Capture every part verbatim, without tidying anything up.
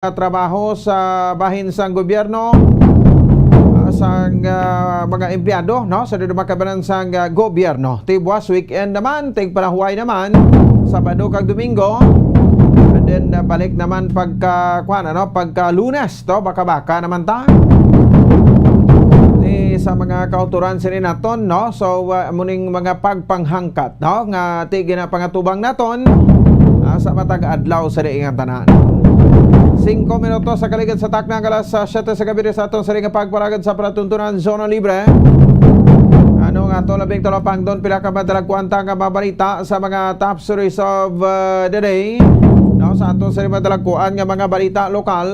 trabaho sa bahin sang gobyerno, ah, sang, ah, mga empleyado, no, sa didumakabanan sang, ah, gobyerno. Ti buwas weekend naman, tig palahuway naman, Sabado kag Domingo. And then, ah, balik naman pagka, kuwan, ano, pagka Lunes, to, baka-baka naman ta. Ti sa mga kauturan sini naton, no? So, ah, muning mga pagpanghangkat, no, nga ti ginapangatubang naton, ah, sa matag adlaw sa diin nga tanan. Singko minutos sa kaligid sa takna nga alas, ah, siyete sa gabi sa aton sa nga pagpalagad sa palatuntunan Zona Libre. Ano nga ato labing talapangdon, pila ka madalagkuan ta nga mga balita sa mga top stories of, uh, the day. No, sa aton sa madalagkuan nga mga balita lokal.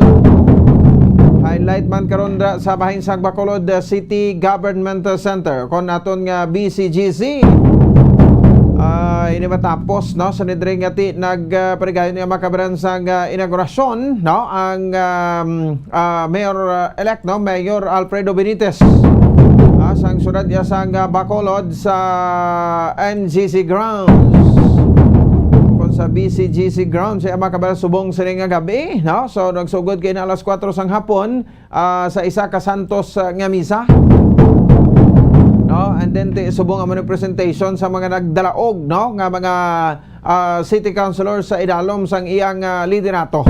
Highlight man karon ra sa bahin sang Bacolod, uh, City Government Center. Kon aton nga B C G C, ah, ini matapos, no, sa nidring nga ti nag, ah, parigayon nga makabaran sang, ah, inaugurasyon, no, ang, um, ah, Mayor, ah, elect, no, Mayor Alfredo Benitez, ah, sang siyudad iya sang, ah, Bacolod sa N G C grounds. Kon sa B C G C grounds, iya makabaran subong sini nga gabi, no? So, nagsugod kay na alas kuwatro sang hapon, ah, sa isa ka santos, ah, nga misa. No? And then, ti, subong ang mga presentation sa mga nagdalaog, no? Nga mga, ah, city councilor sa idalom sang iyang, ah, liderato.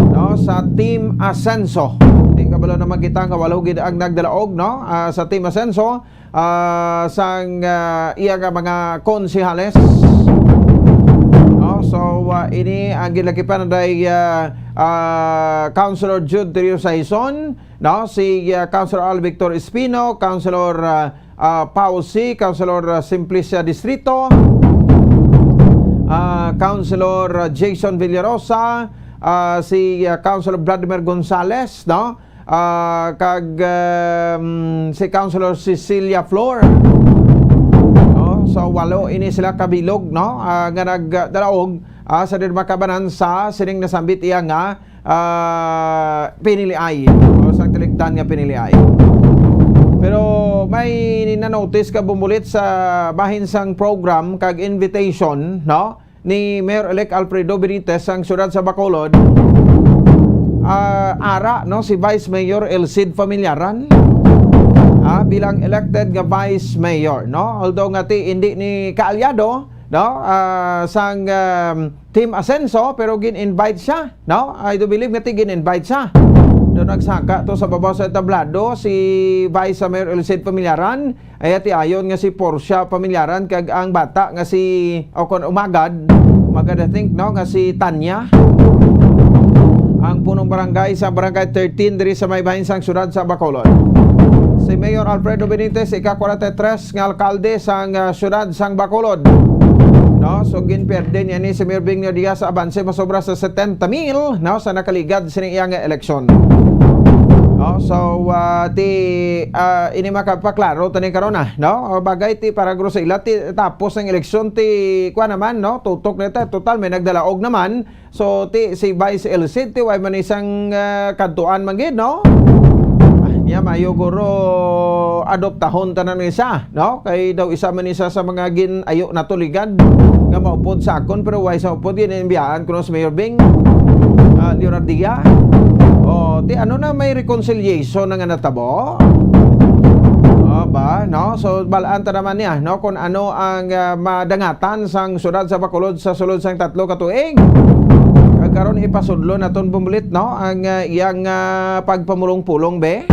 No? Sa Team Asenso. Di kabalo naman kita nga walo gid ang nagdalaog, no? Ah, sa Team Asenso, ah, sang, ah, iya nga mga konsehales. No? So, ah, ini ang gilakipan na day, ah, ah, Councilor Jude Trio Saison, no? Si, ah, Councilor Al Victor Espino, Councilor, ah, ah, Pao C, Councilor, ah, Simplicia Distrito, ah, Councilor, ah, Jason Villarosa, ah, si, ah, Councilor Vladimir Gonzales, no? Ah, kag, um, si Councilor Cecilia Flor. No? So, walo ini sila kabilog, no? Ah, nga nagdalaog, ah, sa didmakabanan sa sining nasambit iya nga, ah, piniliay, o sa tiligdan nga piniliay. Pero may na-notice ka bumulit sa bahin sang program kag invitation, no? Ni Mayor-elect Alfredo Benitez sang siyudad sa Bacolod, ah, ara, no, si Vice Mayor Elcid Familiaran, ah, bilang elected nga Vice Mayor, no? Although nga ti, hindi ni kaalyado, no, ah, sang, um, Team Asenso, pero gin-invite siya, no? I do believe nga ti gin-invite siya. Do nagsaka to sa babaw sa entablado si Vice Mayor Elcid Familiaran, ay ati ayon nga si Portia Familiaran kag ang bata nga si, o kon umagad, umagad, I think, no, nga si Tanya, ang punong barangay sa Barangay thirteen diri sa may bahin sang siyudad sa Bacolod. Si Mayor Alfredo Benitez, ika-kwarenta y tres nga alkalde sang, ah, siyudad sang Bacolod, no? So, ginpierde niya ni si Mayor Benigno Diaz sa abanse masobra sa setenta mil, no, sa nakaligad sining iya nga eleksyon. No? So, ah, ti, ah, ini makapaklaro tani karon, ah, no? O, bagay ti para grosila ti tapos ang eleksyon ti kuan naman, no? Tutok na ta, total may nagdalaog naman. So, ti si Vice Elcid ti way man isang, ah, kadtuan man gid, no? Ah, niya mayo guro adoptahon tanan nga isa, no? Kay daw isa man isa sa mga gin-ayo nato ligad nga maupod sa akon, pero way sa upod gid, inbiyaan kuno si Mayor Bing, ah, Leonardia. O, ti ano na, may reconciliation na nga natabo? O, ba, no? So, balaan ta naman niya, no, kung ano ang, ah, madangatan sang siyudad sa Bacolod sa sulod sang tatlo ka tuig. Kag karon ipasudlo naton bumulit, no, ang, ah, iyang, ah, pagpamulong-pulong, be,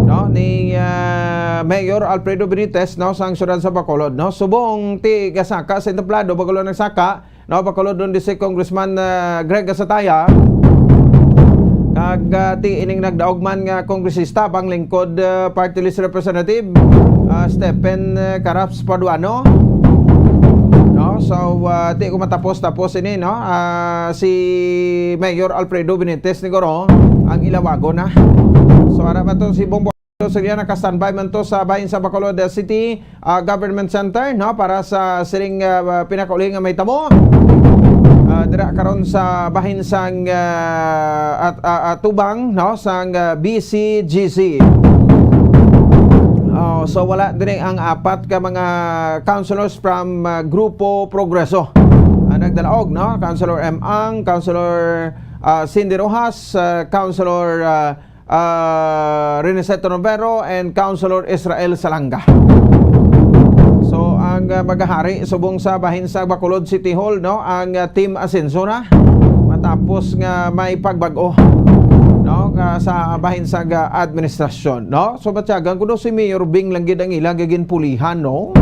no, ni, ah, Mayor Alfredo Benitez, no, sang siyudad sa Bacolod, no. Subong ti gasaka sa entablado, bago lang nagsaka, no, Bacolod Norte si Congressman, ah, Greg Gasataya, kag, ah, ti ining nagdaog man nga kongresista, Bang Lingkod, ah, Party List Representative, ah, Stephen, ah, Caraps Paduano, no. So, ah, ti ko matapos-tapos ini, no, ah, si Mayor Alfredo Benitez ni guro ang ilawagon na. So, ara ba to si Bongbong? So, sila naka-standby man to sa bahin sa Bacolod City, ah, Government Center, no, para sa siring, ah, pinakauli nga mahitabo. Ah, dira karon sa bahin sang, ah, at, ah, atubang, no, sang, ah, B C G C. Oh, so wala diri ang apat ka mga councilors from, ah, Grupo Progreso. Ah, nagdalaog, no? Councilor M. Ang, Councilor ah, Cindy Rojas, ah, Councilor, ah, ah, Rene Seto Novero, and Councilor Israel Salanga. So, ang, ah, maghahari subong sa bahin sa Bacolod City Hall, no, ang, ah, Team Asenso na matapos nga may pagbag-o, no, ka-, sa bahin sa, ah, administrasyon, no. So, batyagan ko daw si Mayor Bing lang gid ang ilang ginpulihan, no.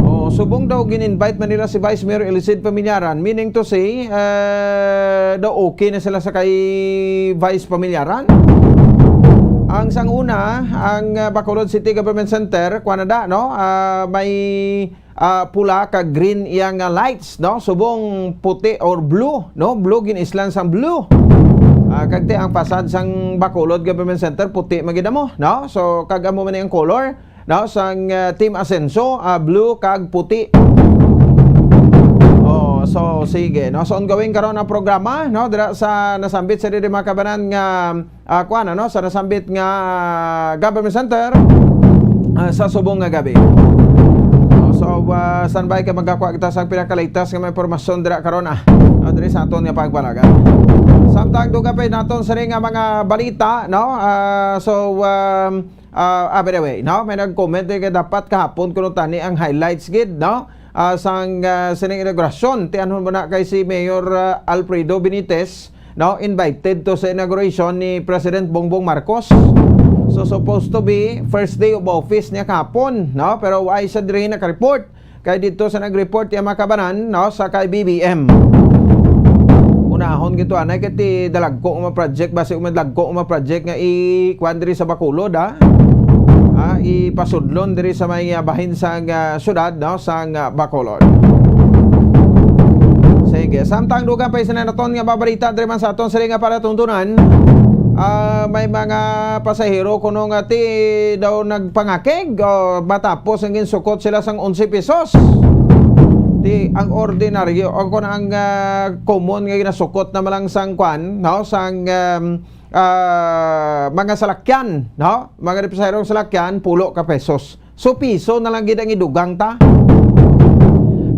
Oh, subong daw gin-invite man nila si Vice Mayor Elicid Pamillaran, meaning to say, eh, daw okay na sila sa kay Vice Pamillaran. Ang sang una, ang, ah, Bacolod City Government Center, kuwan na da, no? Ah, may, ah, pula kag green iya nga lights, no? Subong puti or blue, no? Blue, gin-islan sang blue. Ah, kag ti ang fasad sang Bacolod Government Center, puti man gid amo, no? So, kag amo man ang color, no, sang, ah, Team Asenso, ah, blue kag puti. Oh, so sige, no. So ongoing karon ang programa, no, dira sa nasambit sa diri mga kabanan nga, ah, kuan, ano, sa nasambit nga, ah, government center, ah, sa subong nga gabi. No, so, ah, standby kay magakuha kita sa pinakalatest nga mga impormasyon dira karon, ah, ah, diri sa aton nga pagpanagan. Samtang dugang pa naton sa nga mga balita, no. Ah, so, um, Ah, ah, by the way, no, may nag-comment, eh, kay dapat kahapon kuno tani ang highlights gid, no? Ah, sang, ah, sining inaugurasyon, tianhon mo na kay si Mayor, ah, Alfredo Benitez, no, invited to sa inauguration ni President Bongbong Marcos. So, supposed to be first day of office niya kahapon, no? Pero why siya diri naka-report? Kay dito sa nag-report yung mga kabanan, no, sa kay B B M. Unahon gito anay kay ti dalagko nga mga project, basi um dalagko nga mga project nga i-kuan diri sa Bacolod, ha? Ah, ipasudlon diri sa may, ah, bahin sang, ah, syudad, no, sang, ah, Bacolod. Sige, samtang dugang pa isa na naton nga babalita diri man sa aton sila nga palatuntunan. Ah, may mga pasahero kuno nga ti daw nagpangakig, o matapos ang ginsukot sila sang onse pesos. Ti ang ordinaryo, o kung ang, ah, common nga ginasukot na malang sang kwan, no, sang, um, ah, mga salakyan, no, mga pasahero salakyan, pulo ka pesos. So, piso na lang gid ang idugang ta.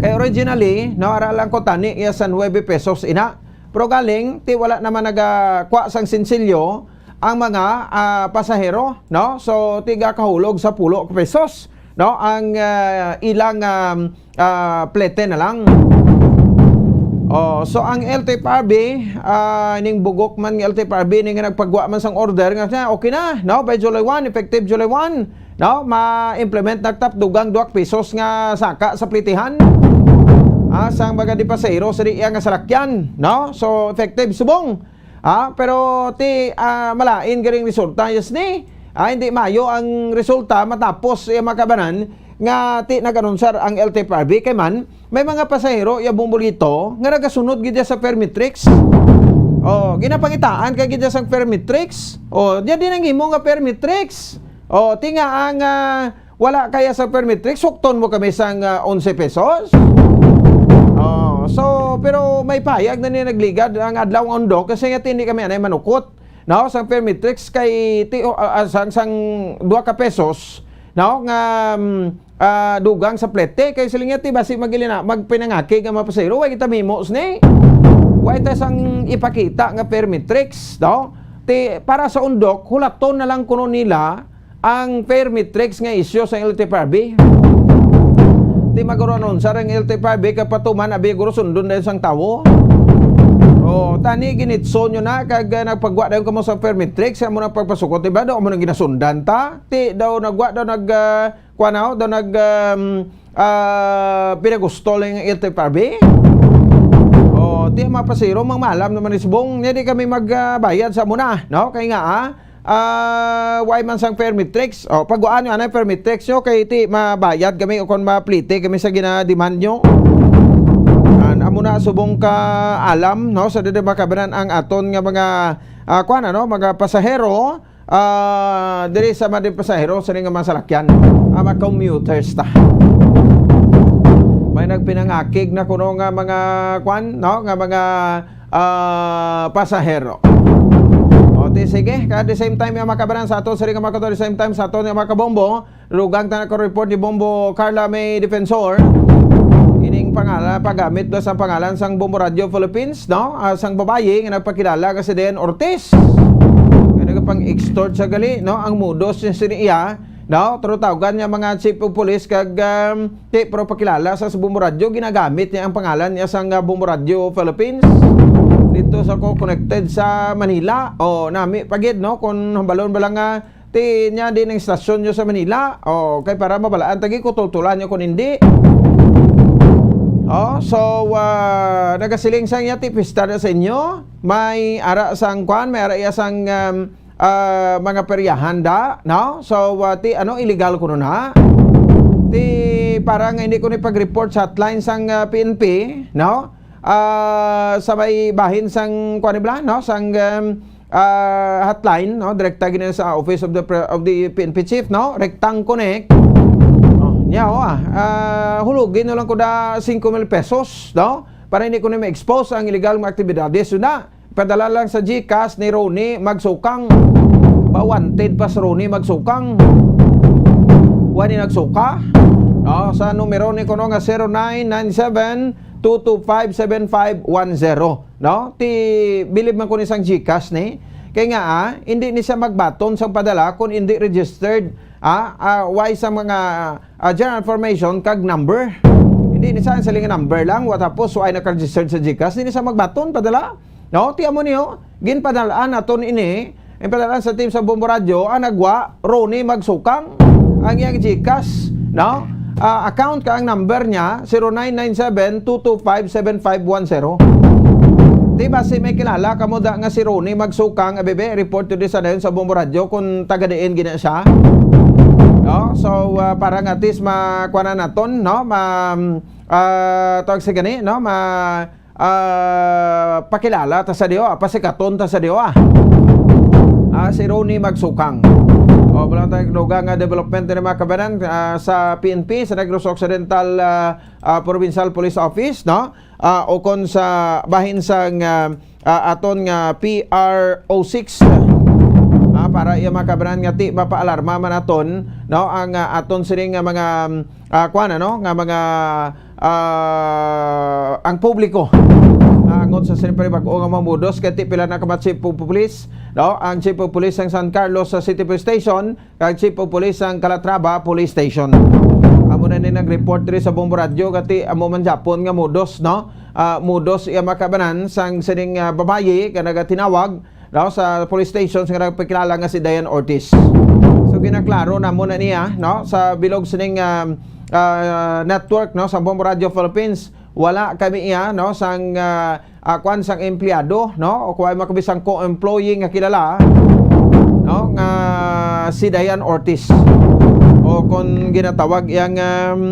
Kay originally, no, ara lang ko tani iya sa nuebe pesos ina. Pero galing, ti wala naman nagakuha sang sinsilyo ang mga, ah, pasahero, no? So, ti gakahulog sa pulo ka pesos, no? Ang, ah, ilang, um, ah, plete na lang. Oh, so ang L T F R B, ah, ning bugok man nga L T F R B, ning nagpagwa man sang order nga siya, okay na, no? By July one, effective July one, no? Ma-implement na tap dugang duha ka pesos nga saka sa plitihan. Ah, sang mga di pasahero sa di iya nga salakyan, no? So, effective subong. Ah, pero ti, ah, malain garing resulta, yes ni. Ah, hindi mayo ang resulta matapos iya mga kabanan nga ti nag-anunsar ang L T F R B kay man may mga pasahero iya Bombolito nga nagasunod gid sa Permitrix. Oh, ginapangitaan ka gid sa Permitrix. Oh, diya din ang imo nga Permitrix. Oh, ti nga ang, ah, wala kaya sa Permitrix, sukton mo kami sang, ah, onse pesos. Oh, so, pero may payag na ni nagligad ang adlaw nga undok kasi nga ti hindi kami anay manukot, no, sang Permitrix kay ti, oh, ah, ah, sang, sang duha ka pesos, no, nga, mm, ah, dugang sa plete kay siling niya ti basi magilina magpinangakig ang mga pasahero, wa kita mimos ni. Wa ita sang ipakita nga Permitrix, no? Ti para sa undok, hulaton na lang kuno nila ang Permitrix nga isyu sa L T F R B. Ti maguro anunsa ang L T F R B kapatuman abi guro sundon dayon sang tawo. Oh, tani ginitson nyo na kag, ah, nagpagwa dayon kamo sa Permitrix, amo na pagpasukot, diba? Daw amo nang ginasundan ta. Ti daw nagwa daw nag, ah, kuan, daw nag, um, ah, pinagusto lang ang L T F R B. Oh, ti ang mga pasahero, mga maalam naman ni subong, niya di kami magbayad sa muna, no? Kay nga, ah, ah, why man sang Permitrix? Oh, pagwaan nyo, anay Permitrix nyo, kay ti mabayad kami o kung maplite kami sa ginademand nyo. An, amo na subong ka alam, no? Sa dili makabanan ang aton nga mga, ah, kuan, ano, mga pasahero, ah, diri sa mga pasahero sa nga mga salakyan, ah, mga commuters ta. May nagpinangakig na kuno nga mga kwan, no, nga mga, ah, pasahero. O, ti, sige, ka at the same time, yung mga kabanan sa aton, sa nga mga kato, at the same time, sa aton, yung mga kabombo, lugang ta na ko report ni Bombo Carla May Defensor. Ining Pangalan, paggamit ba sang pangalan sang Bombo Radio Philippines, no? Ah, sang babayi nga nagpakilala nga si Dayan Ortiz. Nga nagapang-extort sa gali, no? Ang modus niya sini iya, no? Pero tawgan niya mga chief of police kag, um, ti, pero pakilala sa, sa Bombo Radio, ginagamit niya ang pangalan niya sang, ah, Bombo Radio Philippines. Dito sa ko connected sa Manila. O, nami pagid, no? Kung hambalon ba lang nga, ti niya din ang istasyon nyo sa Manila. O, kay para mabalaan tagi ko, tultulan nyo kung hindi. O, so, ah, nagasiling sang iya ti pista na sa inyo. May ara sang kwan, may ara iya sang, um, ah, mga peryahan da, no? So, ah, ti ano, illegal kuno na. Ti para nga hindi ko ni pag-report sa hotline sang, ah, P N P, no? Ah, sa may bahin sang kwan ni bala, no? Sang, um, ah, hotline, no? Direkta gini sa Office of the Pre-, of the P N P Chief, no? Rectang Connect. Oh, nya, oh, ah. Ah, hulugin na lang ko da singko mil pesos, no? Para hindi ko na ma-expose ang illegal nga aktibidades. So na, padala lang sa GCash ni Ronnie Magsukang. Ba, wanted pa si Ronnie Magsukang. Wani nagsuka? No, sa numero ni kuno nga zero nine nine seven two two five seven five one zero. No? Ti bilib man ko ni sang GCash ni. Kay nga, ah, hindi ni siya magbaton sang padala kung hindi registered, ah, ah, why sa mga, ah, general information kag number. Hindi ni siya ang siling number lang, wa tapos why naka-registered sa GCash, hindi ni siya magbaton padala. No? Ti amo niyo, ginpadalaan naton ini, ang padalaan sa team sa Bombo Radio, ang nagwa, Ronnie Magsukang, ang iyang GCash, no? Ah, account ka ang number niya, zero nine nine seven two two five seven five one zero. Di ba si may kilala kamo da nga si Ronnie Magsukang, A B B, report to this sa dayon sa Bombo Radio kung taga diin gina siya? No? So, ah, para nga at least makuha na naton, no? Ma, ah, tawag sa gani, no? Ma, ah, pakilala ta sa diyo, ah, pasikaton ta sa diyo, ah. Ah, si Ronnie Magsukang. O, wala tayong dugang nga development ni mga kabanan, ah, sa P N P, sa Negros Occidental, ah, ah, Provincial Police Office, no? Ah, o kon sa bahin sang, ah, ah, aton nga P R O six. Ah, para iya mga kabanan nga ti mapaalarma man aton, no? Ang, ah, aton sining nga mga, ah, kuwan, ano? Nga mga ah, ang publiko. Ah, angot sa siyempre bag-o nga mga modus, kay ti pila na ka mga chief of police, no? Ang chief of police sang San Carlos sa City Police Station, kag chief of police sang Calatrava Police Station. Amo na ni nag-report diri sa Bombo Radio, kati amo man japon nga modus, no? Ah, modus iya makabanan sang sining, ah, babayi nga nagatinawag, no, sa police station nga nagpakilala nga si Dayan Ortiz. So, ginaklaro namo na niya, no, sa bilog sining, um, ah, network, no, sa Bombo Radio Philippines, wala kami iya, no, sang, ah, ah, kwan sang empleyado, no, o kuwan makabisang co-employee nga kilala, no, nga si Dayan Ortiz. O kung ginatawag iyang, um,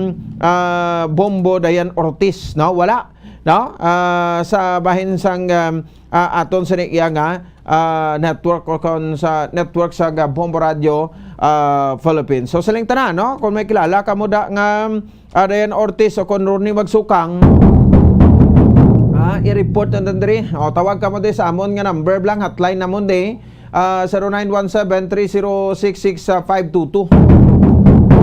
ah, Bombo Dayan Ortiz, no, wala, no, ah, sa bahin sang, um, ah, aton sa iya nga, ah, network o kon sa network sa ga-, Bombo Radio, ah, Philippines. So, siling tanan, no? Kung may kilala kamo da nga, ah, Dayan Ortiz o kon Ronnie Magsukang, ah, i-report na diri. O, tawag kamo di sa amon nga number lang, hotline namon di. Ah, zero nine one seven three zero six six five two two.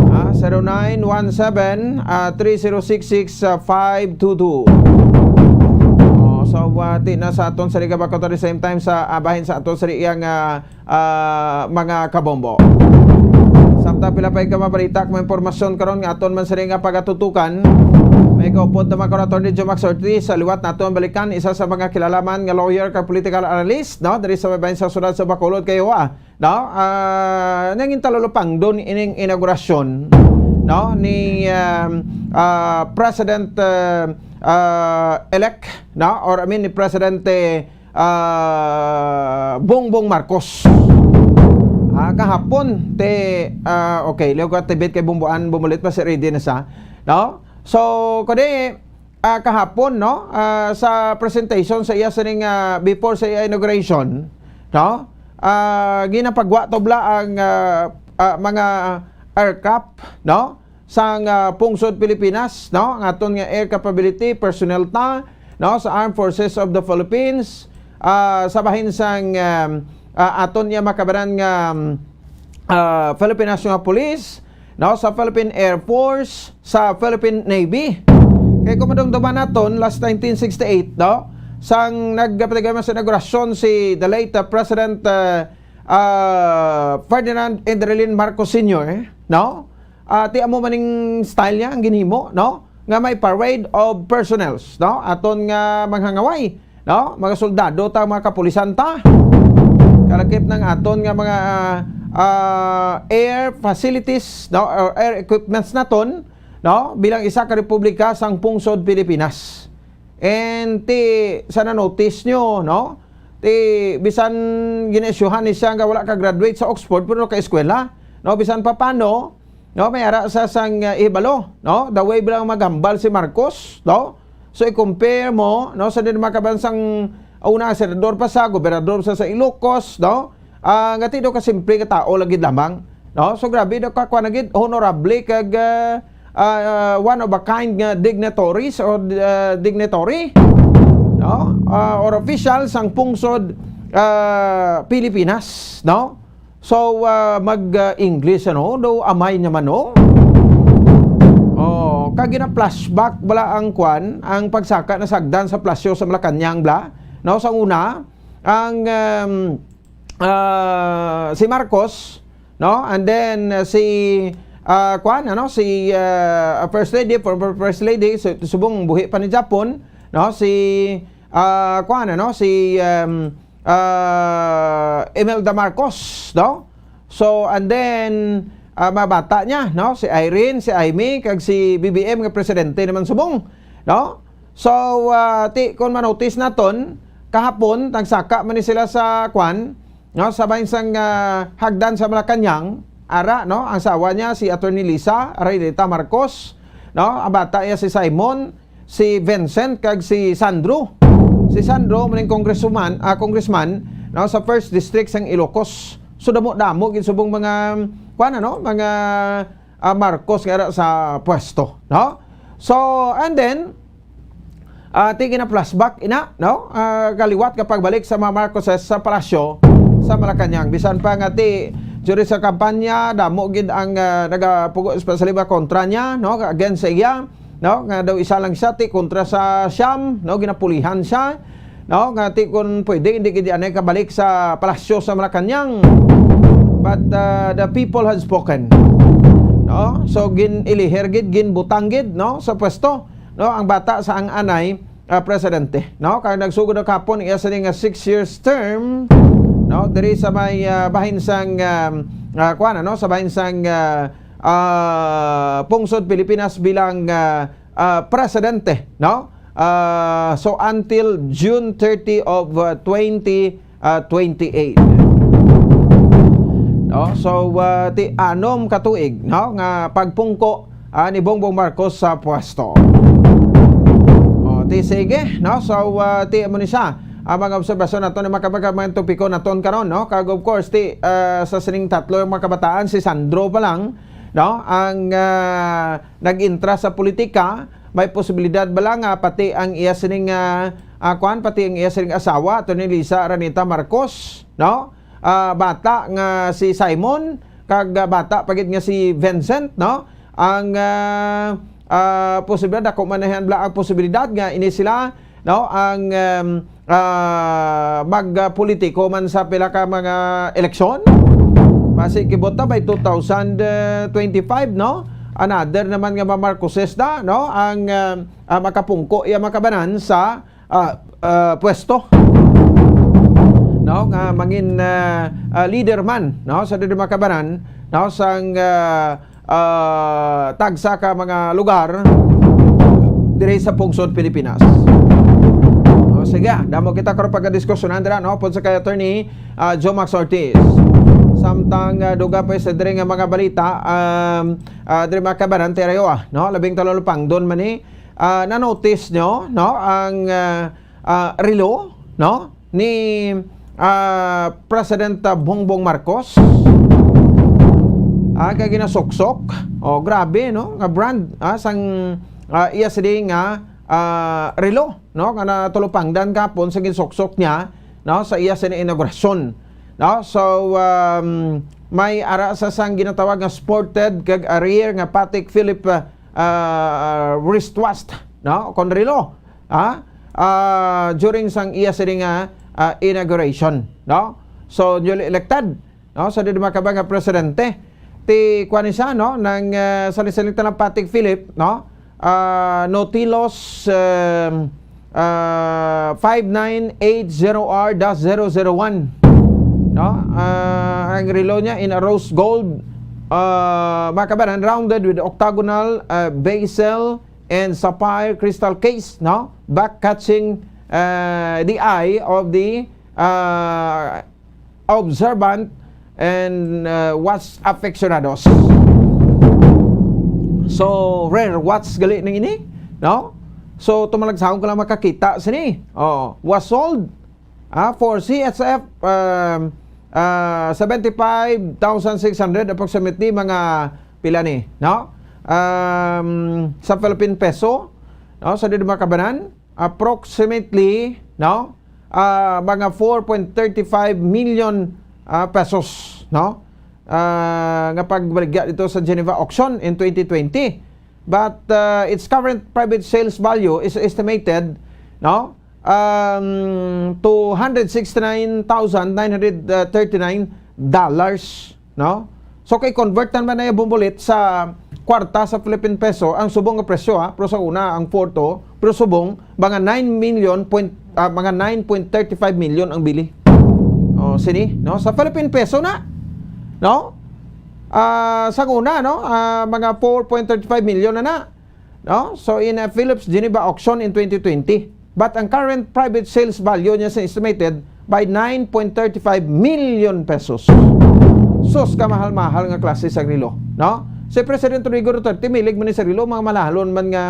Ah, zero nine one seven, ah, three zero six six five two two. Oh, so, ah, ti na sa aton sa Liga Bacoor at the same time sa, ah, bahin sa aton sa iyang, ah, ah, mga kabombo. Samtang pila pa ka mabalita, mga impormasyon karon nga aton man sini nga pagatutukan. May kaupod naman ko, Attorney Jomax Ortiz, sa liwat naton balikan, isa sa mga kilalaman nga lawyer kag political analyst, no? Diri sa may bahin sa syudad sa Bacolod kayo, ah. No? Ah, nangin talulupangdon ining inaugurasyon, no, ni, um, ah, President, ah, ah, elect, no, or I mean ni Presidente, ah, Bongbong Marcos. Ah, kahapon, te, ah, okay, liw ko tibit kay Bumbuan, bumulit pa si Rede na sa, no? So, kadi, ah, kahapon, no, ah, sa presentation sa iya sining, ah, before sa iya inauguration, no, ah, ginapagwa tubla ang, ah, ah, mga aircraft, no, sang, ah, pungsod Pilipinas, no, ang aton nga air capability, personnel ta, no, sa Armed Forces of the Philippines, ah, sa bahin sang, um, ah, aton nga makabaran nga, um, ah, Philippine National Police, no, sa Philippine Air Force, sa Philippine Navy. Kay kung madumduman naton, last nineteen sixty-eight, no? Sang nagpatigama sa inaugurasyon si the late, uh, President, uh, uh, Ferdinand Enderlin Marcos Senior, no? Ah, ti amo maning style niya ang ginhimo, no? Nga may parade of personnels, no? Aton nga manghangaway, no? Mga soldado ta, mga kapulisan ta. Kalakip ng aton nga mga, ah, ah, air facilities, no? Or air equipments naton, no? Bilang isa ka republika sang pungsod Pilipinas. And ti, sa na-notice nyo, no? Ti, bisan gin-isyuhan ni siya nga wala ka graduate sa Oxford, pero nakaeskwela, no? Bisan pa paano, no? May ara sa sang, uh, ihibalo, no? The way bilang maghambal si Marcos, no? So, i-compare mo, no? Sa din mga kabansang una, senador pa sa, gobernador sa, sa Ilocos, no? Ah, nga ti daw ka simple nga tao lagi lamang, no? So, grabe daw ka, kuwan na gid, honorable kag, ah, ah, one of a kind nga dignitaries or, ah, dignitary, no? Ah, or official sang pungsod, ah, Pilipinas, no? So, ah, mag, ah, English, ano? Do amay naman, no? Oh, kag gina-flashback bala ang kwan, ang pagsaka na sagdan sa Palacio sa Malacañang, bla? No, sa una, ang, um, ah, si Marcos, no? And then, uh, si, ah, kwan, ano? Si, ah, First Lady, former First Lady, su-, subong buhi pa ni Japon, no? Si, ah, kwan, ano? Si, um, ah, Imelda Marcos, no? So, and then, ah, mga bata niya, no? Si Irene, si Amy, kag si B B M nga presidente naman subong, no? So, ah, ti, kung manotis naton, kahapon, nagsaka man ni sila sa, kwan, no? Sa bahin sang, ah, hagdan sa Malacañang, ara, no? Ang sawa niya, si Attorney Lisa Araneta Marcos, no? Ang bata niya, si Simon, si Vincent, kag si Sandro. Si Sandro, maning congressman, ah, congressman, no? Sa first district sang Ilocos. So, damo-damo, gid subong mga, kwan, ano? Mga, ah, Marcos nga ara sa pwesto, no? So, and then, ah, ti gina-flashback ina, no? Ah, kaliwat nga pagbalik sa mga Marcoses sa palasyo sa Malacañang. Bisan pa nga ti, during sa kampanya, damo gid ang, ah, nagapugo, especially ba kontra niya, no? Against sa iya, no? Nga daw isa lang siya, ti kontra sa siyam, no? Ginapulihan siya, no? Nga ti kun pwede, hindi gid anay kabalik sa palasyo sa Malacañang. But, ah, the people have spoken, no? So, gin-ilihir gid, ginbutang gid, no? Sa pwesto, no? Ang bata sa ang anay, ah, presidente, no? Kay nagsugod na kapon iya sini nga six years term, no? Diri sa may, ah, bahin sang, um, ah, kuwan, ano? Sa bahin sang, ah, ah, pungsod Pilipinas bilang, ah, ah, presidente, no? Ah, so, until June thirty of, ah, twenty, ah, twenty-eight. No? So, ah, ti anom ka tuig, no, nga pagpungko, ah, ni Bongbong Marcos sa pwesto. O, ti sige, no? So, ah, ti amo ni siya ang mga obserbasyon naton, ni mga kabag-, mga topiko naton karon, no? Kag of course, ti, ah, sa sining tatlo nga mga kabataan, si Sandro pa lang, no, ang, ah, nag-intra sa politika, may posibilidad bala nga pati ang iya sining, ah, ah, kwan, pati ang iya sining asawa, Attorney Lisa Araneta Marcos, no? Ah, bata nga si Simon, kag, ah, bata pa gid nga si Vincent, no? Ang, ah, ah, posibilidad, dako man na bala ang posibilidad nga ini sila, no, ang, um, ah, magpolitiko man sa pila ka mga eleksyon. Basi kibot na by two thousand twenty-five, no? Another naman nga mga Marcoses na, no? Ang, ah, ah, makapungko iya makabanan sa, ah, ah, pwesto, no? Nga mangin, ah, ah, leader man, no? Sa diri makabanan, no? Sang, ah, ah, tagsa ka mga lugar diri sa pungsod Pilipinas. O, sige, damo kita karon pagkadiskusyonan dira, no? Upod sa kay Attorney, ah, Jomax Ortiz. Samtang, ah, duga pa sa diri nga mga balita, um, ah, diri mga kabanan, Tereo, ah, no? Labing talulupangdon man ni, ah, na-notice nyo, no? Ang, ah, ah, relo, no? Ni, ah, President, ah, Bongbong Marcos. Ah, kay ginasuksok. Oh, grabe, no? Nga brand, ah, sang, ah, iya sini nga, ah, relo, no? Nga natulupangdan kapon sa ginsuksok niya, no? Sa iya sini inaugurasyon, no? So, um, may ara sa sang ginatawag nga sported kag a rare nga Patek Philippe, ah, ah, wristwatch, no? Kon relo, ha? Ah, during sang iya sini nga, ah, inauguration, no? So, newly elected, no? So, di makabang nga presidente. Ti, kuwan ni siya, no? Nang, ah, salisalita ng Patek Philippe, no? Ah, Nautilus, um, ah, five nine eight zero R dash zero zero one. No? Ah, ang relo niya in a rose gold, ah, mga kabanan, rounded with octagonal, ah, bezel and sapphire crystal case, no? Back catching, ah, the eye of the, ah, observant and, ah, watch aficionados. So, rare watch gali ning ini, no? So, tumalagsahon ka lang makakita sini. Oh, was sold, ah, for C H F, um, ah, seventy-five thousand six hundred, approximately mga pila ni, no? Um, sa Philippine peso, no? Sa di makabanan, approximately, no? Ah, mga four point thirty-five million, ah, pesos, no? Ah, nga pagbaligya dito sa Geneva auction in twenty twenty. But, ah, its current private sales value is estimated, no? Um, two hundred sixty-nine thousand nine hundred thirty-nine dollars, no? So, kay convert naman na yung bumulit sa kwarta sa Philippine peso, ang subong nga presyo, ha? Pero sa una, ang four to, pero subong, mga nine million point, ah, mga nine point thirty-five million ang bili. Oh, sini, no? Sa Philippine peso na, no? Ah, sa una, no? Ah, mga four point thirty-five million na na. No? So, in a Philips Geneva auction in twenty twenty. But ang current private sales value niya sa estimated by nine point thirty-five million pesos. Sus, kamahal-mahal nga klase sa relo, no? Si President Rodrigo Duterte, milig man ni sa relo, mga malahalon man nga,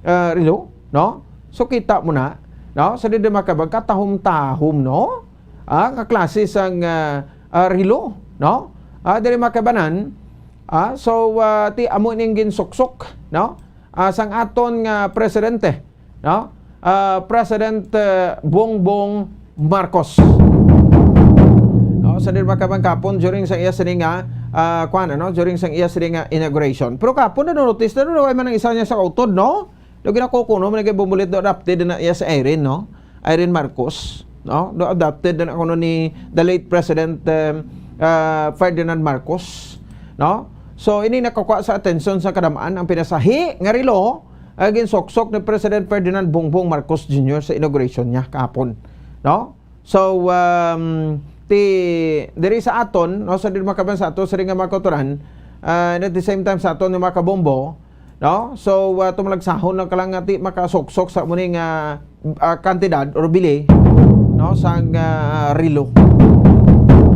ah, relo, no? So, kita mo na, no? Sa di makabag katahom-tahom, no? Ah, nga klase sang, ah, ah, relo, no? Ah, dili makabanan, ah, so, ah, ti amo ning ginsuksok, no? Ah, sang aton nga presidente, no? Ah, President, eh, Bongbong Marcos. No, sa di makabang kapon during sa iya sini nga, ah, kuwan, ano, during sa iya sini nga inauguration. Pero kapon na notice na, no, ay man ang isa niya sa utod, no? Do ginakukuno man nagay bumulit do adopted na iya sa Irene, no? Irene Marcos, no? Do adopted na kuno ni the late President, um, ah, Ferdinand Marcos, no? So, ini nakakuha sa atensyon sa kadamaan ang pinasahi nga relo nga ginsuksok ni President Ferdinand Bongbong Marcos Junior sa inauguration niya kahapon, no? So, um, ti, diri sa aton, no, sa di makaban sa ato, sa di nga mga kautoran, ah, and at the same time sa aton nga mga kabombo, no? So, ah, tumalagsahon lang ka lang nga ti makasuksok sa muni nga, ah, kantidad or bili, no, sang, ah, relo.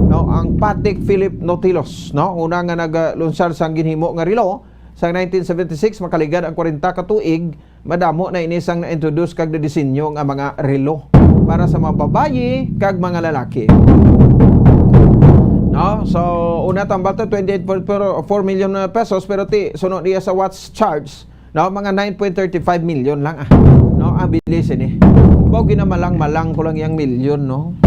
No, ang Patek Philippe Nautilus, no, una nga naglunsar sang ginhimo nga relo, sang nineteen seventy-six, makaligad ang kwarenta ka tuig, madamo na ini sang na-introduce kag nadisenyo nga mga relo para sa mga babayi kag mga lalaki. No? So, una tambal to, twenty-eight point four million na pesos, pero ti, sunod niya sa watch charge, no? Mga nine point thirty-five million lang, ah. No? Ang bili sini. Mao ginamalang-malang ko lang yang milyon, no?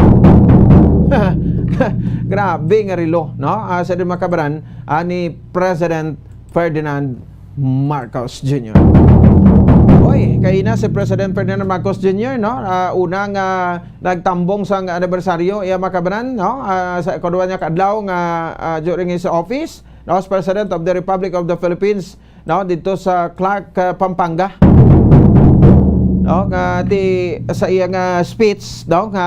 Grabe nga relo, no? Ah, sa di makabaran, ani President Ferdinand Marcos Junior. Oy, kay na si President Ferdinand Marcos Junior, no? Ah, una nga nagtambong sang anibersaryo iya makabanan, no? Ah, sa ikaduha niya ka adlaw nga, ah, during his office, no, as President of the Republic of the Philippines, no, dito sa Clark, ah, Pampanga. No, nga ti sa iya nga speech, no, nga,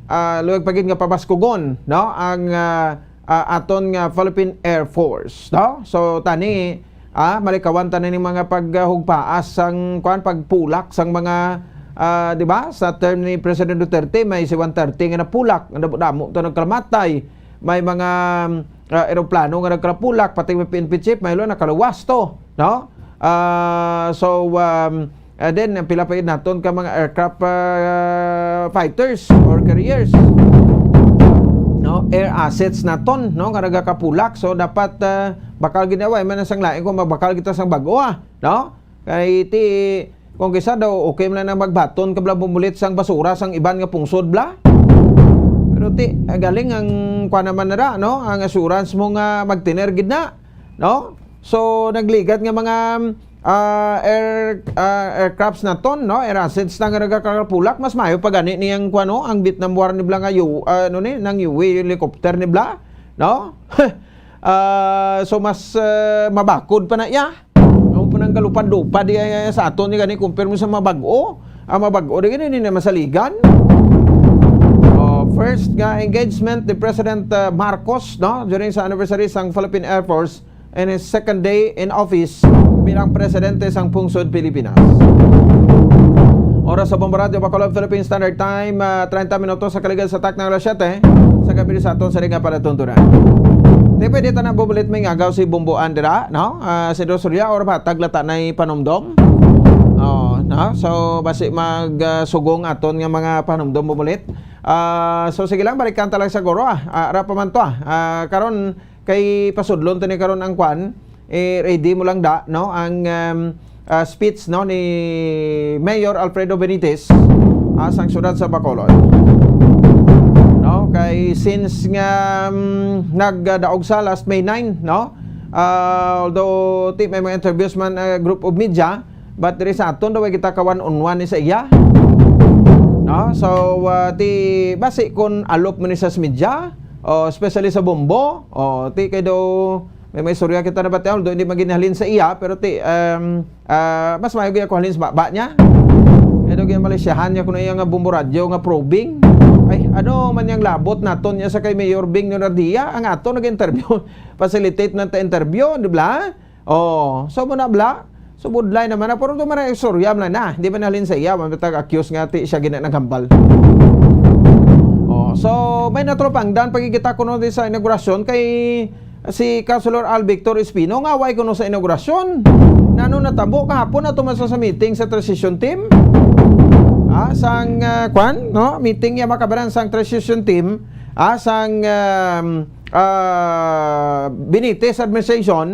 ah, luwag pa gid nga pabaskugon, no, ang, ah, ah, aton nga Philippine Air Force, no? So, tani, ah, malikawan ta na ning mga paghugpaas sang, kuwan, pagpulak sang mga, ah, di ba? Sa term ni President Duterte, may C one thirty nga napulak, nga damo-damo to nagkalamatay. May mga, ah, eroplano nga nagkalapulak, pati may P N P chief, may lo nakaluwas to, no? Ah, so, um, And then, ang pila pa yun naton ka mga aircraft, ah, fighters or carriers, no? Air assets naton, no? Nga nagakapulak. So, dapat, ah, bakal ginawa. Ay man sang lain kung magbakal kita sang bago, ah, no? Kay ti, kung kisa daw, okay man lang na magbaton ka bala bumulit sang basura sang iban nga pungsod bala. Pero ti, ah, galing ang, kuwan naman na ra, no? Ang assurance mo nga magtiner gid na, no? So, nagligat nga mga, ah, air, ah, aircrafts naton, no? Air assets na nga nagakakalpulak, mas maayo pa gani niyang kuan, no? Ang Vietnam War ni bala nga yu-, ah, ano ni, nang U A helicopter ni bala, no? Ah, so mas, ah, mabakod pa na iya. Ano pa nang galupad-lupad iya, iya sa aton ni gani compare mo sa mabag-o? Ang mabag-o di gani ni na masaligan. Oh, first nga engagement ni President, ah, Marcos, no, during sa anniversary sang Philippine Air Force and his second day in office bilang presidente sang pungsod Pilipinas. Oras sa Bombo Radyo Bacolod, Philippine Standard Time, ah, treinta minutos sa kaligad sa takna nga alas siyete. Sa gabi sa aton sa ring nga palatuntunan. Di pwede ta na bubulit may ngagaw si Bombo Andra, no? Ah, si Rosalia, or ba, taglata na'y panumdom? Oh, no? So, basi mag, ah, sugong aton nga mga panumdom bubulit. Ah, so, sige lang, balikan ta lang siguro, ah. Ah, ara pa man to, ah. Ah, karon, kay pasudlon tani karon ang kwan, eh, ready mo lang da, no? Ang, um, ah, speech, no, ni Mayor Alfredo Benitez, ah, sang siyudad sa Bacolod. No, kay since nga, um, nagdaog sa last May nine, no? Ah, although ti may mga interviews man, ah, group of media, but diri sa aton daw kita ka one on one ni sa iya. No? So, ah, ti basi kun alop man ni sa media, o especially sa Bombo, o ti kay daw may, may istorya kita na ba, although hindi maginahalin sa iya, pero ti, um, ah, mas maayo gyud ako halin sa baba niya. Kay daw ginmalisyahan niya kuno iya nga Bombo Radyo nga probing. Ay, ano man yang labot naton niya sa kay Mayor Bing Leonardia, ang ato nag-interview, facilitate na ta interview, di ba? Oh, so mo na bla. So budlay naman na, pero ito man ang istorya man na. Hindi man halin sa iya, man tag accuse nga ti siya gina naghambal. Oh, so may natropang dan pagkikita ko no di sa inaugurasyon kay si Councilor Al Victor Espino nga way kuno sa inaugurasyon. Nano natabo kahapon ato man sa, sa meeting sa transition team? Ah, sang, ah, kwan, no? Meeting ya makabaran sang transition team, ah, sang, um, ah, Benitez administration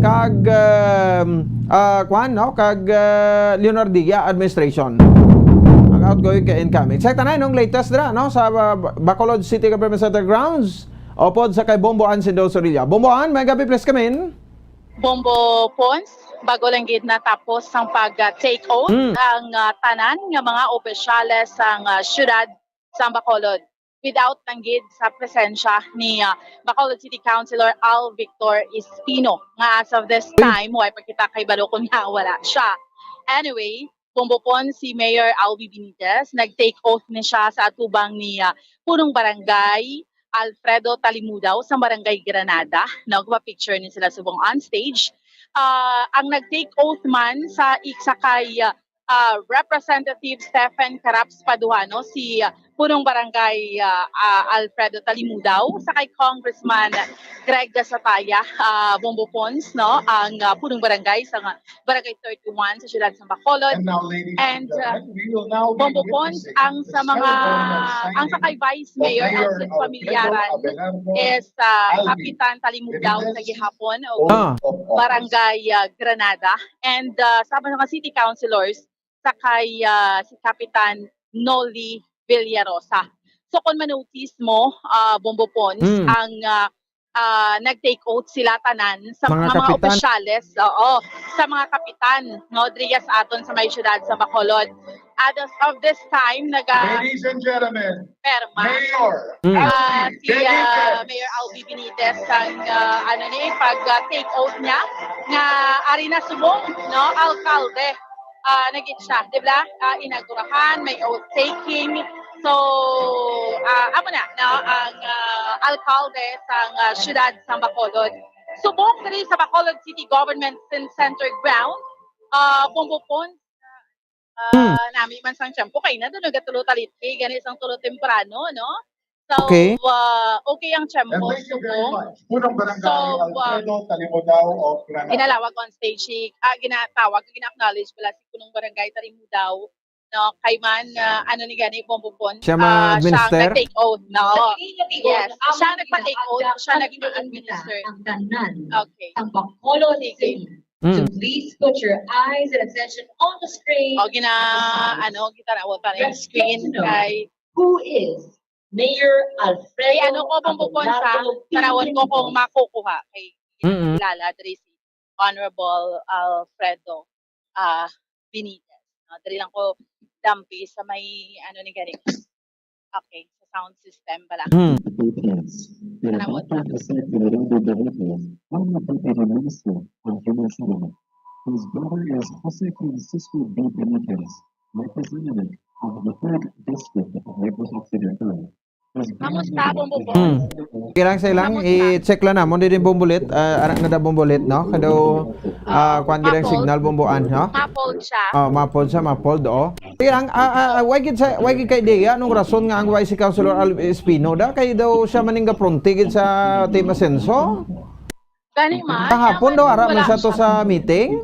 kag, um, ah, kwan, no? Kag, ah, Leonardia administration. Ang outgoing kag incoming. Sa tanan, nung latest dira, no? Sa, ah, Bacolod City Government Center grounds, upod sa kay Bombo Ann Sindoso Rilla. Bombo Ann, may gabi, please come in. Bombo Pons, bago lang gid natapos ang pag, ah, take oath Mm. ang, ah, tanan nga mga opisyales sang, ah, siyudad sang Bacolod without lang gid sa presensya ni, ah, Bacolod City Councilor Al Victor Espino, nga as of this Mm. time, way pa kita kahibalo kung nga wala siya. Anyway, Bombo Pons, si Mayor Albi Benitez, nag-take oath ni siya sa atubang ni, ah, Punong Barangay Alfredo Talimudaw sa Barangay Granada. Nagpa-picture ni sila subong on stage. Ah, ang nag-take oath man sa isa kay, ah, Representative Stephen Caraps Paduano, si, ah, Punong Barangay, ah, ah, Alfredo Talimudaw, sa kay Congressman Greg Gasataya, ah, Bombo Pons, no, ang, ah, Punong Barangay sa nga Barangay thirty-one sa siyudad sa Bacolod. And, uh, Bombo Pons, ang sa mga, ang sa kay Vice Mayor Elsie Familiaran is, uh, Kapitan Talimudaw sa gihapon o Ah. Barangay, uh, Granada. And, uh, sa mga city councilors, sa kay, uh, si Kapitan Noli Villarosa. So, kung manotice mo, uh, Bombo Pons, Mm. ang, uh, ah, nag-take oath sila tanan sa Mga mga, mga kapitan. Opisyales, oo, sa mga kapitan, no, diri sa aton sa may siyudad sa Bacolod. At as of this time, naga- Ladies and gentlemen, perma. Mayor Mm. Ah, Alfie si, ah, Benitez. Mayor Albi Benitez ang, ah, ano ni, pag, ah, take oath niya nga ari na subong, no, alkalde. Ah, nagit siya, di ba? Ah, inagurahan, may oath taking. So, ah, amo na, no, ang, ah, alkalde sang, ah, siyudad sang Bacolod. Subong diri sa Bacolod City Government Cen-, Center ground, ah, Bombo Pons, ah, Hmm. nami man sang tiyempo kay na doon nagatulo talit kay gani sang tulo temprano, no? So, Okay. ah, okay ang tiyempo, And thank you very subong. Much. Punong Barangay So, ah, Alfredo Talimudao of Granada. Ginalawag on stage si, ah, ginatawag, gina-acknowledge pala si Punong Barangay Talimudao, no? Kay man, ah, ano ni gani, Bombo Pons, Siya ah, siya ang ma-administer? nag-take oath, no? Yes, siya ang nagpa-take oath, siya nag-administer. Ang tanan Okay. ng Bacolod Sige. City. Mm. So please put your eyes and attention on the screen. O, gina-, ano, gitanawan pa na yung Let's get screen to know kay who is Mayor Alfredo Kay ano ko, Bombo Pons, ha? Abelardo Tanawan ko kung Quinto. Makukuha. Kay Mm-mm. kilala, Tracy. Honorable Alfredo, ah, Benitez, no? Diri lang ko dampi sa may, ano ni gani. Okay, sa sound system bala. Hmm. Tanawon ta. His brother is Jose Francisco B. Benitez, representative of the third district of Negros Occidental. Kamusta, Bombo Boy? Hmm. Kailang sa ilang, Kamusta? I-check lang namon din yung bumbulit. Ah, anak na da bumbulit, no? Kado, ah, kuan gid ang Muffled. Signal, bumbuan, no? Muffled siya. Oh, muffled siya, muffled, oh. Kailang, ah, ah, ah, why gid sa, why gid kay Dea, anong rason nga ang why si Councilor Al Espino da? Kay daw siya maning gapronte gid sa Team Asenso? Gani man. Kahapon Ang daw, ara man wala siya to siya. Sa meeting?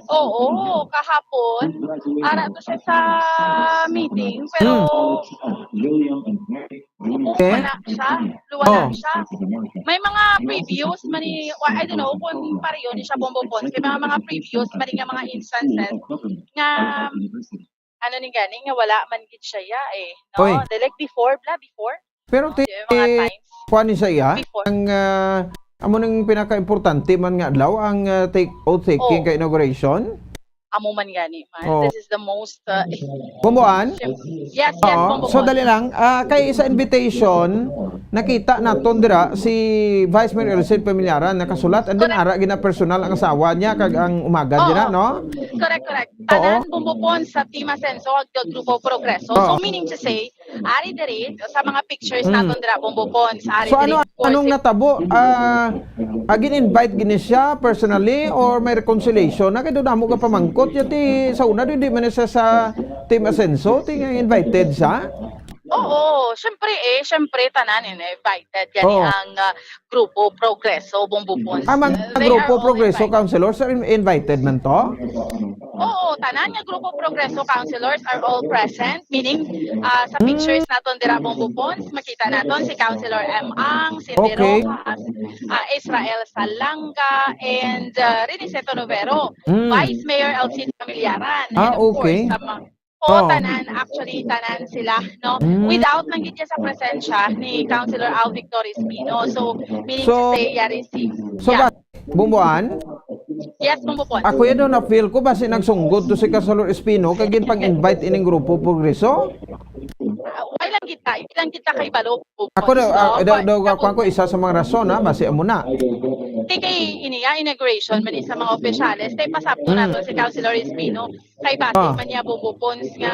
Oo, kahapon. Ara to siya sa meeting, pero Hmm. luwa Okay. na siya. Luwa na Oh. siya. May mga previews man ni, wa- I don't know kung pareho ni siya, Bombo Pons. Kay mga, mga previews man nga mga instances nga, ano ni gani, nga wala man gid siya, ya, eh. No? Oy. Di, like before, bla, before. Pero ti, Di, mga times. Kuan ni sa iya, Before. ang, ah, amo nang pinaka-importante man nga adlaw, ang, ah, take, oath taking Oh. kay inauguration. Amo man gani man. Oh. This is the most, uh, Bumbuan? yes, yes, Oo. Bombo So, Pons. dali lang. Ah, kay sa invitation, nakita naton dira si Vice Mayor Elsie Familiaran nakasulat, and then Correct. Ara gina personal ang asawa niya kag ang umagad Oo. dira, no? Correct, correct. Oo. Tanan, Bombo Pons, sa Team Asenso, ag Grupo Progreso. So, Oo. meaning to say, ari diri, sa mga pictures Mm. naton dira, Bombo Pons, ari So, diri, ano, of course, anong si natabo? Ah, ah, gin-invite gini siya personally or may reconciliation? Na kay daw damo ka pamangkot, yati sa una, di, di man siya sa Team Asenso, ti nga invited siya? Oo, syempre eh, syempre tanan eh, invited gani Oo. ang ah, Grupo Progreso, Bombo Pons. Ah, man, Uh, they Grupo are all Progreso invited. Councilors are in- invited man to? Oo, tanan nga Grupo Progreso councilors are all present, meaning ah, sa Hmm. pictures naton dira, Bombo Pons, makita naton si Councilor M. Ang, Cindy Okay. Rojas, ah, Israel Salanga, and uh, Riniceto Novero, Hmm. Vice Mayor Elsie Familiaran, Ah, and of okay. course, sa mga Oo, Oh. tanan, actually, tanan sila, no? Mm. Without lang gid sa presensya ni Councilor Al Victor Espino. So, meaning So, to say, yari si... So, yeah. ba, Bumbuan? Yes, Bombo Pons. Ako yan, no, na-feel ko, basi nagsunggod to si Councilor Espino, kag ginpang-invite ining Grupo Progreso? Ah, why lang kita? Hindi lang kita kay Balo. Ako daw, ah, daw, daw, ako, ako, isa sa mga rason, ha, basi amo na. Di kay iniya, inauguration man sa mga opisyales, tay pasabto Mm. nato si Councilor Espino. Kay bati Ah. man niya, Bombo Pons, nga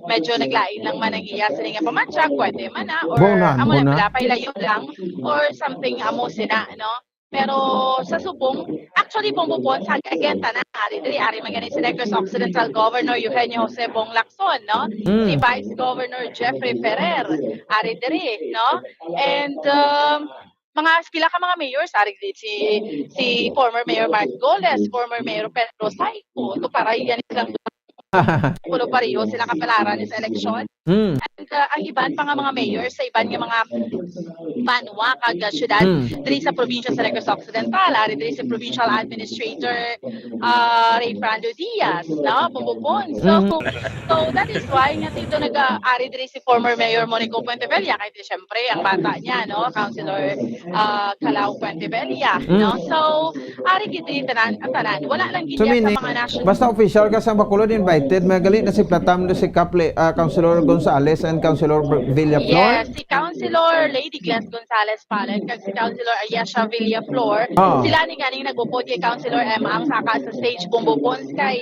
medyo naglain lang man ang iya sila nga pamatsyag, pwede man na, or Bonan, amo na bonan. pala, pailayo lang, or something amo sina, no? Pero sa subong, actually, Bombo Pons, again, tanan, ari diri, ari man gani si Negros Occidental Governor Eugenio Jose Bong Lacson, no? Mm. Si Vice Governor Jeffrey Ferrer, ari diri, no? And, um, mga pila ka mga mayors, ari gid si, si former Mayor Mark Goles, former Mayor Pedro Saico, to para yan lang, pero pareho sila kapalaran sa eleksyon. Hmm. And uh, ang iban pa nga mga mayor sa iban nga mga banwa kag uh, syudad Hmm. diri sa probinsya sa Negros Occidental, ari diri si Provincial Administrator uh, Ray Frando Diaz, no? Bombo Pons. So, Hmm. so that is why nga dito nag-ari diri si former Mayor Monico Puentevella, kay di, syempre, ang bata niya, no? Councilor uh, Calao Puentevella, Hmm. no? So, ari gid diri tanan, ang tanan. Wala lang gid So, sa meaning, mga national... basta official ka sa Bacolod, invited, magali na si Platam, si Kaple, ah, Councilor Gonzales and Councilor Villaflor? Yes, si Councilor Lady Glenn Gonzales Palen kag si Councilor Ayesha Villaflor, Ah. sila ni ganing nag-upod kay Councilor M ang saka sa stage, Bombo Pons, kay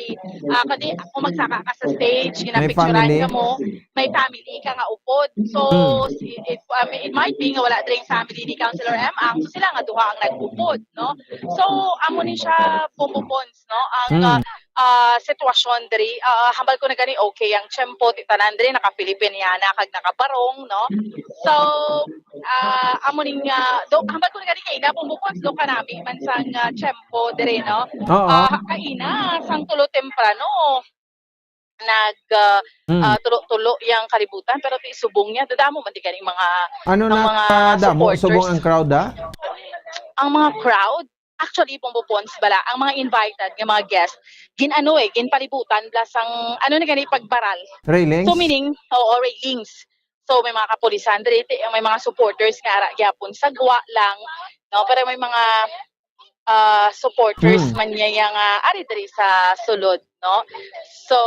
ah, kadi kung magsaka ka sa stage, May ginapicturan family? Ka mo, may family ka nga upod. So, Hmm. it, it, I mean, it might be nga wala dring family ni Councilor M ang, so sila nga duha ang nag-upod, no? So, amo ni siya, Bombo Pons, no? Ang Hmm. ah, ah, sitwasyon diri, ah, hambal ko na gani, okay ang tiyempo, ti tanan diri naka-Filipiniana kag naka-barong, no? So, ah, amo ning, ah, do, hambal ko na gani kay ina, Bombo Pons, do kanami man sang ah, tiyempo diri, no? Oo. Ah, kaina sang tulo temprano nag ah, Hmm. ah, tulo-tulo yang kalibutan, pero ti subong niya dadamo man di ganing mga Ano ang na, mga ah, damo, supporters. Subong ang crowd, ah? Ang mga crowd, actually, Bombo Pons bala, ang mga invited nga mga guest, gin-ano eh, ginpalibutan bala sang, ano na gani, pagbaral. Railings? So, meaning, oo, railings. So, may mga kapulisan diri, ti-, may mga supporters nga ara gyapon sa gwa lang, no? Pero may mga ah, supporters Hmm. man niya yang, ah, ari diri sa sulod, no? So,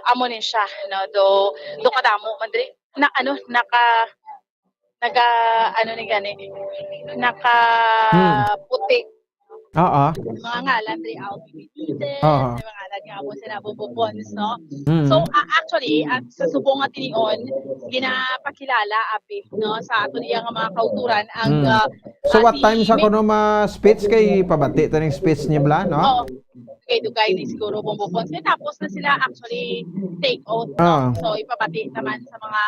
amo ni siya, no? Do, do kadamo man diri, na, ano, naka, naga, ano ni gani, naka Hmm. puti. Oo. Mga ngalan diri, Alvin Benitez, Oo. may mga ngalan nga amo sila Bobo Pons, no? Mm. So, a-, actually, at sa subong nga tinion, ginapakilala, abi, no, sa ato niya nga mga kauturan, ang, Mm. ah, So, what ah, time si sa May kuno ma-speech kay pabati ta ning speech niya bala, no? Oo. Dugay-dugay ni siguro Bobo Pons. Kay tapos na sila actually take oath, no? Ah. So, ipabati naman sa mga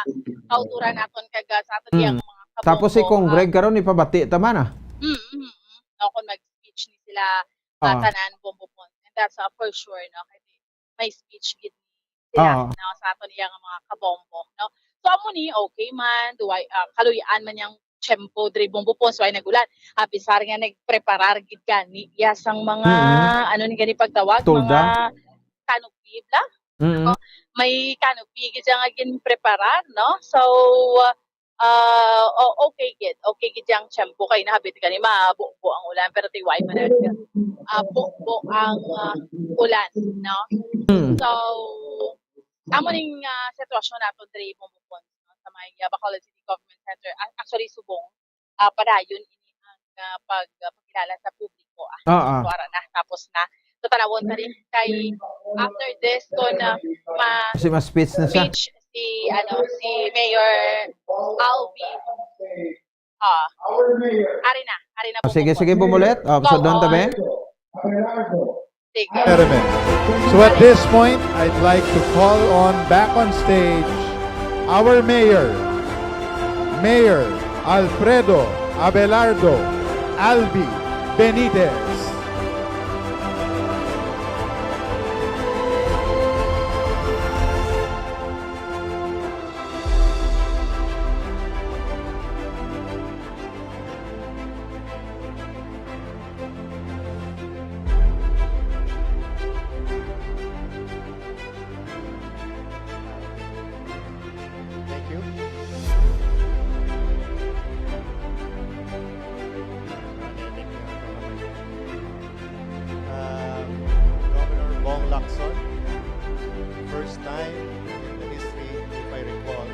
kauturan naton kag, ah, sa aton Mm. iyang mga Tapos si kabombo, Cong Greg ah. karon ipabati ta man, ah. Mm, mm, mm. No, kung mag-speech ni sila, ah, Ah. tanan, Bobo Pons. And that's, ah, for sure, no? Kay may speech gid sila, Ah. no, sa aton iya nga mga kabombo, no? So, amo ni, okay man, duway, ah, kaluy-an man yang tiyempo diri, Bobo Pons, way nag-ulan. Ah, bisar nga nagpreparar gid gani iya sang mga, Mm. ano ni gani pagtawag? Tolda? Mga canopy bala? Mm. No? May canopy gid siya nga ginpreparar, no? So, ah, o-, okay gid. Okay gid yang tiyempo kay nahabit gani mabubo ang ulan, pero tiway man ang, ah, bubo ang, ah, ulan, no? Mm. So, amo ning, ah, sitwasyon naton diri, Bobo Pons, no, sa may, ah, Bacolod City Government Center. A-, actually, subong, ah, padayon ini ang, ah, pag, ah, pagkilala sa publiko, ah. Oo. So, ara na, tapos na. So, tanawon ta rin kay after this, kung, ah, ma- Kasi ma-speech na siya. speech si, ano, si Mayor Alvin. Ah. Ari na, ari na po. Sige, sige, bumulit. Oh, so, doon tabi. Sige. Pyramid. So at this point, I'd like to call on back on stage our mayor, Mayor Alfredo Abelardo Albi Benitez. Thank you. Uh, Governor Bong Lacson, first time in the history, if I recall,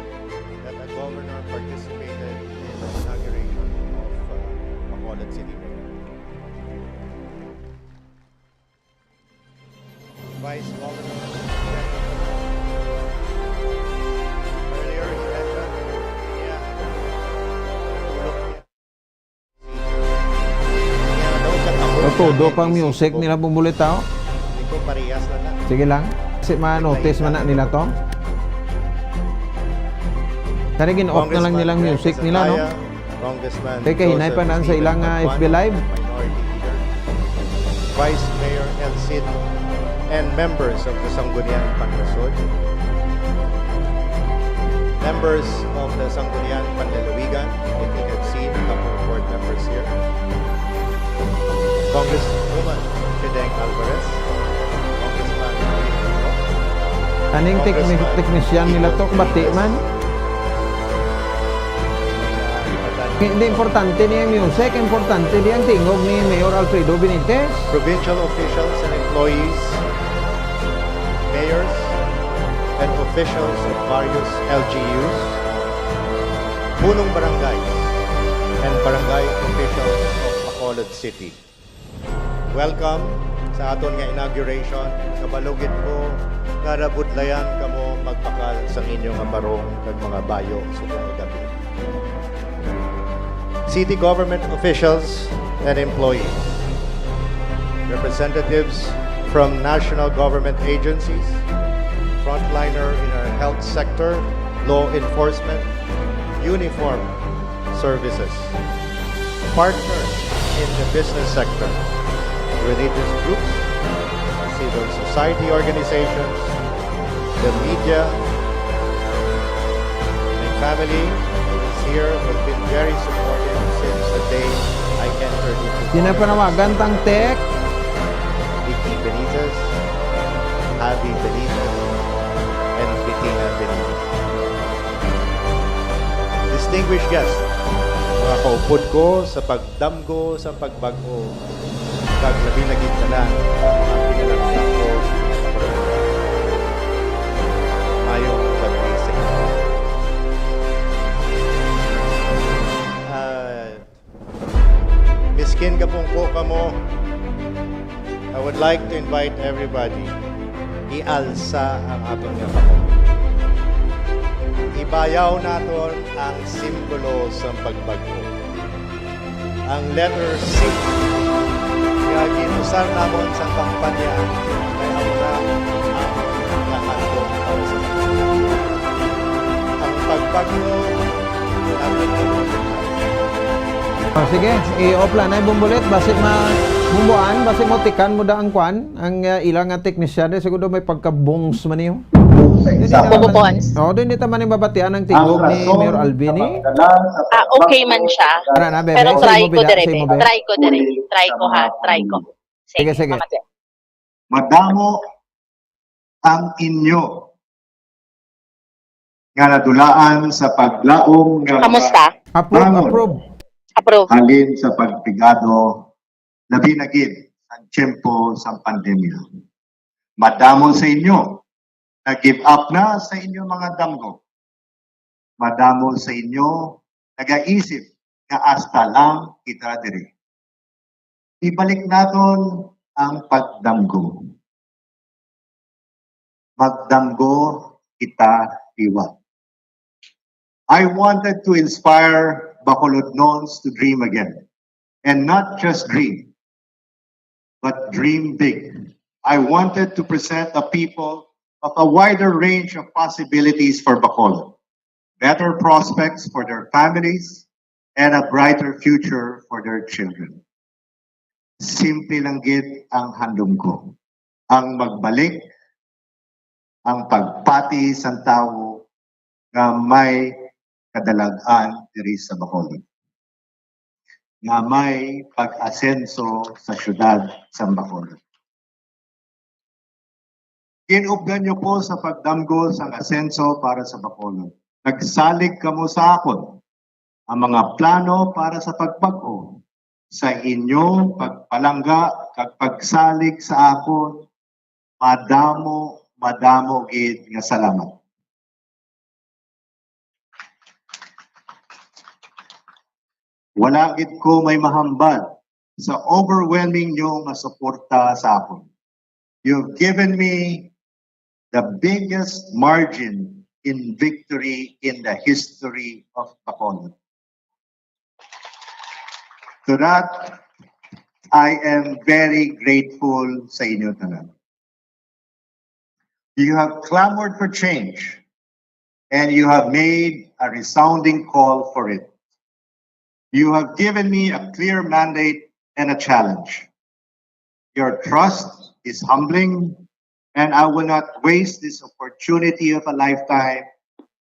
that a governor participated in the inauguration of, uh, Bacolod City Mayor. Vice Governor earlier, Your Honor. Yeah. Tulog niya. Todo pang music nila bumulitaw. Ito, parehas lang na. Sige lang. Kasi ma-notice man na nila to. Kani gin-off na lang nilang music nila, no? Congressman Kay kahinay pa Joseph naan sa Steven ilang, ah, F B Catuan, Live. Minority Leader, Vice Mayor El Cid, and members of the Sangguniang Panlungsod, members of the Sangguniang Panlalawigan, I think I've seen a couple of board members here, Congresswoman Fideng Alvarez, Congressman Willie Quirino, Aning tekni-, Congressman technician nila to, Tito bati Fernandez, man. Hindi importante niya ang music, importante niya ang tingog ni Mayor Alfredo Benitez. Provincial officials and employees, mayors, and officials of various L G Us, punong barangays, and barangay officials of Bacolod City. Welcome sa aton nga inauguration. Kabalo gid ko nga nabudlayan kamo magbakal sang inyo nga barong kag mga bayo subong kagabi. City government officials and employees, representatives from national government agencies, frontliner in our health sector, law enforcement, uniform services, partners in the business sector, religious groups, civil society organizations, the media, my family who is here, who has been very supportive since the day I entered into Ginapanawagan politics. Tang tech. Vicky Benitez, Javi Benitez, and Bettina Benitez. Distinguished guests, mga kaupod ko sa pagdamgo sa pagbag-o, kag labi na gid tanan ang mga pinalangga ko nga kabataan. Maayong gabii sa inyo. Ah, miskin gapungko kamo, I would like to invite everybody, ialsa ang aton nga kamot. Ibayaw naton ang simbolo sang pagbag-o. Ang letter C nga ginusar namon sa kampanya kay amo na ang nga handom para sa pagbago. Ang pagbago natin ang Oh, sige, i-off lang na yung bumbulit. Basi ma bumbuan, basi mo tikan mo da ang kwan. Ang uh, ilang nga teknisyan, eh, siguro may pagkabungs man niyo. Sa Bubukuan. Oo, din dito man yung mabatian ang tingog ni Mayor Albini. Ah, okay man siya. Pero try ko dire, be. Try ko dire. Try ko ha. Try ko. Sige, sige. Madamo ang inyo nga nadulaan sa paglaom nga Kamusta? Approve, approve. Approve. Halin sa pagpigado, labi na gid ang tiyempo sa pandemya. Madamo sa inyo nag-give up na sa inyo mga damgo. Madamo sa inyo nagaisip nga hasta lang kita diri. Ibalik naton ang pagdamgo. Magdamgo kita liwat. I wanted to inspire Bacolodnons to dream again. And not just dream, but dream big. I wanted to present a people of a wider range of possibilities for Bacolod, better prospects for their families, and a brighter future for their children. Simple lang gid ang handom ko. Ang magbalik, ang pagpati sang tawo nga may kadalag-an diri sa Bacolod, nga may pag-asenso sa siyudad sa Bacolod. Ginupdan niyo po sa pagdamgo sang asenso para sa Bacolod. Nagsalig kamo sa akon ang mga plano para sa pagbag-o, sa inyong pagpalangga kag pagsalig sa akon. Madamo, madamo gid nga salamat. Wala gid ko may mahambal sa overwhelming nyo nga suporta sa akon. You've given me the biggest margin in victory in the history of Bacolod. To that, I am very grateful sa inyo tanan. You have clamored for change, and you have made a resounding call for it. You have given me a clear mandate and a challenge. Your trust is humbling, and I will not waste this opportunity of a lifetime,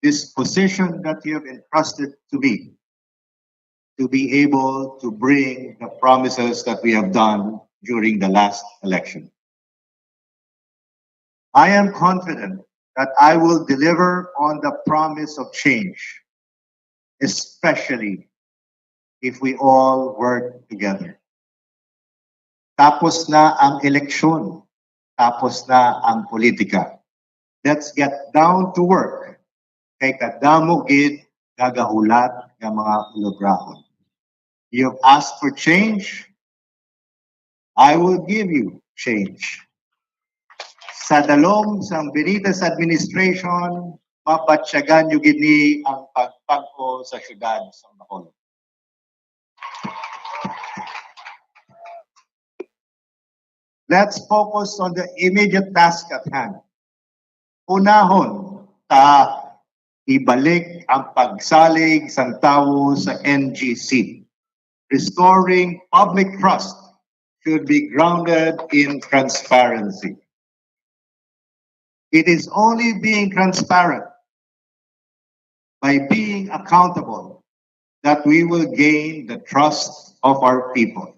this position that you have entrusted to me, to be able to bring the promises that we have done during the last election. I am confident that I will deliver on the promise of change, especially if we all work together. Tapos na ang eleksyon, tapos na ang politika. Let's get down to work. Kay kadamo gid gagahulat nga mga ulugrahon. You've asked for change, I will give you change. Sa dalom sang Benitez administration, mabatyagan nyo gid ni ang pagbag-o sa siyudad sa Bacolod. Let's focus on the immediate task at hand. Unahon ta ibalik ang pagsalig sang tawo sa N G C. Restoring public trust should be grounded in transparency. It is only being transparent, by being accountable, that we will gain the trust of our people.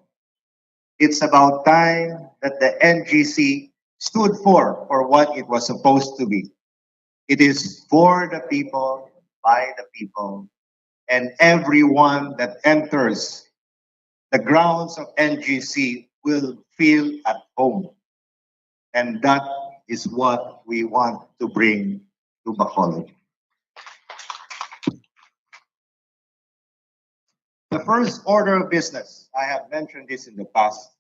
It's about time that the N G C stood for for what it was supposed to be. It is for the people, by the people, and everyone that enters the grounds of N G C will feel at home. And that is what we want to bring to Bacolod. The first order of business, I have mentioned this in the past,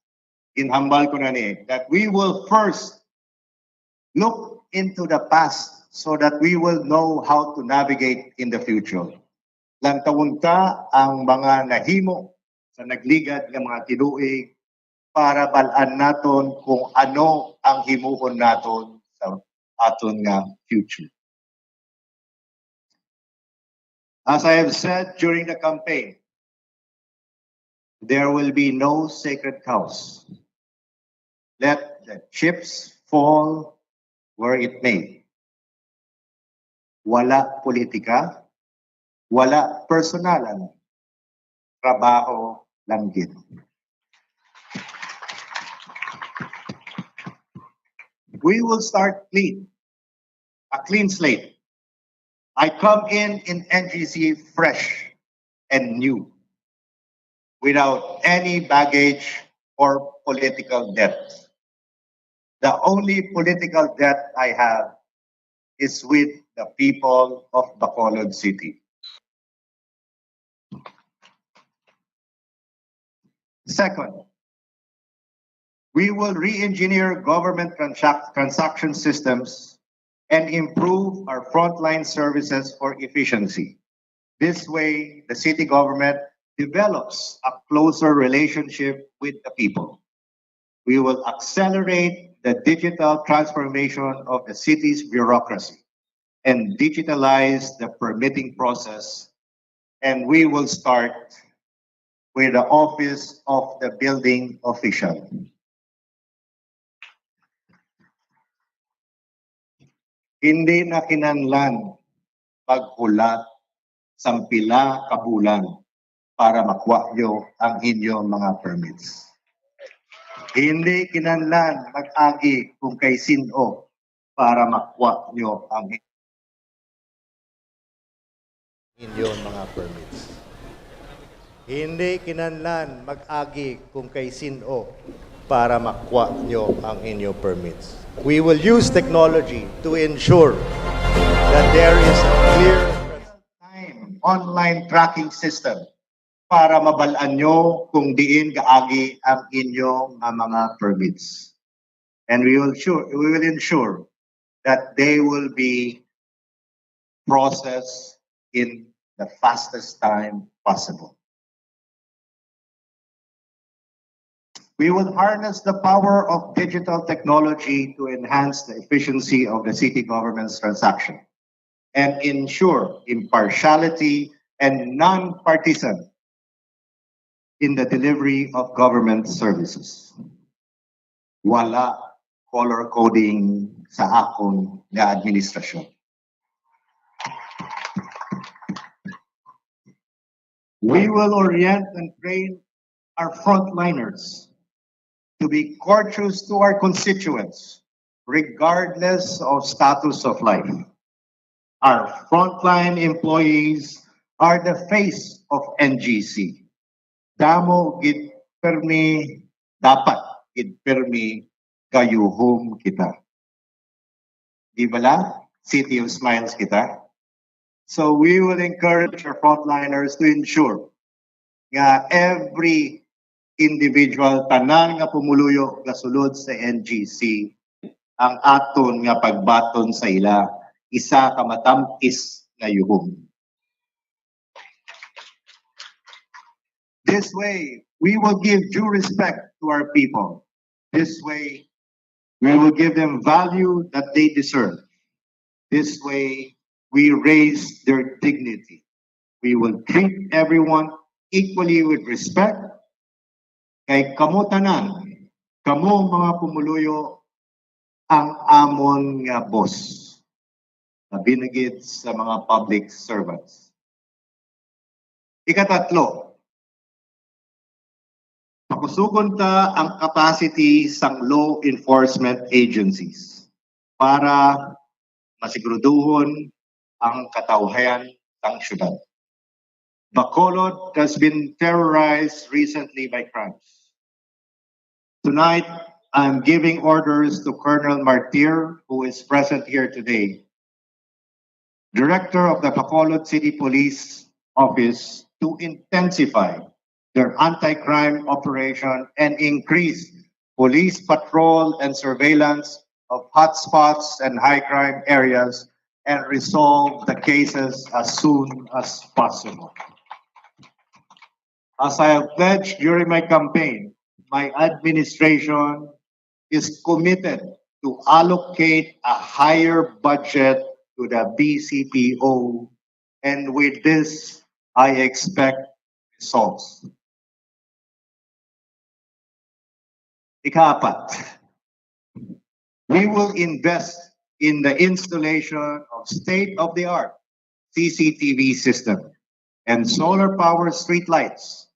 ginhambal ko na ni, that we will first look into the past so that we will know how to navigate in the future. Lantawon ta ang mga nahimo sa nagligad nga mga tiluig para bal-an naton kung ano ang himuon naton sa aton nga future. As I have said during the campaign, there will be no sacred cows. Let the chips fall where it may. Wala politika, wala personalan. Trabaho lang gid. We will start clean, a clean slate. I come in in N G C fresh and new, without any baggage or political debt. The only political debt I have is with the people of Bacolod City. Second, we will re-engineer government transac- transaction systems and improve our frontline services for efficiency. This way, the city government develops a closer relationship with the people. We will accelerate the digital transformation of the city's bureaucracy and digitalize the permitting process. And we will start with the Office of the Building Official. Hindi na kinahanglan maghulat sang pila ka bulan para makuha nyo ang inyo mga permits. Hindi kinahanglan mag-agi kung kay sin-o para makuha nyo ang inyo mga permits. Hindi kinahanglan mag-agi kung kay sin-o para makuha nyo ang inyo permits. We will use technology to ensure that there is a clear time online tracking system para mabal-an nyo kung diin gaagi ang inyo nga mga permits. And we will sure we will ensure that they will be processed in the fastest time possible. We will harness the power of digital technology to enhance the efficiency of the city government's transaction and ensure impartiality and non-partisan in the delivery of government services. Wala color coding sa akon nga administrasyon. We will orient and train our frontliners to be courteous to our constituents, regardless of status of life. Our frontline employees are the face of N G C. Damo gid permi, dapat gid permi gayuhom kita. Di bala? City of Smiles kita. So we will encourage our frontliners to ensure nga every individual, tanan nga pumuluyo nga sulod sa N G C, ang aton nga pagbaton sa ila isa ka matamis nga yuhom. This way, we will give due respect to our people. This way, we will give them value that they deserve. This way, we raise their dignity. We will treat everyone equally with respect. Kay kamo tanan, kamo mga pumuluyo, ang amon nga boss, labi na gid sa mga public servants. Ikatatlo, pakusugon ta ang capacity sang law enforcement agencies para masiguraduhon ang katawhayan sang syudad. Bacolod has been terrorized recently by crimes. Tonight, I'm giving orders to Colonel Martir, who is present here today, Director of the Bacolod City Police Office, to intensify their anti-crime operation and increase police patrol and surveillance of hotspots and high-crime areas and resolve the cases as soon as possible. As I have pledged during my campaign, my administration is committed to allocate a higher budget to the B C P O, and with this, I expect results. Ikaapat, we will invest in the installation of state-of-the-art C C T V system and solar power streetlights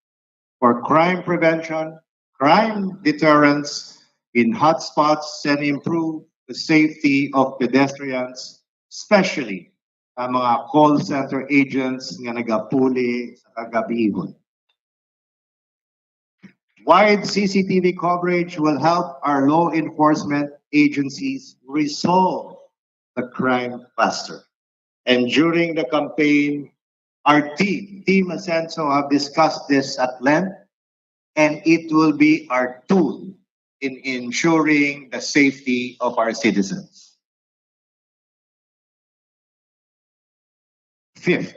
for crime prevention, crime deterrence in hotspots, and improve the safety of pedestrians, especially ang mga call center agents nga nagapuli sa kagabihon. Wide C C T V coverage will help our law enforcement agencies resolve the crime faster. And during the campaign, our team, Team Asenso, have discussed this at length, and it will be our tool in ensuring the safety of our citizens. Fifth,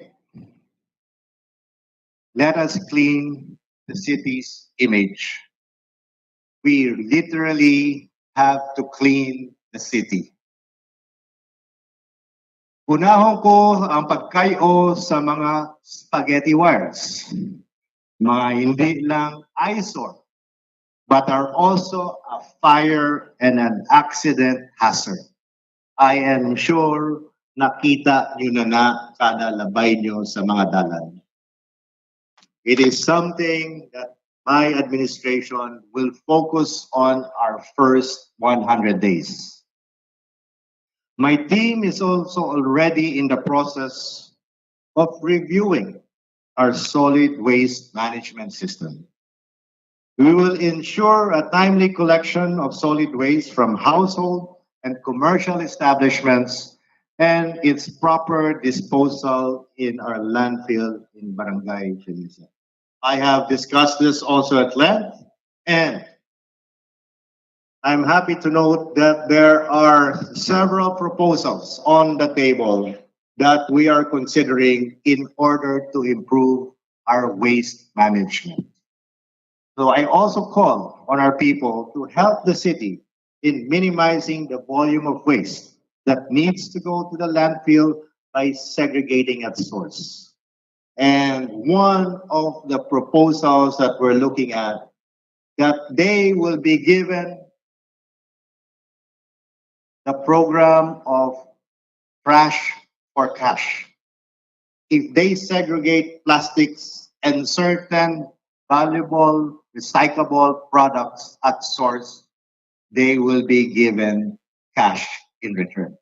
let us clean the city's image. We literally have to clean the city. Unahon ko ang pagkay-o sa mga spaghetti wires, mga hindi lang eyesore, but are also a fire and an accident hazard. I am sure nakita nyo na na kada labay nyo sa mga dalan. It is something that my administration will focus on our first one hundred days. My team is also already in the process of reviewing our solid waste management system. We will ensure a timely collection of solid waste from household and commercial establishments and its proper disposal in our landfill in Barangay Feliciano. I have discussed this also at length, and I'm happy to note that there are several proposals on the table that we are considering in order to improve our waste management. So I also call on our people to help the city in minimizing the volume of waste that needs to go to the landfill by segregating at source. And one of the proposals that we're looking at, that they will be given the program of trash for cash. If they segregate plastics and certain valuable recyclable products at source, they will be given cash in return.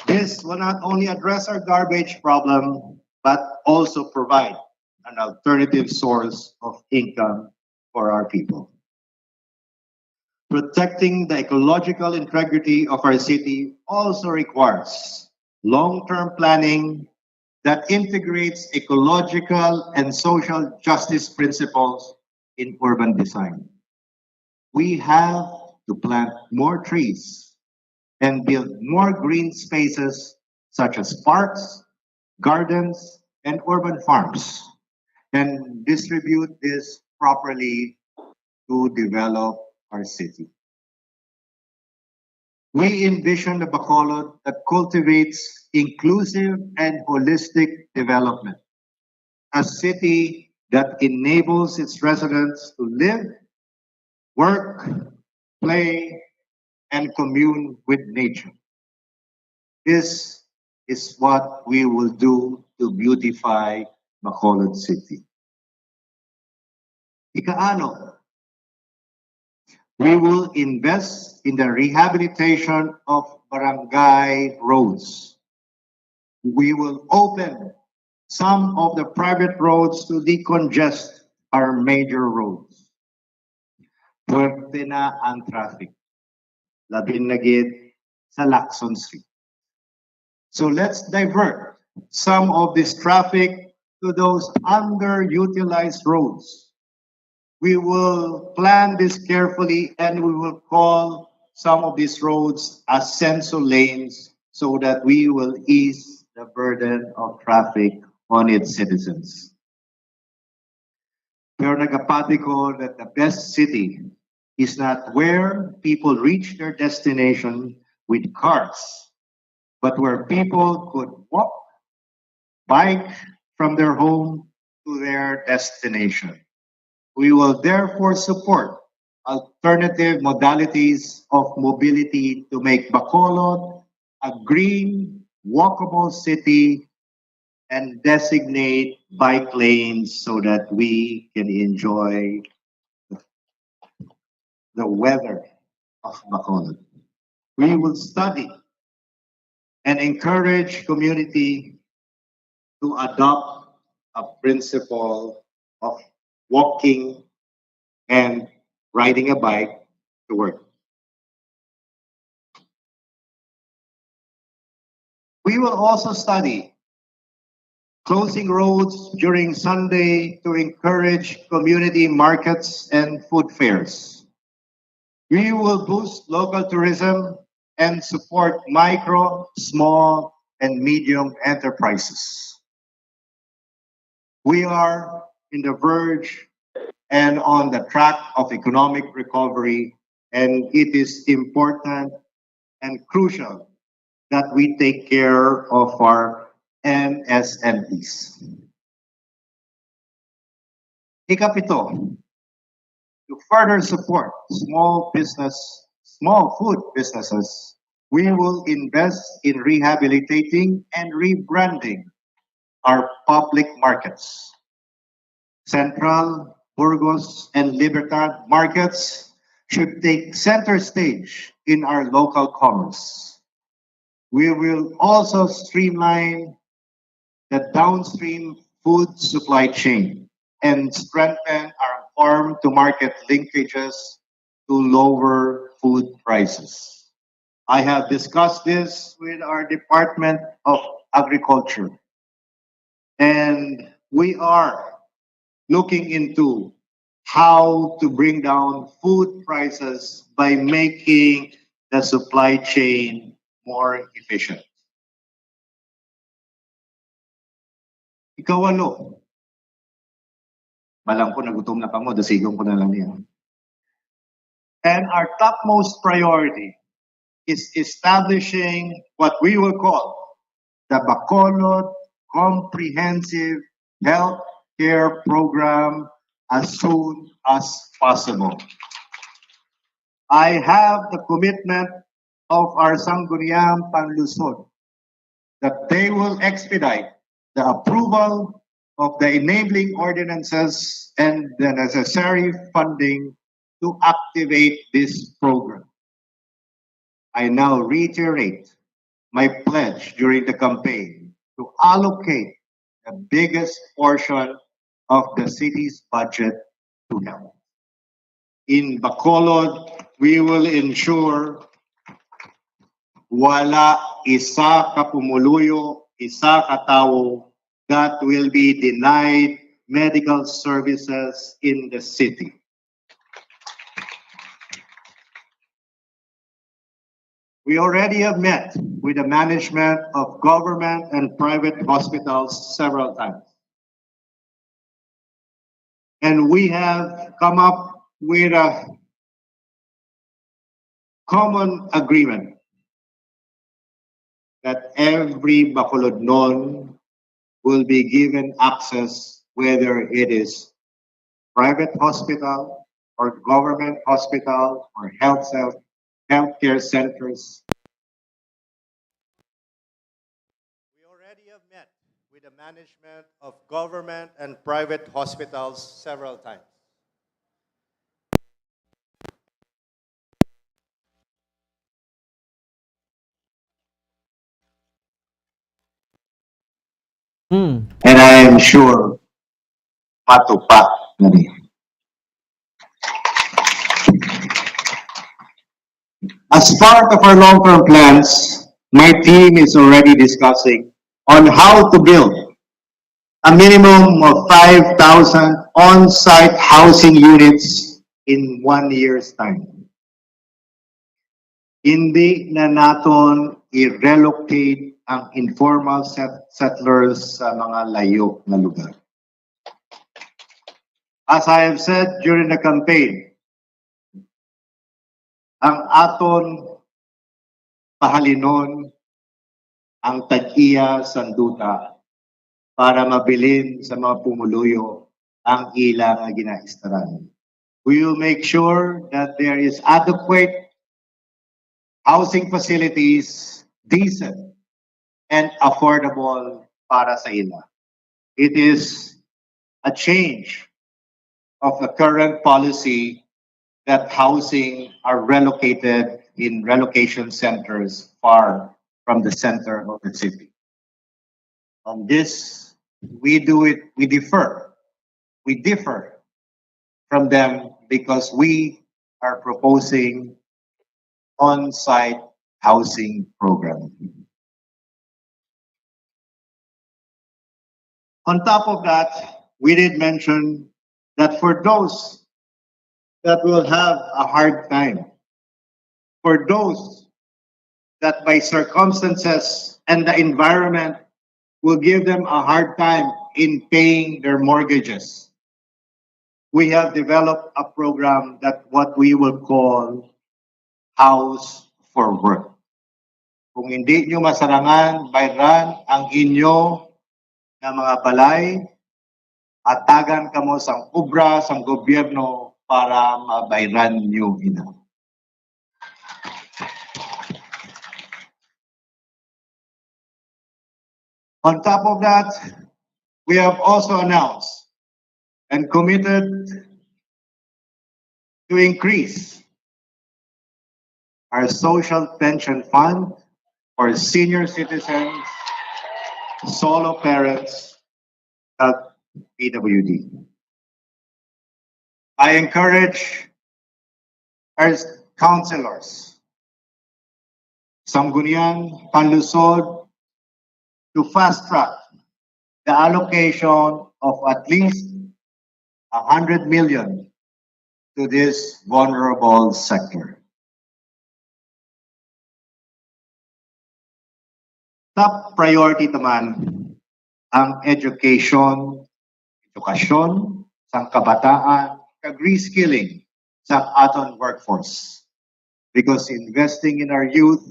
This will not only address our garbage problem, but also provide an alternative source of income for our people. Protecting the ecological integrity of our city also requires long-term planning that integrates ecological and social justice principles in urban design. We have to plant more trees and build more green spaces such as parks, gardens, and urban farms, and distribute this properly to develop our city. We envision a Bacolod that cultivates inclusive and holistic development, a city that enables its residents to live, work, play, and commune with nature. This is what we will do to beautify Bacolod City. Ika-ano, we will invest in the rehabilitation of barangay roads. We will open some of the private roads to decongest our major roads. Fuerte na ang traffic, labi na gid sa Lacson Street. So let's divert some of this traffic to those underutilized roads. We will plan this carefully and we will call some of these roads as Censo lanes so that we will ease the burden of traffic on its citizens. Pero nagapati ko that the best city is not where people reach their destination with cars, but where people could walk, bike from their home to their destination. We will therefore support alternative modalities of mobility to make Bacolod a green, walkable city and designate bike lanes so that we can enjoy the weather of Bacolod. We will study and encourage community to adopt a principle of walking and riding a bike to work. We will also study closing roads during Sunday to encourage community markets and food fairs. We will boost local tourism and support micro, small, and medium enterprises. We are in the verge and on the track of economic recovery, and it is important and crucial that we take care of our M S M Es. Ikapito, to further support small business, small food businesses, we will invest in rehabilitating and rebranding our public markets. Central, Burgos, and Libertad markets should take center stage in our local commerce. We will also streamline the downstream food supply chain and strengthen our farm-to-market linkages to lower food prices. I have discussed this with our Department of Agriculture, and we are looking into how to bring down food prices by making the supply chain more efficient. Ikawalo, balang ko nagutom na kamo, dasigon ko na lang niya. And our topmost priority is establishing what we will call the Bacolod Comprehensive Health Care Program as soon as possible. I have the commitment of our Sangguniang Panlungsod that they will expedite the approval of the enabling ordinances and the necessary funding to activate this program. I now reiterate my pledge during the campaign to allocate the biggest portion of the city's budget to health. In Bacolod, we will ensure wala isa ka pumuluyo, isa ka tawo that will be denied medical services in the city. We already have met with the management of government and private hospitals several times. And we have come up with a common agreement that every Bacolodnon will be given access, whether it is private hospital or government hospital or health cel-, healthcare centers. We already have met with the management of government and private hospitals several times. Hmm. And I am sure matupa na niya. As part of our long-term plans, my team is already discussing on how to build a minimum of five thousand on-site housing units in one year's time. Hindi na naton i-relocate ang informal set-, settlers sa mga layo nga lugar. As I have said during the campaign, ang aton pahalinon ang tag-iya sang duta para mabilin sa mga pumuluyo ang ila nga ginaistaran. We will make sure that there is adequate housing facilities, decent and affordable para sa ila. It is a change of the current policy that housing are relocated in relocation centers far from the center of the city. On this, we do it, we differ. We differ from them because we are proposing on-site housing program. On top of that, we did mention that for those that will have a hard time, for those that by circumstances and the environment will give them a hard time in paying their mortgages, we have developed a program that what we will call House for Work. Kung hindi nyo masarangan, bayran ang inyo nga mga balay, hatagan kamo sang obra sang gobyerno para mabayran nyo ina. On top of that, we have also announced and committed to increase our social pension fund for senior citizens, solo parents, at P W D. I encourage our councilors, Sangguniang Panlungsod, to fast track the allocation of at least a hundred million to this vulnerable sector. Top priority naman ang education, edukasyon sang kabataan, kag reskilling sang aton workforce. Because investing in our youth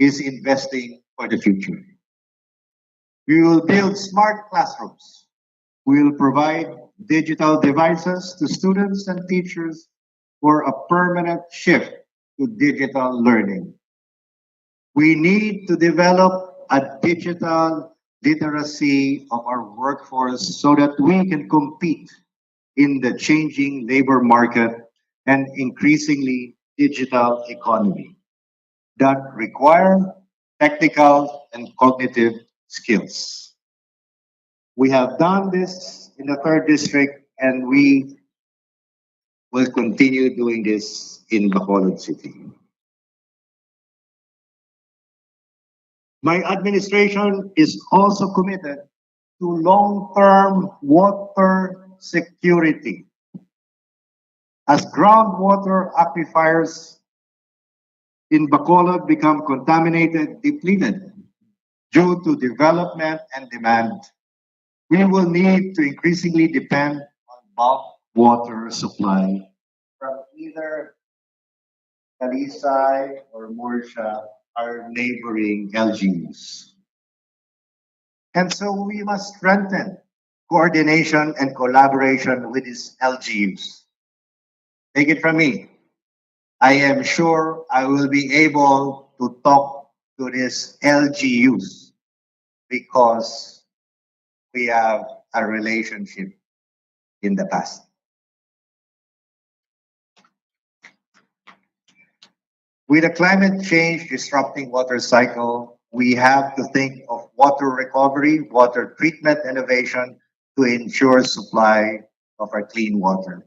is investing for the future. We will build smart classrooms. We will provide digital devices to students and teachers for a permanent shift to digital learning. We need to develop a digital literacy of our workforce so that we can compete in the changing labor market and increasingly digital economy that require technical and cognitive skills. We have done this in the third district, and we will continue doing this in Bacolod City. My administration is also committed to long-term water security. As groundwater aquifers in Bacolod become contaminated, depleted due to development and demand, we will need to increasingly depend on bulk water supply from either Talisay or Murcia, our neighboring L G Us. And so we must strengthen coordination and collaboration with these L G Us. Take it from me. I am sure I will be able to talk to these L G Us because we have a relationship in the past. With the climate change disrupting water cycle, we have to think of water recovery, water treatment innovation to ensure supply of our clean water.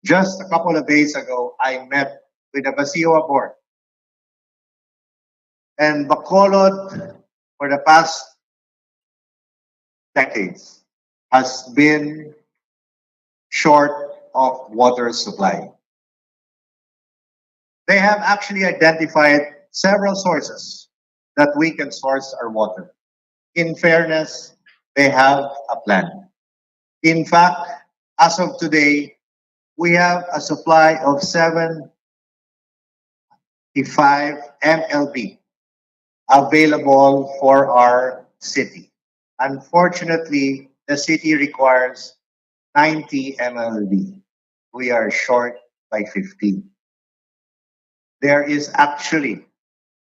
Just a couple of days ago, I met with the Basiwa board And Bacolod, for the past decades, has been short of water supply. They have actually identified several sources that we can source our water. In fairness, they have a plan. In fact, as of today, we have a supply of seventy-five M L B available for our city. Unfortunately, the city requires ninety M L B. We are short by fifteen. There is actually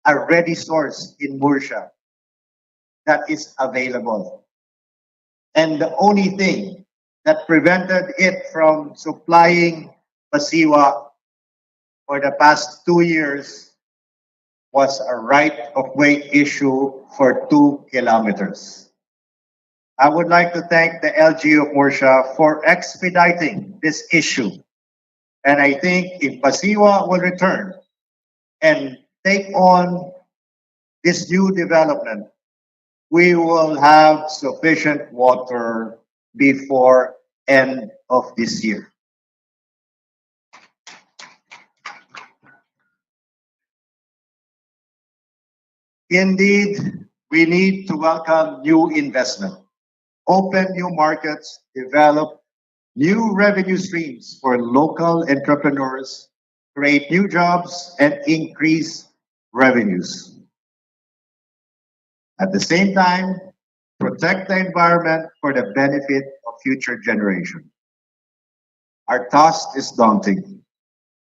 a ready source in Murcia that is available. And the only thing that prevented it from supplying Pasiwa for the past two years was a right-of-way issue for two kilometers. I would like to thank the L G U of Murcia for expediting this issue. And I think if Pasiwa will return and take on this new development, we will have sufficient water before end of this year. Indeed, we need to welcome new investment, open new markets, develop new revenue streams for local entrepreneurs, create new jobs, and increase revenues. At the same time, protect the environment for the benefit of future generation. Our task is daunting.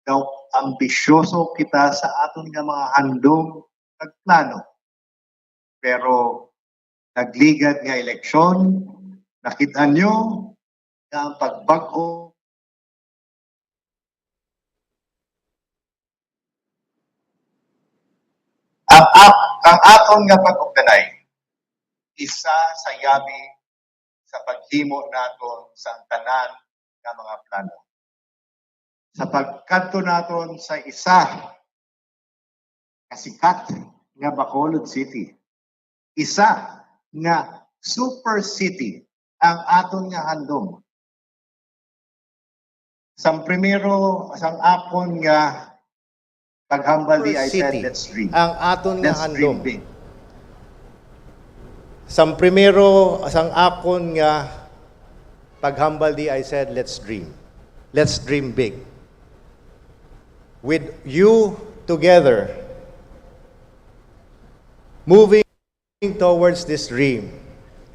Daw ambisyoso kita sa aton nga mga handom kag plano. Pero nagligad nga eleksyon, nakita nyo nga ang pagbag-o Ang, at, ang aton nga pag-ugdanay, isa sa yabi sa paghimo naton sang tanan nga mga plano. Sa pagkadto naton sa isa ka sikat nga Bacolod City, isa nga super city ang aton nga handom. Sang primero, sang akon nga paghambal di, I said, "Let's dream." Ang aton nga handom. Let's dream big. Sang primero, sang akon nga paghambal di, I said, "Let's dream. Let's dream big." With you together, moving towards this dream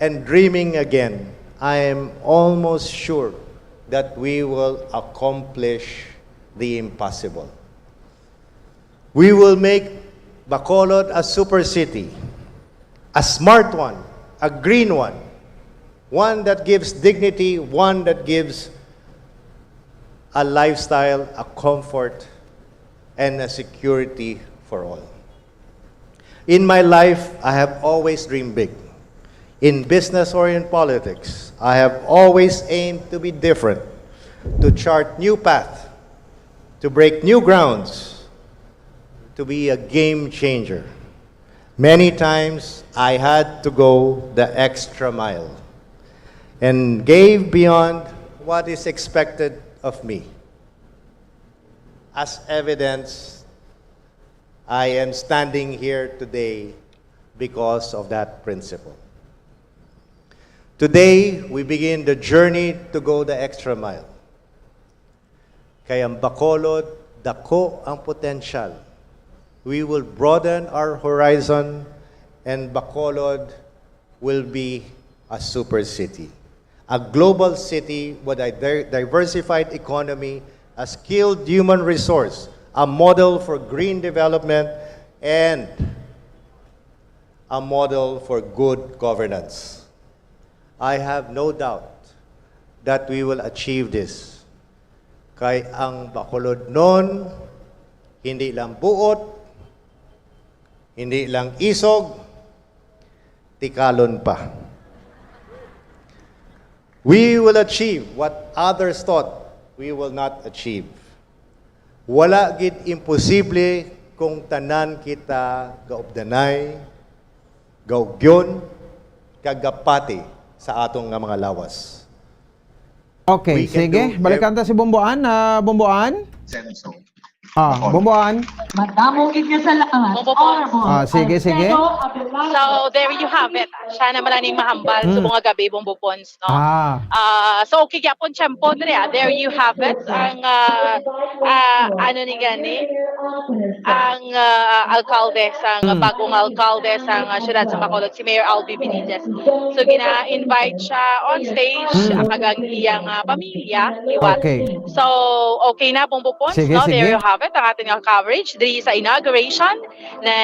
and dreaming again, I am almost sure that we will accomplish the impossible. We will make Bacolod a super city, a smart one, a green one, one that gives dignity, one that gives a lifestyle, a comfort, and a security for all. In my life, I have always dreamed big. In business or in politics, I have always aimed to be different, to chart new path, to break new grounds, to be a game changer. Many times, I had to go the extra mile and gave beyond what is expected of me. As evidence, I am standing here today because of that principle. Today, we begin the journey to go the extra mile. Kay ang Bacolod, dako ang potensyal. We will broaden our horizon, and Bacolod will be a super city, a global city with a di-, diversified economy, a skilled human resource, a model for green development, and a model for good governance. I have no doubt that we will achieve this. Kay ang Bacolodnon, hindi lang buot, hindi lang isog, tikalon pa. We will achieve what others thought we will not achieve. Wala gid imposible Kung tanan kita gaubdanay, gaugyon, kag gapati sa aton nga mga lawas. Okay, We can sige. do Balikan ta si Bomboan. Ah, Bomboan? Senso. Ah, Bacol. Bomboan. Madamo gid nga salamat. Bomboan. Honorable Ah, sige, sige. Alfredo Abelardo. So, there you have it. Siya naman ang mahambal sa Mm. mga gabi, Bombo Pons, no? Ah. Ah, so, okay gyapon, tiyempo, Dre, ah. There you have it. Ang, ah, ah, ano ni gani? Ang, ah, alkalde, sang Mm. bagong alkalde sang, ah, siyudad sa Bacolod, si Mayor Albi Benitez. So, gina-invite siya on stage, Mm. ah, kag ang iyang, ah, pamilya, liwat. Okay. So, okay na, Bombo Pons, Sige, no? sige. There you have it, ang ating, ah, coverage diri sa inauguration na,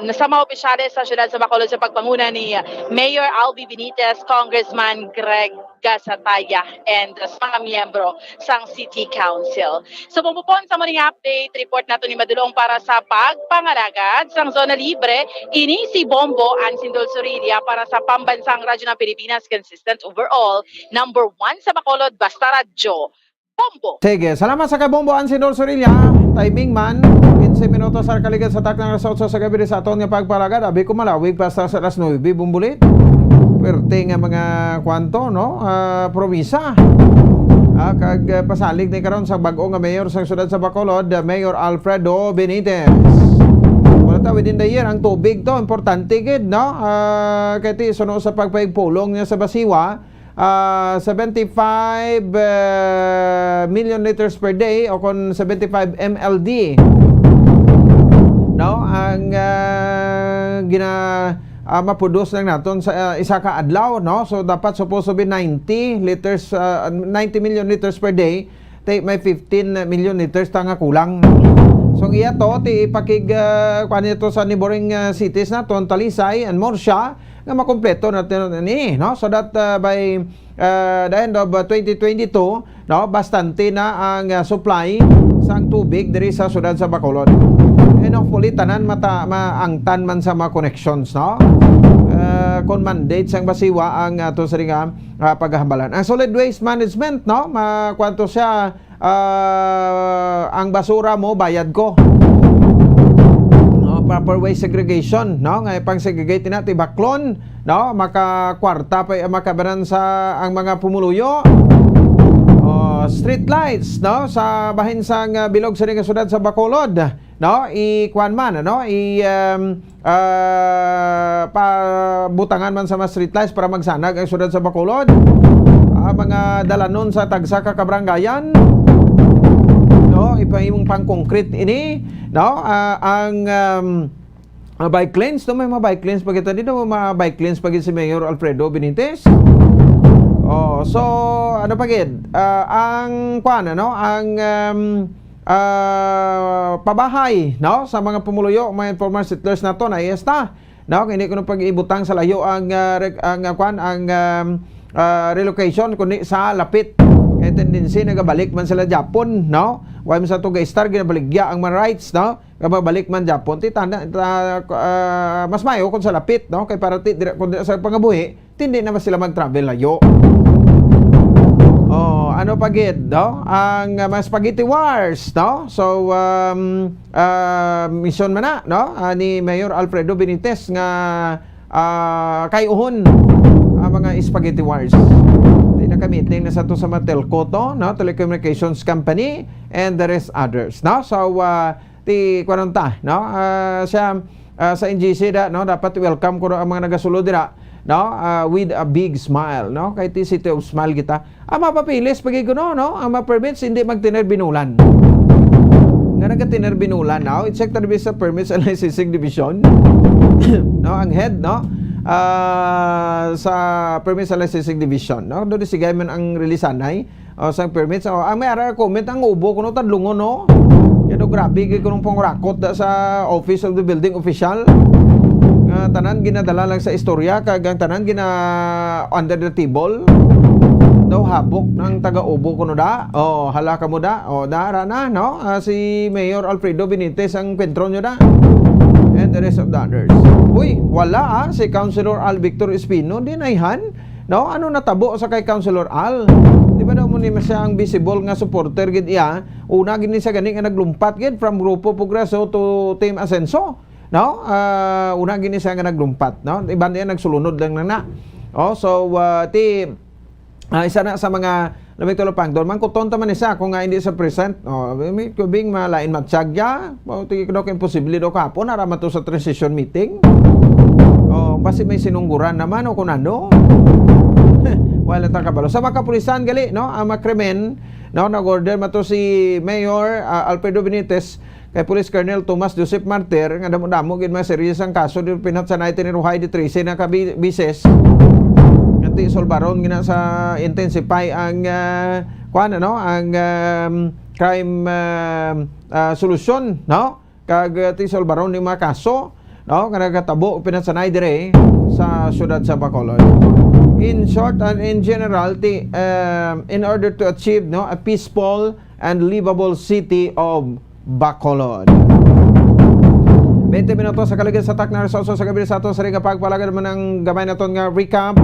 na sa mga opisyales sa siyudad sa Bacolod sa pagpanguna ni Mayor Albi Benitez, Congressman Greg Gasataya, and sa mga miyembro sang City Council. So, Bombo Pons, sa morning update, report nato ni Madulong para sa pagpangalagad sang Zona Libre. Ini si Bombo Ansindol Sorilla para sa Pambansang Radyo ng Pilipinas, consistent overall, number one sa Bacolod, basta radyo. Bombo! Sige, salamat sa kay Bombo Ansinor Sorilla. Timing man, quince minutos ang kaligad sa taknang alas otso sa gabi sa aton nga pagpalagad. Abi ko malawig pa sa, sa alas nuebe, Bombolit. Pwerte nga mga kwanto, no? Ah, promisa. Ah, kag, ah, pasalig ni karon sa bag-o nga mayor sa siyudad sa Bacolod, ah, Mayor Alfredo Benitez. Wala ta, within the year, ang tubig to, importante gid, no? Ah, kay ti, suno sa pagpaigpulong niya sa Basiwa, ah, seventy-five, ah, million liters per day o kon seventy-five M L D, no? Ang, ah, gina-, ah, maproduce lang naton sa, ah, isa ka adlaw, no? So, dapat supposed to be ninety liters, ah, ninety million liters per day. Ti may fifteen million liters ta nga kulang. So, ang iya to, ti ipakig, ah, kuan niya to sa neighboring, ah, cities naton, Talisay and Murcia, nga makompleto natin ni, no? So that, uh, by, uh, the end of, uh, twenty twenty-two, no, bastante na ang, uh, supply sang tubig diri sa siyudad sa Bacolod. And hopefully, tanan mata-, maangtan man sa mga connections, no? Uh, kung mandate sang Basiwa ang ato sa ringa, uh, paghahambalan. Ang solid waste management, no? Ma-, kwanto siya, ah, ang basura mo, bayad ko. No, proper waste segregation, no? Nga pang segregate na ti baklon, no? Makakwarta pa, makabanan sa ang mga pumuluyo. Oh, street lights, no? Sa bahin sang, ah, bilog sa nga siyudad sa Bacolod, no? I kuan man, ano? I, um, ah, pabutangan man sa mga streetlights para magsanag ang siyudad sa Bacolod. Ah, mga dalanon sa tagsa ka kabarangayan, no? Ipahimong pang-concrete ini, no? Ah, ang, um, ah, bike lanes, no? May mga bike lanes pa kita dito, mga bike lanes pa gid si Mayor Alfredo Benitez. Oh, so, ano pa gid? Ah, ang, kuan, ano? Ang, um, ah, pabahay, no? Sa mga pumuluyo, mga informal settlers nato, na esta. No, hindi ko na pag-ibutang sa layo ang, ah, rec-, ang, ah, kwan, ang, um, ah, relocation, kundi sa lapit. Kaya tendency, nagabalik man sila Japon, no? Why man sa to ga-star, ginabaligya ang mga rights, no? Kaya mabalik man Japon, ti tanda, ta-, ah, mas mayo kung sa lapit, no? Kay para ti, dira, kung dira sa pangabuhi, tindi na ba sila mag-travel layo? Oh, ano pa gid, no? Ang, uh, mga spaghetti wars, no? So, um, uh, mission man na, no? Ah, ni Mayor Alfredo Benitez nga, ah, kay-uhon ang mga spaghetti wars. Di naka-meeting na sa to sa mga telco to, no? Telecommunications company and the rest others, no? So, uh, ti, kuwan ta, no? Ah, siya, ah, sa N G C da, no? Dapat welcome ko ang mga nagasulod dira, no? Ah, with a big smile, no? Kay ti City of Smile kita. Ang mapapilis pag kuno, no? Ang mga permits hindi magtiner binulan. Nga nagtiner binulan, no? I-check ta sa Permits and Licensing Division. No, ang head, no? Ah, sa Permits and Licensing Division, no? Doon sigay man ang releasanay. Oh, sang permits. Oh, ang may ara comment ang ubo kuno tadlungon, no? Kaya do grabe kay kunong pangurakot da sa Office of the Building Official. Nga tanan ginadala lang sa istorya, kag ang tanan gina under the table. Daw habok ng taga-ubo kuno da. Oh, hala ka mo da. Oh, da, ara na, no? Ah, si Mayor Alfredo Benitez ang kwentro nyo da. And the rest of the others. Uy, wala, ah, si Councilor Al Victor Espino, di naihan. No? Ano natabo sa kay Councilor Al? Iba daw mo ni siya ang visible nga supporter gid iya. Una gid ni siya gani nga naglumpat gid from Grupo Progreso to Team Asenso. No? Ah, una gid ni siya nga naglumpat, no? Iban niya nagsulunod lang na na. Oh, so, ah, ti, ah, isa na sa mga, labi tulo pang, doon man kuton ta man isa kung nga hindi sa present. Oh, may kubing malain matsagya. Oh, ti, daw kay imposible daw kahapon, naraman to sa transition meeting. Oh, basi may sinungguran naman o kung ano. Wala ta kabalo. Sa mga kapulisan gali, no? Ang mga krimen, no? Nag-order man to si Mayor, ah, Alfredo Benitez kay Police Colonel Tomas Joseph Martir nga damo-damo gid mga seryos ang kaso di pinatsanay tiniruhay di trese na ka bi-, bises. Nganti sulbaron gina sa intensify ang, ah, kuan, ano, ang, um, crime, um, ah, solusyon, no? Kag, ah, ti sulbaron ni mga kaso, no, nga nagatabo pinatsanay dire sa siyudad sa Bacolod. In short and in general, ti, um, in order to achieve, no, a peaceful and livable city of Bacolod. Twenty minutos sa kaligid sa takna resulta sa gabi sa aton sa ring pagpalagad man ang gamay naton nga recap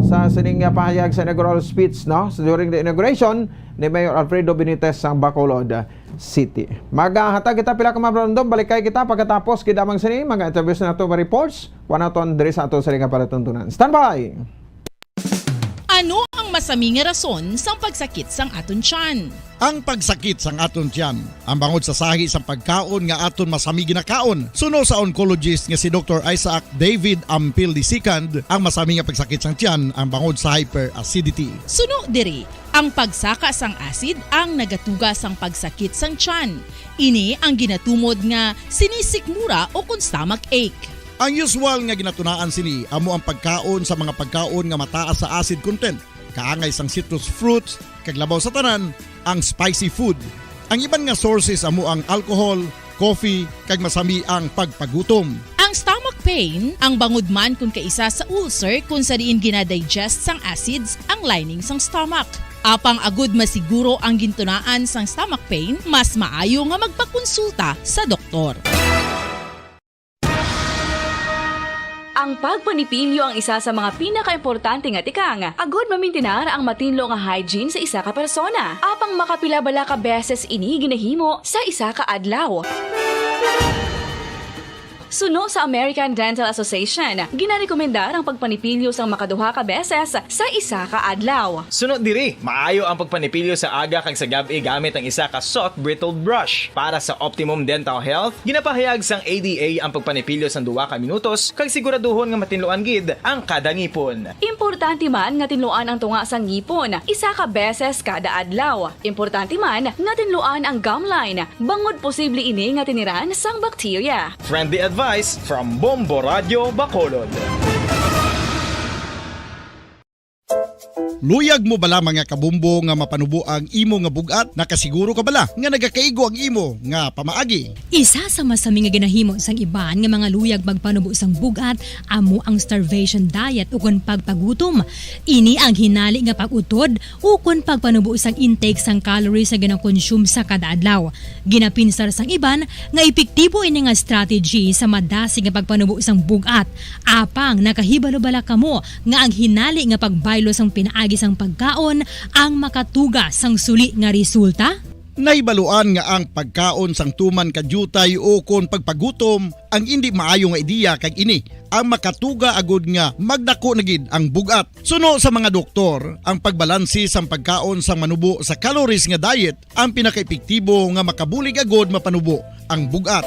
sa sining nga pahayag sa inaugural speech, no? So, during the inauguration ni Mayor Alfredo Benitez sang Bacolod City. Magahatag kita pila ka mga barandom, balikay kita pagkatapos gid lamang sini mga interviews nato, mga reports, kuha naton diri sa aton sa ring palatuntunan. Standby! Ano ang masami nga rason sang pagsakit sang aton tiyan? Ang pagsakit sang aton tiyan, ang bangod sa sahi sang pagkaon nga aton masami ginakaon. Suno sa oncologist nga si Doktor Isaac David Ampil the second, ang masami nga pagsakit sang tiyan ang bangod sa hyperacidity. Suno diri, ang pagsaka sang acid ang nagatuga sang pagsakit sang tiyan. Ini ang ginatumod nga sinisikmura o kon stomach ache. Ang usual nga ginatunaan sini amo ang pagkaon sa mga pagkaon nga mataas sa acid content, kaangay sang citrus fruits, kag labaw sa tanan, ang spicy food. Ang iban nga sources amo ang alcohol, coffee, kag masami ang pagpagutom. Ang stomach pain, ang bangod man kon kaisa sa ulcer kon sa diin ginadigest sang acids ang lining sang stomach. Apang agud masiguro ang gintunaan sang stomach pain, mas maayo nga magpakonsulta sa doktor. Ang pagpanipilyo ang isa sa mga pinakaimportante nga tikang agud mamintinar ang matinlo nga hygiene sa isa ka persona. Apang makapila bala ka beses ini ginahimo sa isa ka adlaw? Suno sa American Dental Association, ginarekomendar ang pagpanipilyo sang makaduha ka beses sa isa ka adlaw. Suno diri, maayo ang pagpanipilyo sa aga kag sa gab-i gamit ang isa ka soft bristled brush. Para sa optimum dental health, ginapahayag sang A D A ang pagpanipilyo sang duha ka minutos kag siguraduhon nga matinluan gid ang kada ngipon. Importante man nga tinluan ang tunga sang ngipon isa ka beses kada adlaw. Importante man nga tinluan ang gum line, bangod posible ini nga tiniran sang bakterya. Friendly advice from Bombo Radyo Bacolod. Luyag mo bala, mga kabombo, nga mapanubo ang imo nga bug-at? Nakasiguro ka bala nga nagakaigo ang imo nga pamaagi? Isa sa masami nga ginahimo sang iban nga mga luyag magpanubo sang bug-at amo ang starvation diet ukon pagpagutom. Ini ang hinali nga pag-utod ukon pagpanubo sang intake sang calories nga ginakonsume sa kada adlaw. Ginapinsar sang iban nga epektibo ini nga strategy sa madasig nga pagpanubo sang bug-at. Apang nakahibalo bala kamo nga ang hinali nga pagbaylo sang pinaagi sang pagkaon ang makatuga sang suli nga resulta? Nahibaluan nga ang pagkaon sang tuman ka diutay ukon pagpagutom ang indi maayo nga ideya, kag ini ang makatuga agud nga magdako na gid ang bug-at. Suno sa mga doktor, ang pagbalanse sang pagkaon sang manubo sa calories nga diet ang pinakaepektibo nga makabulig agud mapanubo ang bug-at.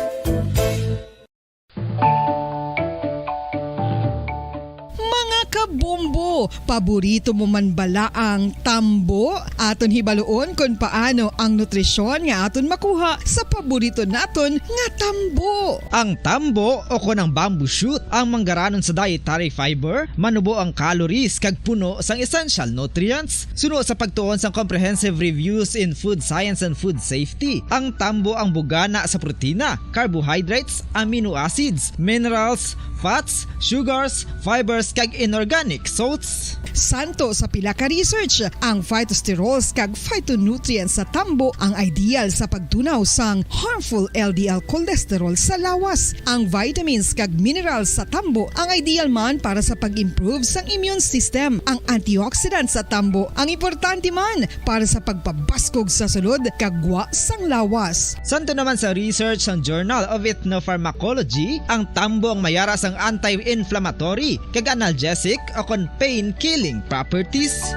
Mga kabombo, paborito mo man bala ang tambo? Aton hibaluon kon paano ang nutrisyon nga aton makuha sa paborito naton nga tambo. Ang tambo, o kon ang bamboo shoot, ang manggaranon sa dietary fiber, manubo ang calories kag puno sang essential nutrients. Suno sa pagtuon sang Comprehensive Reviews in Food Science and Food Safety, ang tambo ang bugana sa protina, carbohydrates, amino acids, minerals, fats, sugars, fibers, kag inorganic salts Santo sa pila ka research, ang phytosterols kag phytonutrients sa tambo ang ideal sa pagtunaw sang harmful L D L cholesterol sa lawas. Ang vitamins kag minerals sa tambo ang ideal man para sa pag-improve sang immune system. Ang antioxidants sa tambo ang importante man para sa pagpabaskog sa sulod kag gwa sang lawas. Santo naman sa research sang Journal of Ethnopharmacology, ang tambo ang may ara sang anti-inflammatory kag analgesic ukon pain-killing properties.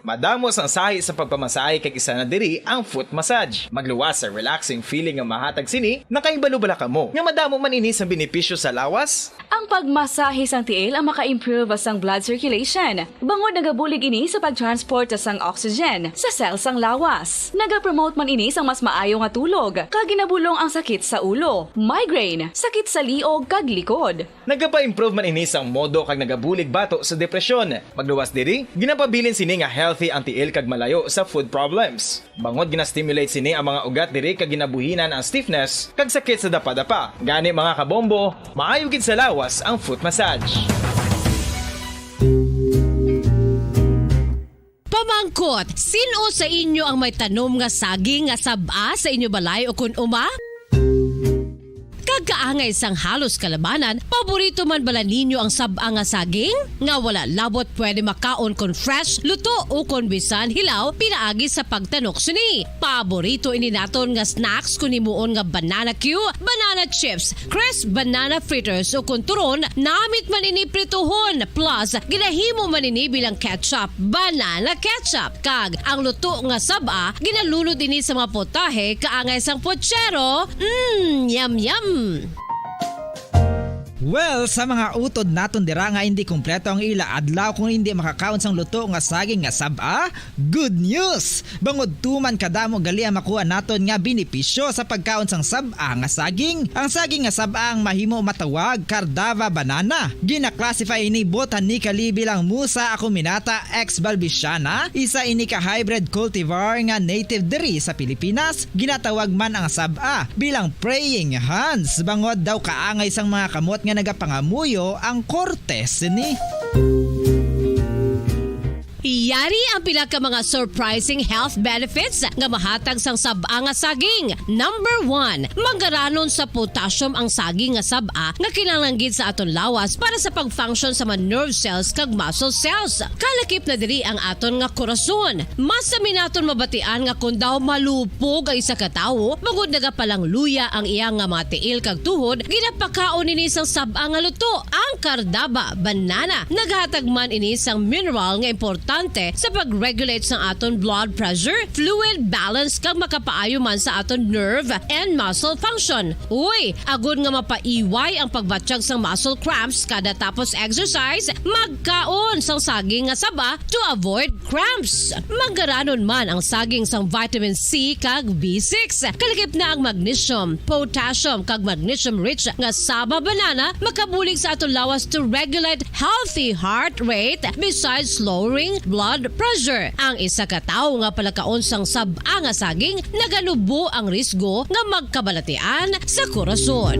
Madamo sang sahi sa pagpamasahe kag isa na diri ang foot massage. Magluwas sa relaxing feeling nga mahatag sini. Nakahibalo bala kamo nga madamo man ini sang benepisyo sa lawas? Ang pagmasahe sang tiil ang maka-improve sang blood circulation, bangod nagabulig ini sa pag-transport sang oxygen sa cell sang lawas. Nagapromote man ini sang mas maayo nga tulog, kag ginabulong ang sakit sa ulo, migraine, sakit sa liog kag likod. Nagapa-improve man ini sang modo kag nagabulig bato sa depresyon. Magluwas diri, ginapabilin sini nga healthy ang tiil kag malayo sa foot problems. Bangod gina-stimulate sini ang mga ugat diri kag ginabuhinan ang stiffness kag sakit sa dapadapa. Gani, mga kabombo, maayo gid sa lawas ang foot massage. Pamangkot, sin-o sa inyo ang may tanom nga saging nga sab-a sa inyo balay ukon uma? Kag kaangay sang halos kalabanan, paborito man bala ninyo ang sab-a nga saging? Nga wala labot pwede makaon kon fresh, luto, o kon bisan hilaw pinaagi sa pagtanok sini. Paborito ini naton nga snacks kon himuon nga banana cue, banana chips, crisp banana fritters, o kon turon, namit man ini prituhon, plus ginahimo man ini bilang ketchup, banana ketchup. Kag ang luto nga sab-a, ginalunod ini sa mga potahe kaangay sang pochero. Mm, yum, yum! Well, sa mga utod naton dira nga hindi kompleto ang ila adlaw kung hindi makakaon sang luto nga saging nga sab-a, good news! Bangod tuman kadamo gali ang makuha naton nga benepisyo sa pagkaon sang sab-a nga saging. Ang saging nga sab-a ang mahimo matawag Cardava banana. Gina-classify ini botanically bilang Musa acuminata ex balbisiana, isa ini ka hybrid cultivar nga native diri sa Pilipinas. Ginatawag man ang sab-a bilang praying hands, bangod daw kaangay sang mga kamot nga nagapangamuyo ang korte sini. Yari ang pila ka mga surprising health benefits nga mahatag sang sab-a nga saging. Number one, manggaranon sa potassium ang saging nga sab-a nga kinahanglan gid sa aton lawas para sa pag-function sa mga nerve cells kag muscle cells. Kalakip na diri ang aton nga korason. Mas sami naton mabatian nga kon daw malupog ang isa ka tawo, bangod nagapalangluya ang iya nga mga tiil kag tuhod, ginapakaon ini sang sab-a nga luto, ang Cardava banana. Naghatag man ini sang mineral nga importante sa pag-regulate sang aton blood pressure, fluid balance, kag makapaayo man sa aton nerve and muscle function. Uy, agod nga mapaiway ang pagbatyag sang muscle cramps kada tapos exercise, magkaon sang saging nga saba to avoid cramps. Manggaranon man ang saging sang vitamin C kag B six. Kalakip na ang magnesium, potassium, kag magnesium-rich nga saba banana makabulig sa aton lawas to regulate healthy heart rate, besides lowering blood pressure. Ang isa ka tawo nga palakaon sang sab-a nga saging, naganubo ang risgo nga magkabalatian sa korason.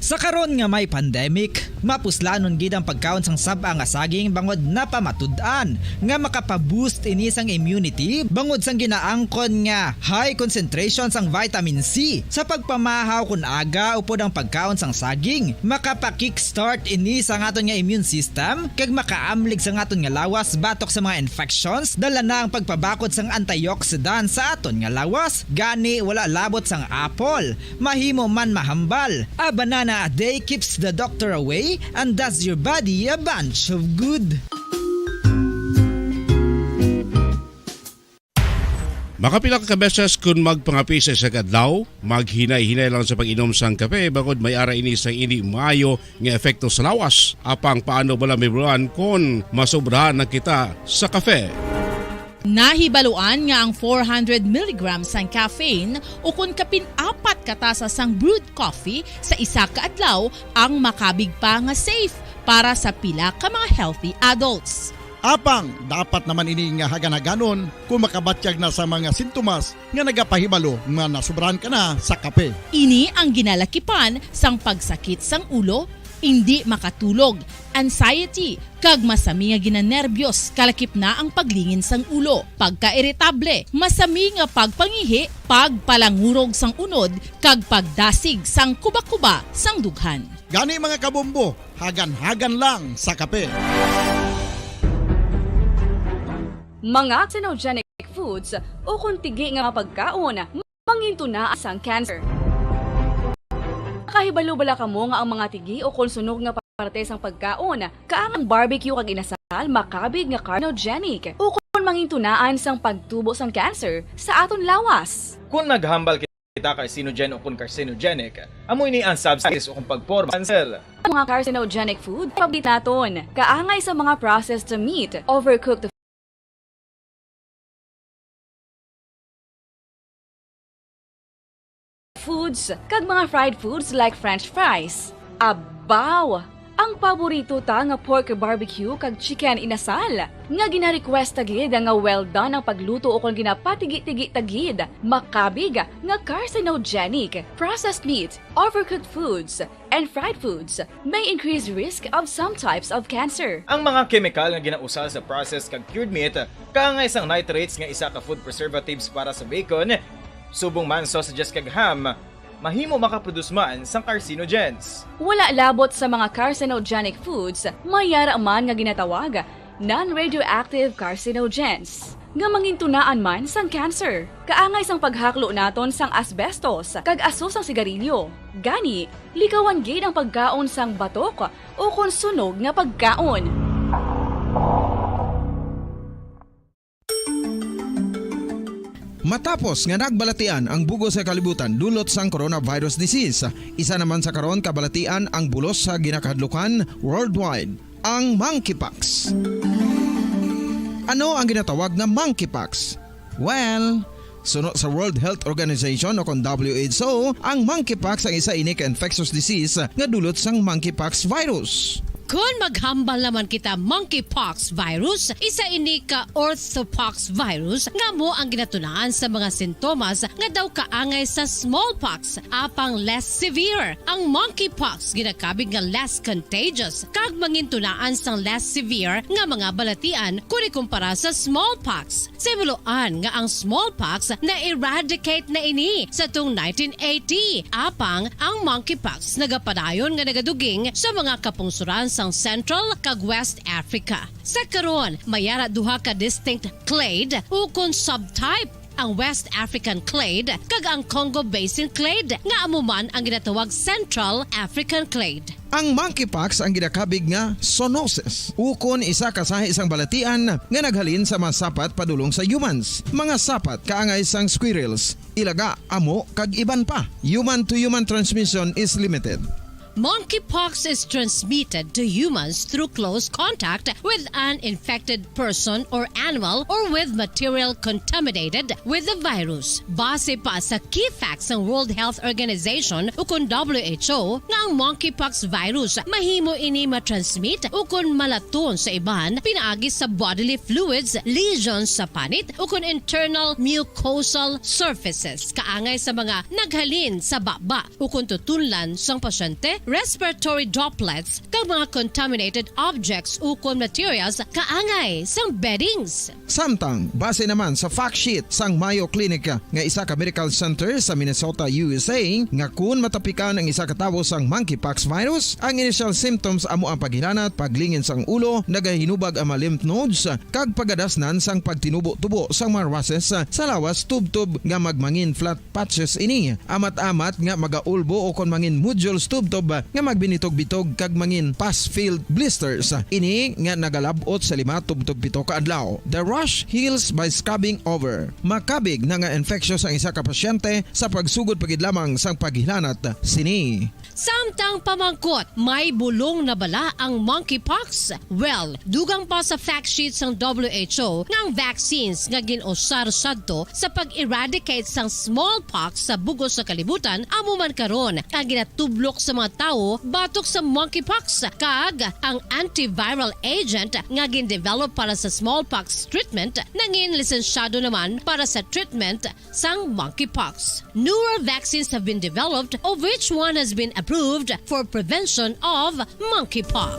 Sa karon nga may pandemic, mapuslanon gid ang pagkaon sang sab-a nga saging bangod napamatud-an nga makapa-boost ini sang immunity bangod sang ginaangkon nga high concentration sang vitamin C. Sa pagpamahaw kon aga upod ang pagkaon sang saging, makapa-kickstart ini sa aton nga immune system kag makaamlig sa aton nga lawas batok sa mga infections. Dala na ang pagpabakod sang antioxidant sa aton nga lawas, gani wala labot sang apple. Mahimo man mahambal. A banana a day keeps the doctor away and does your body a bunch of good. Makapila ka beses kon magpangape sa isa ka adlaw, maghinay-hinay lang sa pag-inom sang kape, bangod may ara ini sang indi maayo nga epekto sa lawas. Apang paano bala, Ma'am Ron, kon masobrahan na kita sa kape? Nahibaluan nga ang four hundred milligrams sang caffeine ukon kapin apat ka tasa sang brewed coffee sa isa ka adlaw ang makabig pa nga safe para sa pila ka mga healthy adults. Apang dapat naman ini nga hagan-haganon kung makabatyag na sa mga sintomas nga nagapahibalo nga nasobrahan ka na sa kape. Ini ang ginalakipan sang pagsakit sang ulo, Indi makatulog, anxiety, kag masami nga ginanerbyos, kalakip na ang paglingin sang ulo, pagkairitable, masami nga pagpangihi, pagpalangurog sang unod, kag pagdasig sang kuba-kuba sang dughan. Gani, mga kabombo, hagan-hagan lang sa kape. Mga carcinogenic foods o kon tigi nga mga pagkaon mangintunaan sang cancer. Nakahibalo bala kamo nga ang mga tigi o kon sunog nga parte sang pagkaon, kaang ang barbecue kag inasal, makabig nga carcinogenic o kon mangintunaan sang pagtubo sang cancer sa aton lawas? Kon maghambal kita carcinogen o kon carcinogenic, amo ini ang substance o kon pagporma sang cancer. Ang mga carcinogenic food, pabit naton, kaangay sa mga processed meat, overcooked foods, kag mga fried foods like French fries. Abaw! Ang paborito ta nga pork barbecue kag chicken inasal, nga gina-request ta gid nga well done ang pagluto ukon ginapatigi-tigi ta gid, makabig nga carcinogenic, processed meat, overcooked foods, and fried foods may increase risk of some types of cancer. Ang mga kemikal nga ginausal sa processed kag cured meat, kaangay sang nitrates nga isa ka food preservatives para sa bacon, subong man sausages kag ham, mahimo makaproduce man sang carcinogens. Wala labot sa mga carcinogenic foods, may yara man nga ginatawag non-radioactive carcinogens, nga mangintunaan man sang cancer. Kaangay sang paghaklo naton sang asbestos kag aso sang sigarilyo. Gani, likawan gid ang pagkaon sang batok ukon sunog nga pagkaon. Matapos nga nagbalatian ang bug-os nga kalibutan dulot sang coronavirus disease, isa naman sa karon kabalatian ang bulos sa ginakahadlukan worldwide, ang monkeypox. Ano ang ginatawag nga monkeypox? Well, suno sa World Health Organization o kon W H O, ang monkeypox ang isa ini ka infectious disease nga dulot sang monkeypox virus. Kon maghambal naman kita monkeypox virus, isa ini ka orthopox virus nga amo ang ginatunaan sa mga sintomas nga daw kaangay sa smallpox, apang less severe. Ang monkeypox ginakabig nga less contagious kag mangintunaan sang less severe nga mga balatian kon ikumpara sa smallpox. Sa himuloan nga ang smallpox na-eradicate na ini sa tung nineteen eighty, apang ang monkeypox nagapadayon nga nagaduging sa mga kapungsoran sang Central kag West Africa. Sa karon, may yara duha ka distinct clade ukon subtype, ang West African clade kag ang Congo Basin clade, nga amo man ang ginatawag Central African clade. Ang monkeypox ang ginakabig nga zoonosis, ukon isa ka sahi sang balatian nga naghalin sa mga sapat padulong sa humans. Mga sapat kaangay sang squirrels, ilaga, amo, kag iban pa. Human-to-human transmission is limited. Monkeypox is transmitted to humans through close contact with an infected person or animal or with material contaminated with the virus. Base pa sa key facts sang World Health Organization ukon W H O, nga ang monkeypox virus mahimo ini matransmit ukon malaton sa iban pinaagi sa bodily fluids, lesions sa panit, ukon internal mucosal surfaces, kaangay sa mga naghalin sa baba ukon tutunlan sang pasyente, respiratory droplets, kag mga contaminated objects ukon materials kaangay sang beddings. Samtang, base naman sa fact sheet sang Mayo Clinic nga isa ka medical center sa Minnesota, U S A, nga kun matapikan ang isa ka tawo sang monkeypox virus, ang initial symptoms amo ang paghilanat, paglingin sang ulo, nagahinubag ang mga lymph nodes, kag pagadasnan sang pagtinubo-tubo sang mga rushes sa lawas tubtob nga magmangin flat patches ini. Amat-amat nga magaulbo ukon mangin nodules tubtob nga magbinitog-bitog kag mangin pus-filled blisters ini nga nagalab-ot sa lima tubtob pito ka adlaw. The rash heals by scabbing over. Makabig na nga infectious ang isa ka pasyente sa pagsugod pa gid lamang sang paghilanat sini. Samtang pamangkot, may bulong na bala ang monkeypox? Well, dugang pa sa fact sheet sang W H O nga ang vaccines nga gin-usar sadto sa pag-eradicate sang smallpox sa bug-os nga kalibutan amo man karon ang ginatublok sa mga tawo batok sa monkeypox, kag ang antiviral agent nga gindevelop para sa smallpox treatment nangin lisensyado naman para sa treatment sang monkeypox. Newer vaccines have been developed, of which one has been approved for prevention of monkeypox.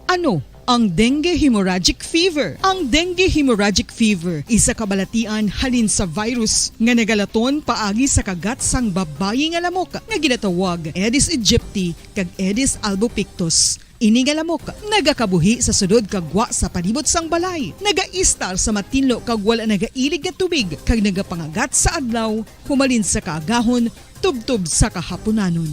Ano ang dengue hemorrhagic fever? Ang dengue hemorrhagic fever isa ka balatian halin sa virus nga nagalaton paagi sa kagat sang babayi nga lamok nga ginatawag Aedes aegypti kag Aedes albopictus. Ini nga lamok nagakabuhi sa sulod kag gwa sa palibot sang balay, nagaistar sa matinlo kag wala nagailig nga tubig, kag nagapangagat sa adlaw humalin sa kaagahon tubtob sa kahapunanon.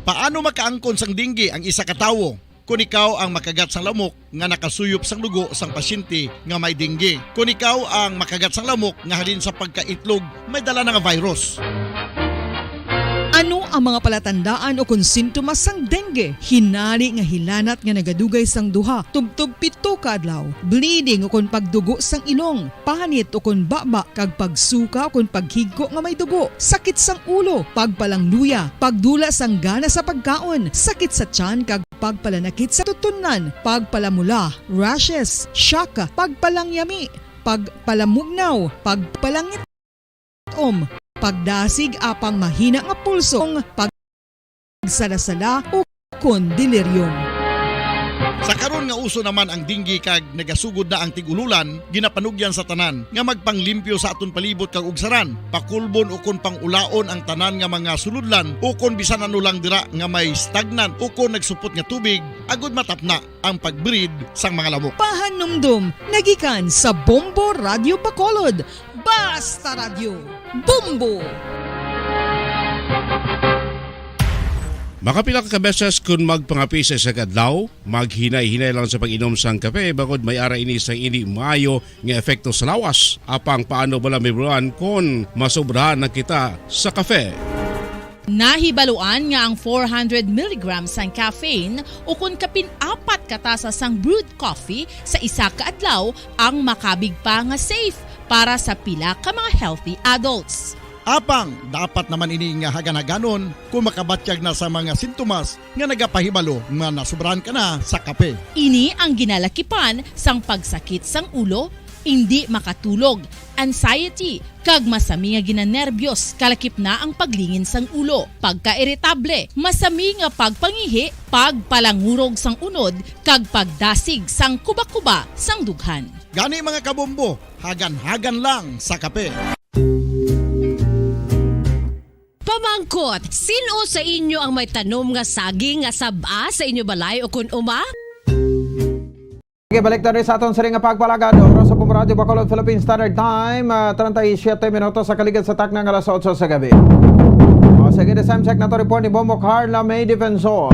Paano makaangkon sang dengue ang isa ka tawo? Kon ikaw ang makagat sang lamok nga nakasuyop sang dugo sang pasyente nga may dengue. Kon ikaw ang makagat sang lamok nga halin sa pagkaitlog may dala na nga virus. Ano ang mga palatandaan o kon sintomas sang dengue? Hinari nga hilanat nga nagadugay sang duha tubtob pito ka adlaw, bleeding o kon pagdugo sang ilong, panit o kon baba kag pagsuka o kon paghigko nga may dugo, sakit sang ulo, pagpalangluya, pagdula sang gana sa pagkaon, sakit sa tiyan kag pagpalanakit sa tutunlan, pagpalamula, rashes, shock, pagpalangyami, pagpalamugnaw, pagpalangitom, pagdasig apang mahina nga pulso, pag- sala-sala o kon delirium. Sa karon nga uso naman ang dengue kag nagasugod na ang tig-ululan, ginapanugyan sa tanan nga magpanglimpyo sa aton palibot kag ugsaran, pakulbon ukon pang-ulaon ang tanan nga mga sulodlan ukon bisan ano lang dira nga may stagnant ukon nagsupot nga tubig, agud matapna ang pag-breed sang mga lamok. Pahanumdom nagikan sa Bombo Radyo Bacolod. Basta Radyo, Bombo! Makapila ka beses kon magpangape sa isa ka adlaw, maghinay-hinay lang sa pag-inom sang kape, bangod may ara ini sang indi maayo nga epekto sa lawas. Apang paano bala mahibaluan kon masobrahan na kita sa kape? Nahibaluan nga ang four hundred milligrams sang caffeine ukon kapin apat ka tasa sang brewed coffee sa isa ka adlaw ang makabig pa nga safe para sa pila ka mga healthy adults. Apang dapat naman ini nga hagan-haganon kon makabatyag na sa mga sintomas nga nagapahibalo nga nasobrahan ka na sa kape. Ini ang ginalakipan sang pagsakit sang ulo, indi makatulog, anxiety, kag masami nga ginanerbiyos, kalakip na ang paglingin sang ulo, pagkairitable, masami nga pagpangihi, pagpalangurog sang unod, kag pagdasig sang kuba-kuba sang dughan. Gani, mga kabombo, hagan-hagan lang sa kape. Pamangkot, sin-o sa inyo ang may tanom nga saging nga sab-a sa inyo balay o kon uma? Okay, balik tayo sa aton sining nga pagpalagad. Oras sa Bombo Radyo Bacolod, Philippine Standard Time, ah, treinta y siete minutos sa kaligad sa takna nga alas otso sa gabi. O, sige, the time check nato report ni Bombo Carla May Defensor.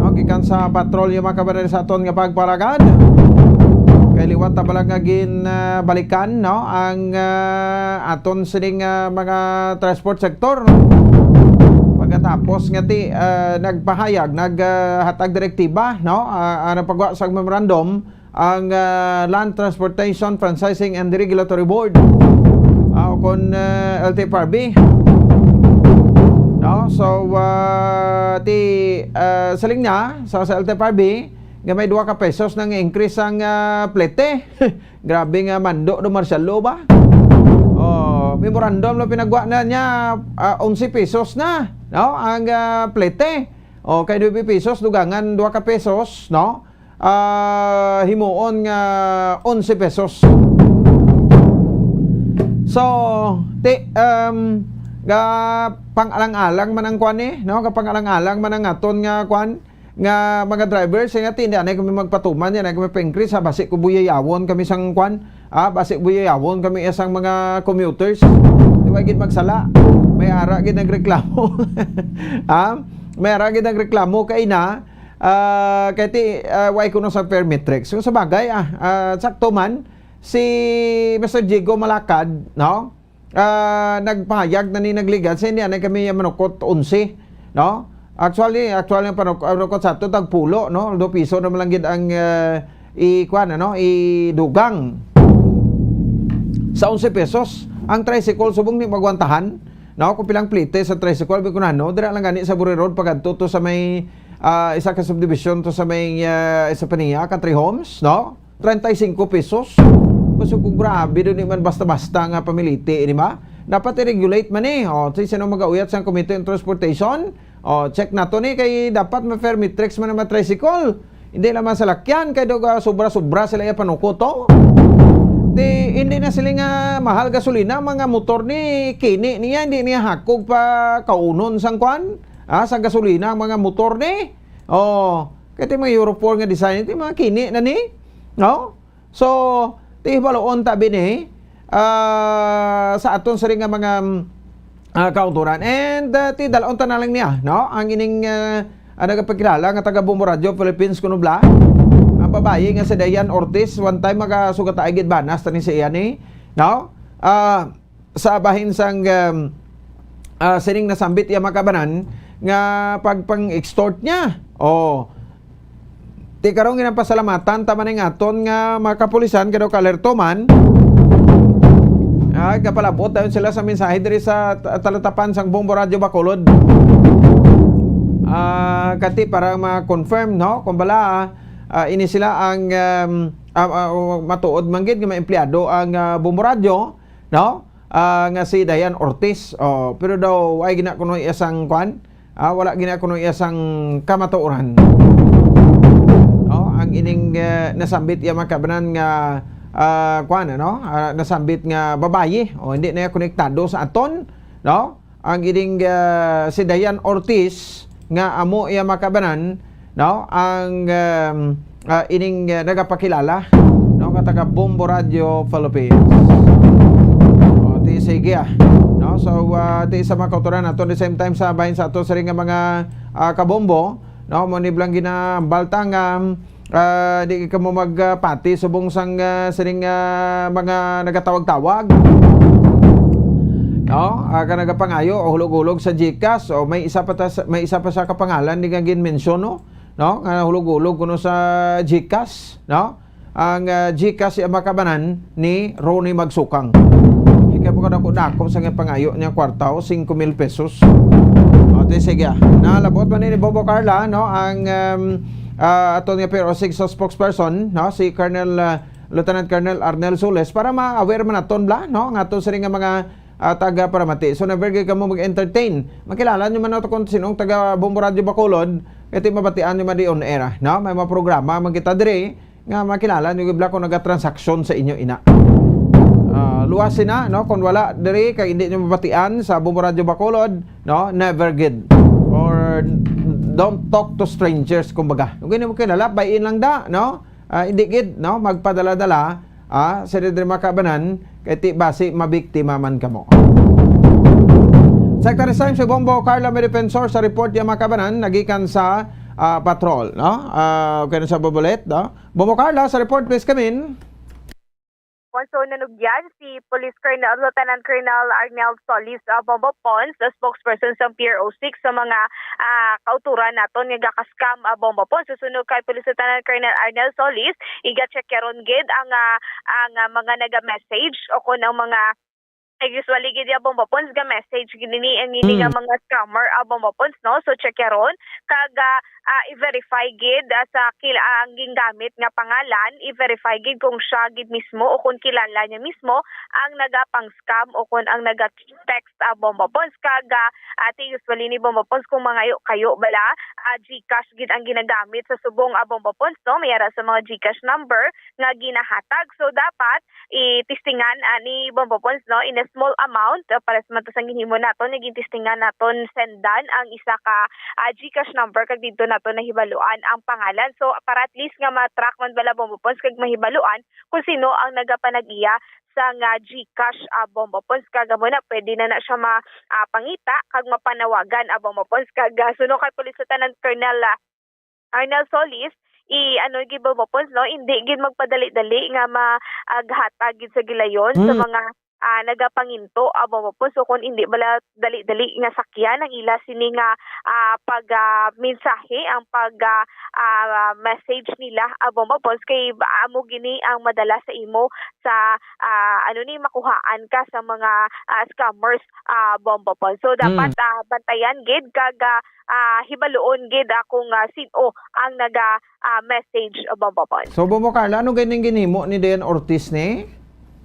No, gikan sa patrol yung mga kababayan sa aton nga pagpalagad. Kay liwat na pala nga gin, ah, balikan, no, ang, ah, aton sining, ah, mga transport sector, no? Pagkatapos nga ti, ah, nagpahayag, nag, ah, hatag direktiba, no? Ah, ah, nagpagawa sa memorandum ang, ah, Land Transportation Franchising and Regulatory Board, ah, o kon, ah, L T F R B. No? So, ah, ti, ah, siling niya, sa, sa L T F R B, nga may duha ka pesos nang increase ang, ah, plete. Grabe nga mando do martial law ba? Oh, memorandum lang pinagwa na niya, ah, onse pesos na, no? Ang, ah, plete. Oh, kay nuebe pesos, dugangan duha ka pesos, no? Ah, himuon nga onse pesos. So, ti, um, ga pang-alang-alang man ang kwan eh, no? Ga pang-alang-alang man ang aton nga kwan, nga mga driver, siya nga, "Ti, hindi anay kami magpatuman, hindi anay kami pa-increase, ha? Basi ko buyayawon kami sang kwan, ah, basi buyayawon kami isang mga commuters." Di ba gid magsala? May ara gid nagreklamo. Ah, may ara gid nagreklamo kay na, ah, kay ti, ah, way kuno sa fare matrix. So, sa bagay, ah, ah, sakto man, si Mister Diego Malakad, no? Ah, nagpahayag na ni nagligad sa hindi anay kami manukot onse, no? Actually, actually, ang panuk-, ang manukot sa ato, tagpulo, no? Although piso naman lang gid ang, ah, i-, kuwan, ano, idugang. Sa onse pesos ang tricycle, subong di magwantahan, no? Kung pilang plite sa tricycle, bi ko na, no? Dira lang gani sa Buri Road, pagadto to sa may, ah, isa ka subdivision to sa may, ah, isa pa niya, Country Homes, no? Treinta y cinco pesos. Kasi kung grabe, doon di man basta-basta nga pamiliti, di ba? Dapat i-regulate man eh. O, si sino mag-auyat sa Committee on Transportation? O, check nato ni, kay dapat ma-fair matrix man ang mga tricycle. Hindi lang mga salakyan, kay daw, ah, sobra-sobra sila iya panukoto. Di, hindi na sila nga mahal gasolina, mga motor ni kini niya, hindi niya hakog pa kaunon sang kwan, ah, sa gasolina ang mga motor ni. O, kay ti mga Euro four nga design, ti mga kini na ni. No? So, ti hibaluon ta bini, ah, sa aton sari nga mga, mm, ah, kautoran. And, ah, ti dalon ta na lang niya, no? Ang ining, ah, ah, nagapakilala nga taga Bombo Radio Philippines kuno bala. Ang babayi nga si Diane Ortiz, one time magasugat ay gid banas tani sa iya ni, no? Ah, sa bahin sang, um, ah, sining nasambit iya makabanan nga pagpang-extort niya. Oh. Ti karon ginapasalamatan ta man ang aton nga mga kapulisan, kay daw kaalerto man. Ah, kapalabot dayon sila sa mensahe diri sa t-, talatapan sang Bombo Radyo Bacolod. Ah, kati para ma-confirm, no? Kung bala, ah, ini sila ang, um, ah, ah, matuod man gid nga mga empleyado ang, ah, Bombo Radyo, no? Ah, nga si Diane Ortiz. Oh, pero daw ay gina kuno iya sang kwan. Ah, wala gina kuno iya sang kamatuoran. No, ang ining, eh, nasambit iya makabanan nga, ah, kwan, ano? Ah, nasambit nga babayi. O, hindi na iya konektado sa aton, no? Ang ining, ah, si Diane Ortiz nga amo iya makabanan, no? Ang, um, ah, ining, ah, nagapakilala, no, nga taga Bombo Radio Philippines. O, ti sige, ah, no? So, ah, ti sa mga kautoran nato, the same time sa bahin sa ato sa ring nga mga, ah, kabombo, no? Mo ni blang ginabalta nga, ah, di ka mo magpati subong sang, ah, sining, ah, mga nagatawag-tawag. No? Ah, ka nagapangayo o hulog-hulog sa GCash, o may isa pa ta-, may isa pa sa kapangalan di nga ginmensyon, no? No? Nga hulog-hulog kuno sa GCash, no? Ang, ah, GCash ay makabanan ni Ronnie Magsukang. Ikaw po kadako-dako sa nga pangayo niya kwarta o singko mil pesos. O, ti sige, ah. Nalabot man ni Bobo Carla, no? Ang, um, ah, aton nga P R O six spokesperson, no? Si Colonel, ah, Lieutenant Colonel Arnel Soles, para ma-aware man naton bala, no? Nga aton sini nga mga, ah, taga-paramati. So, never gyud kamo mag-entertain. Makilala nyo man nato kung sinong taga Bombo Radio Bacolod, kay ti mabatian nyo man di on air, ah, no? May mga programa man kita diri, nga makilala nyo gid bala kung nagatransaksyon sa inyo ina. Ah, luwas sina, no? Kung wala diri, kay hindi nyo mabatian sa Bombo Radio Bacolod, no? Never gid. Or don't talk to strangers, kumbaga. Kung hindi mo kilala, bayin lang da, no? Ah, hindi gid, no? Magpadala-dala, ah, sa diri makabanan, kay ti basi mabiktima man kamo. Secretary Sam, si Bombo Carla may defensor sa report niya makabanan, nagikan sa, ah, patrol, no? Ah, okay na sa bubulit, no? Bombo Carla, sa report, please come in. Kung so nanugyan si Police Colonel, Lieutenant Colonel Arnel Solis, ah, Bombo Pons, ah, spokesperson sa P R O six sa mga, ah, kauturan naton nga gaka-scam, ah, Bombo Pons. Susunod kay Police Lieutenant Colonel Arnel Solis, iga-check karon gid ang, ah, ang, ah, mga naga-message o kung ang mga, eh, usually gid ya, Bombo Pons, ga-message gid ini ang ini nga Mm. mga scammer, ah, Bombo Pons, no? So, check karon kag, ah, ah, i-verify gid, ah, sa kil-, ah, ang gingamit nga pangalan, i-verify gid kung siya gid mismo o kung kilala niya mismo ang nagapang-scam o kung ang naga-text, ah, Bombo Pons. Kag, ah, ati usually ni Bombo Pons kung mangayo kayo bala, ah, GCash gid ang ginagamit sa subong, ah, Bombo Pons, no? May ara sa mga GCash number nga ginahatag. So, dapat itistingan, ah, ni Bombo Pons, no, in a small amount, ah, para sa man to sang ginhimo naton, nga gintistingan naton sendan ang isa ka, ah, GCash number kag didto naton nahibaluan ang pangalan. So, para at least nga ma-track man bala, Bombo Pons, kag mahibaluan kung sino ang nagapanag-iya sa nga GCash, ah, Bombo Pons. Kag amo na, pwede na na siya ma-, ah, pangita kag mapanawagan, ah, Bombo Pons. Kag, ah, suno kay Police Lieutenant Colonel, ah, Arnel Solis, i-, ano, gid, Bombo Pons, no? Hindi gid magpadali-dali nga ma-, ah, gahatag gid sa gilayon sa Mm. mga, ah, nagapanginto, ah, Bombo Pons. So, kung hindi bala dali-dali nga sakyan ang ila sini nga, ah, pag, ah, mensahe, ang pag, ah, ah, message nila, ah, Bombo Pons, kay ba-, amo gini ang madala sa imo sa, ah, ano ni, makuhaan ka sa mga, ah, scammers, ah, Bombo Pons. So, dapat, Mm. ah, bantayan gid kag, ah, ah, hibaluon gid, ah, kung, ah, sin-o ang naga, ah, message, ah, Bombo Pons. So, Bombo Carla, ano gani ang ginhimo ni Dayan Ortiz ni?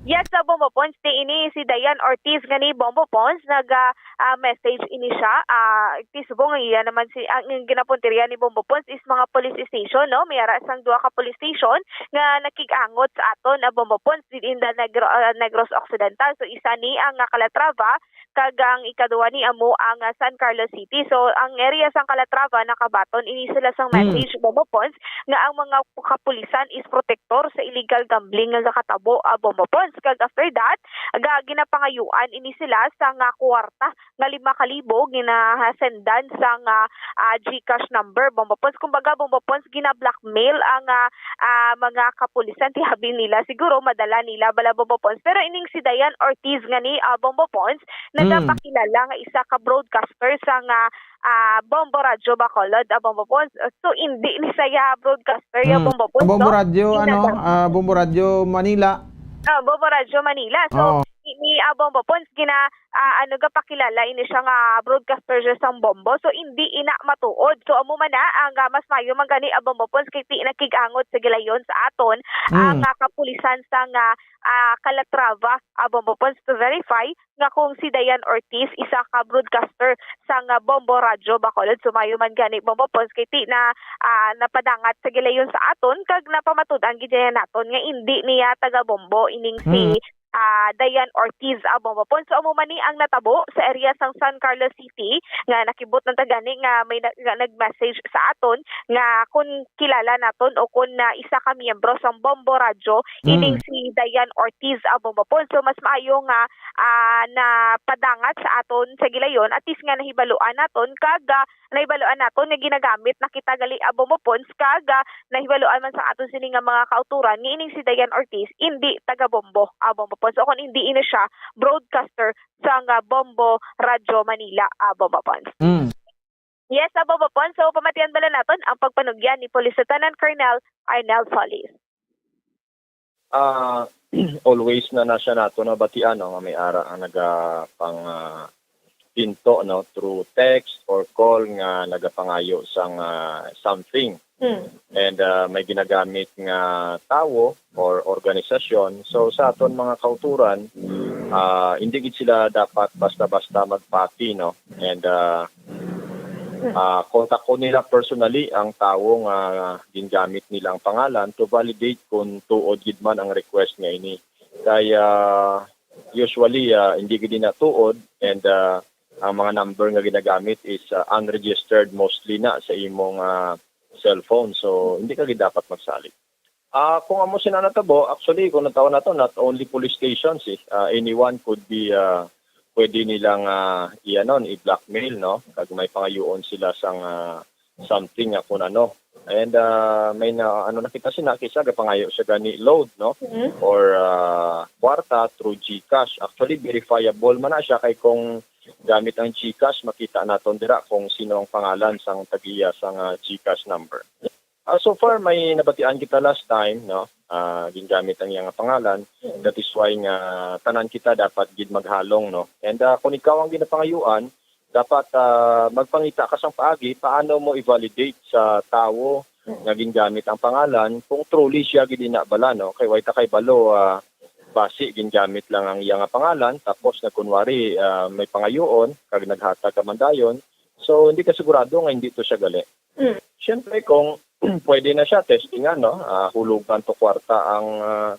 Yes, sa Bombo Pons, ni ini si Dayan Ortiz nga ni Bombo Pons, nag, ah, ah, message ini siya. Ah, ti subong nga iya naman si, ang, ang ginapuntirya ni Bombo Pons is mga police station, no? May ara sang duha ka police station nga nakig-angot sa aton, ah, Bombo Pons, didin da Negro, ah, Negros Occidental. So, isa ni ang, ah, Calatrava, kag ang ikaduha ni amo ang, ah, San Carlos City. So, ang area sang Calatrava nakabaton ini sila sang Hmm. message, Bombo Pons, nga ang mga kapulisan is protektor sa illegal gambling nga nakatabo, ah, Bombo Pons. Kag after that, ga-, ginapangayuan ini sila sang, ah, kwarta nga lima ka libo ginasendan sang, ah, ah, GCash number, Bombo Pons. Kumbaga, Bombo Pons, gina-blackmail ang, ah, ah, mga kapulisan, ti abi nila, siguro madala nila bala, Bombo Pons. Pero ining si Dayan Ortiz nga ni, ah, Bombo Pons, Mm. nagapakilala nga isa ka broadcaster sang, ah, ah, Bombo Radyo Bacolod, ah, Bombo Pons. So, hindi ni saya broadcaster ya, Mm. Bombo Pons, Bombo no? Radyo, Hindi ano, na- ah, Bombo Radyo Manila. Ah, Bombo Radyo Manila. So, Oo. ni, ah, Bombo Pons, gina-, ah, ano, gapakilala ini siya nga broadcaster siya sang Bombo. So, hindi ina matuod. So, amo man na ang, ah, mas maayo man gani, ah, Bombo Pons, kay ti nakig-angot sa gilayon sa aton, Mm. ang, ah, kapulisan sang, ah, ah, Calatrava, ah, Bombo Pons, to verify nga kung si Dayan Ortiz, isa ka broadcaster sang, ah, Bombo Radyo Bacolod. So, maayo man gani, Bombo Pons, kay ti na, ah, napadangat sa gilayon sa aton, kag napamatud-an gid niya naton nga indi niya taga Bombo ining si Mm. ah, Dayan Ortiz, ah, Bombo Pons. So, amo man ni ang natabo sa area sang San Carlos City, nga nakibot lang ta gani nga may na-, nga nag-message sa aton nga kun kilala naton o kun, ah, isa ka miyembro sang Bombo Radyo, ining Mm. si Dayan Ortiz, ah, Bombo Pons. So, mas maayo nga, ah, napadangat sa aton sa gilayon, at least nga nahibaluan naton, kag, ah, nahibaluan naton nga ginagamit na kita gali, ah, Bombo Pons, kag, ah, nahibaluan man sa aton sini nga mga kauturan nga ining si Dayan Ortiz indi taga Bombo, ah, Bombo Pons, o kon indi ini siya broadcaster sang, ah, Bombo Radyo Manila, ah, Bombo Pons. Mm. Yes, ah, Bombo Pons. So, pamatian bala naton ang pagpanugyan ni Police Lieutenant Colonel Arnel Solis. Ah, always na na siya nato nabatian, no, nga may ara ang naga pang, ah, pinto, no, through text or call nga nagapangayo sang, ah, something. Hmm. And, ah, may ginagamit nga tawo or organisasyon. So, sa aton mga kauturan, ah, hindi gid sila dapat basta-basta magpati, no? And, ah, ah, kontakon nila personally ang tawo nga gingamit nila ang pangalan to validate kung tuod gid man ang request nga ini. Kay, ah, usually, ah, hindi gid na tuod, and, ah, ang mga number nga ginagamit is, ah, unregistered mostly na sa imong, ah, cellphone. So, hindi ka gid dapat magsalig. Ah, kung amo sina natabo, actually, kung natawag nato, not only police stations, eh, ah, anyone could be, ah, pwede nilang, ah, i-ano, i-blackmail, no? Kag may pangayuon sila sang, ah, something nga kung ano. And, ah, may na, ano, nakita sina, kisa gapangayo siya gani load, no? Mhm. Or, ah, kwarta through GCash. Actually, verifiable man na siya kay kung gamit ang GCash, makita naton dira kung sino ang pangalan sang tagiya sang, ah, GCash number. Ah, so far, may nabatian kita last time, no? Ah, gingamit ang iyang pangalan. Mm. That is why nga tanan kita dapat gid maghalong, no? And, ah, kung ikaw ang ginapangayuan, dapat, ah, magpangita ka sang paagi paano mo i-validate sa tawo Mm. nga gingamit ang pangalan kung truly siya gid ina bala, no? Kay way ta kay balo, ah, basi gingamit lang ang iya nga pangalan, tapos nagkunwari, ah, may pangayuon kag naghatag ka man dayon. So, hindi ka sigurado nga hindi to siya gali. Mm. Siyempre, kung pwede na siya, testingan, no? Ah, hulugan to kwarta ang, ah,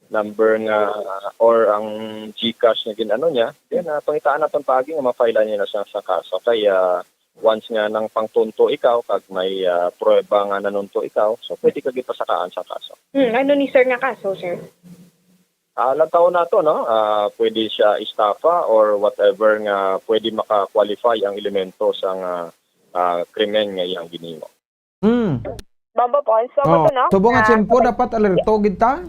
number nga, ah, or ang GCash nga gin-ano niya, then, ah, pangitaan naton paagi nga ma-file niya na siya sa kaso. Kay, ah, once nga nang pangtunto ikaw, kag may, ah, pruweba nga nanunto ikaw, so pwede ka gipasakaan sa kaso. Hmm, ano ni sir nga kaso, sir? Ah, lantawon nato, no? Ah, pwede siya estafa or whatever nga pwede maka-qualify ang elemento sa nga, ah, krimen nga iyang ginhimo. Mm. Bombo Pons, so, Oh, kato, no? Subong nga Ah, tiyempo, sabay- dapat alerto gid ta?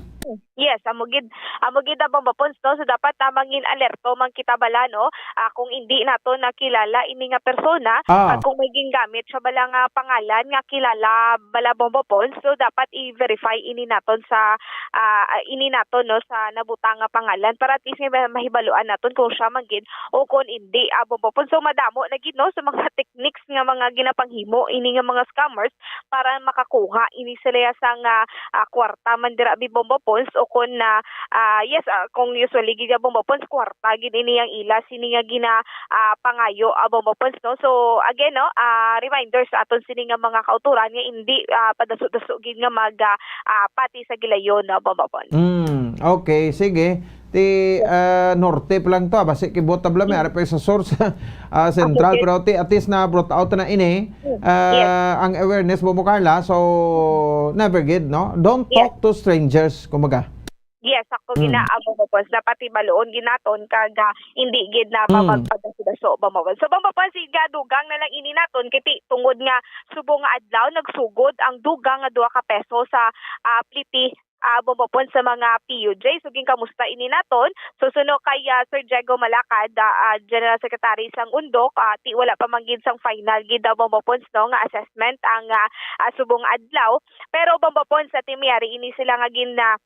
Yes, amo gid, amo gid, ah, Bombo Pons, no? So, dapat, ah, mangin alerto man kita bala, no? Ah, kung hindi naton nakilala ini nga persona, Ah. kag kung may gingamit siya bala nga pangalan nga kilala bala, Bombo Pons, so dapat i-verify ini naton sa, ah, ini naton, no, sa nabutang nga pangalan para at least nga ma-, mahibaluan naton kung siya man gid o kung hindi, ah, Bombo Pons. So, madamo na gid, no, sa mga techniques nga mga ginapanghimo ini nga mga scammers para makakuha ini sila sang, ah, ah, kwarta man dira bi, Bombo Pons, o kon na, ah, yes, ah, kung usually gid, Bombo Pons, kwarta gid ini ang ila sini nga gina, ah, pangayo, ah, Bombo Pons, no? So, again, no, ah, reminder sa aton sini nga mga kauturan nga hindi, ah, padaso-daso gid nga mag, ah, ah, pati sa gilayon, no, Bombo Pons. Mm, okay, sige. Ti, ah, norte pa lang to, ah. Basi kibot ta bala, may ari pa sa source, ah, central, Okay. pero ti, at least na brought out na ini, Mm. ah, Yes. ang awareness, Bombo Carla. So, never gid, no? Don't Yes. talk to strangers, kumbaga. Yes, sakto Mm. gina, ah, Bombo Pons. Dapat ibaluon gid naton kag, ah, hindi gid na Mm. mapagpadaso-daso, Bombo Pons. So, Bombo Pons, sige, dugang na lang ini naton kay ti-, tungod nga subong nga adlaw nagsugod ang dugang nga duha ka peso sa, ah, pliti, ah, Bombo Pons, sa mga P U J. So, ginkamusta ini naton? So, suno kay, ah, Sir Diego Malacad, ah, ah, General Secretary sang undok, ah, ti wala pa man gid sang final gid daw, Bombo Pons, no, nga assessment ang, ah, ah, subong adlaw. Pero, Bombo Pons, sa ti may ari ini sila nga gin, ah,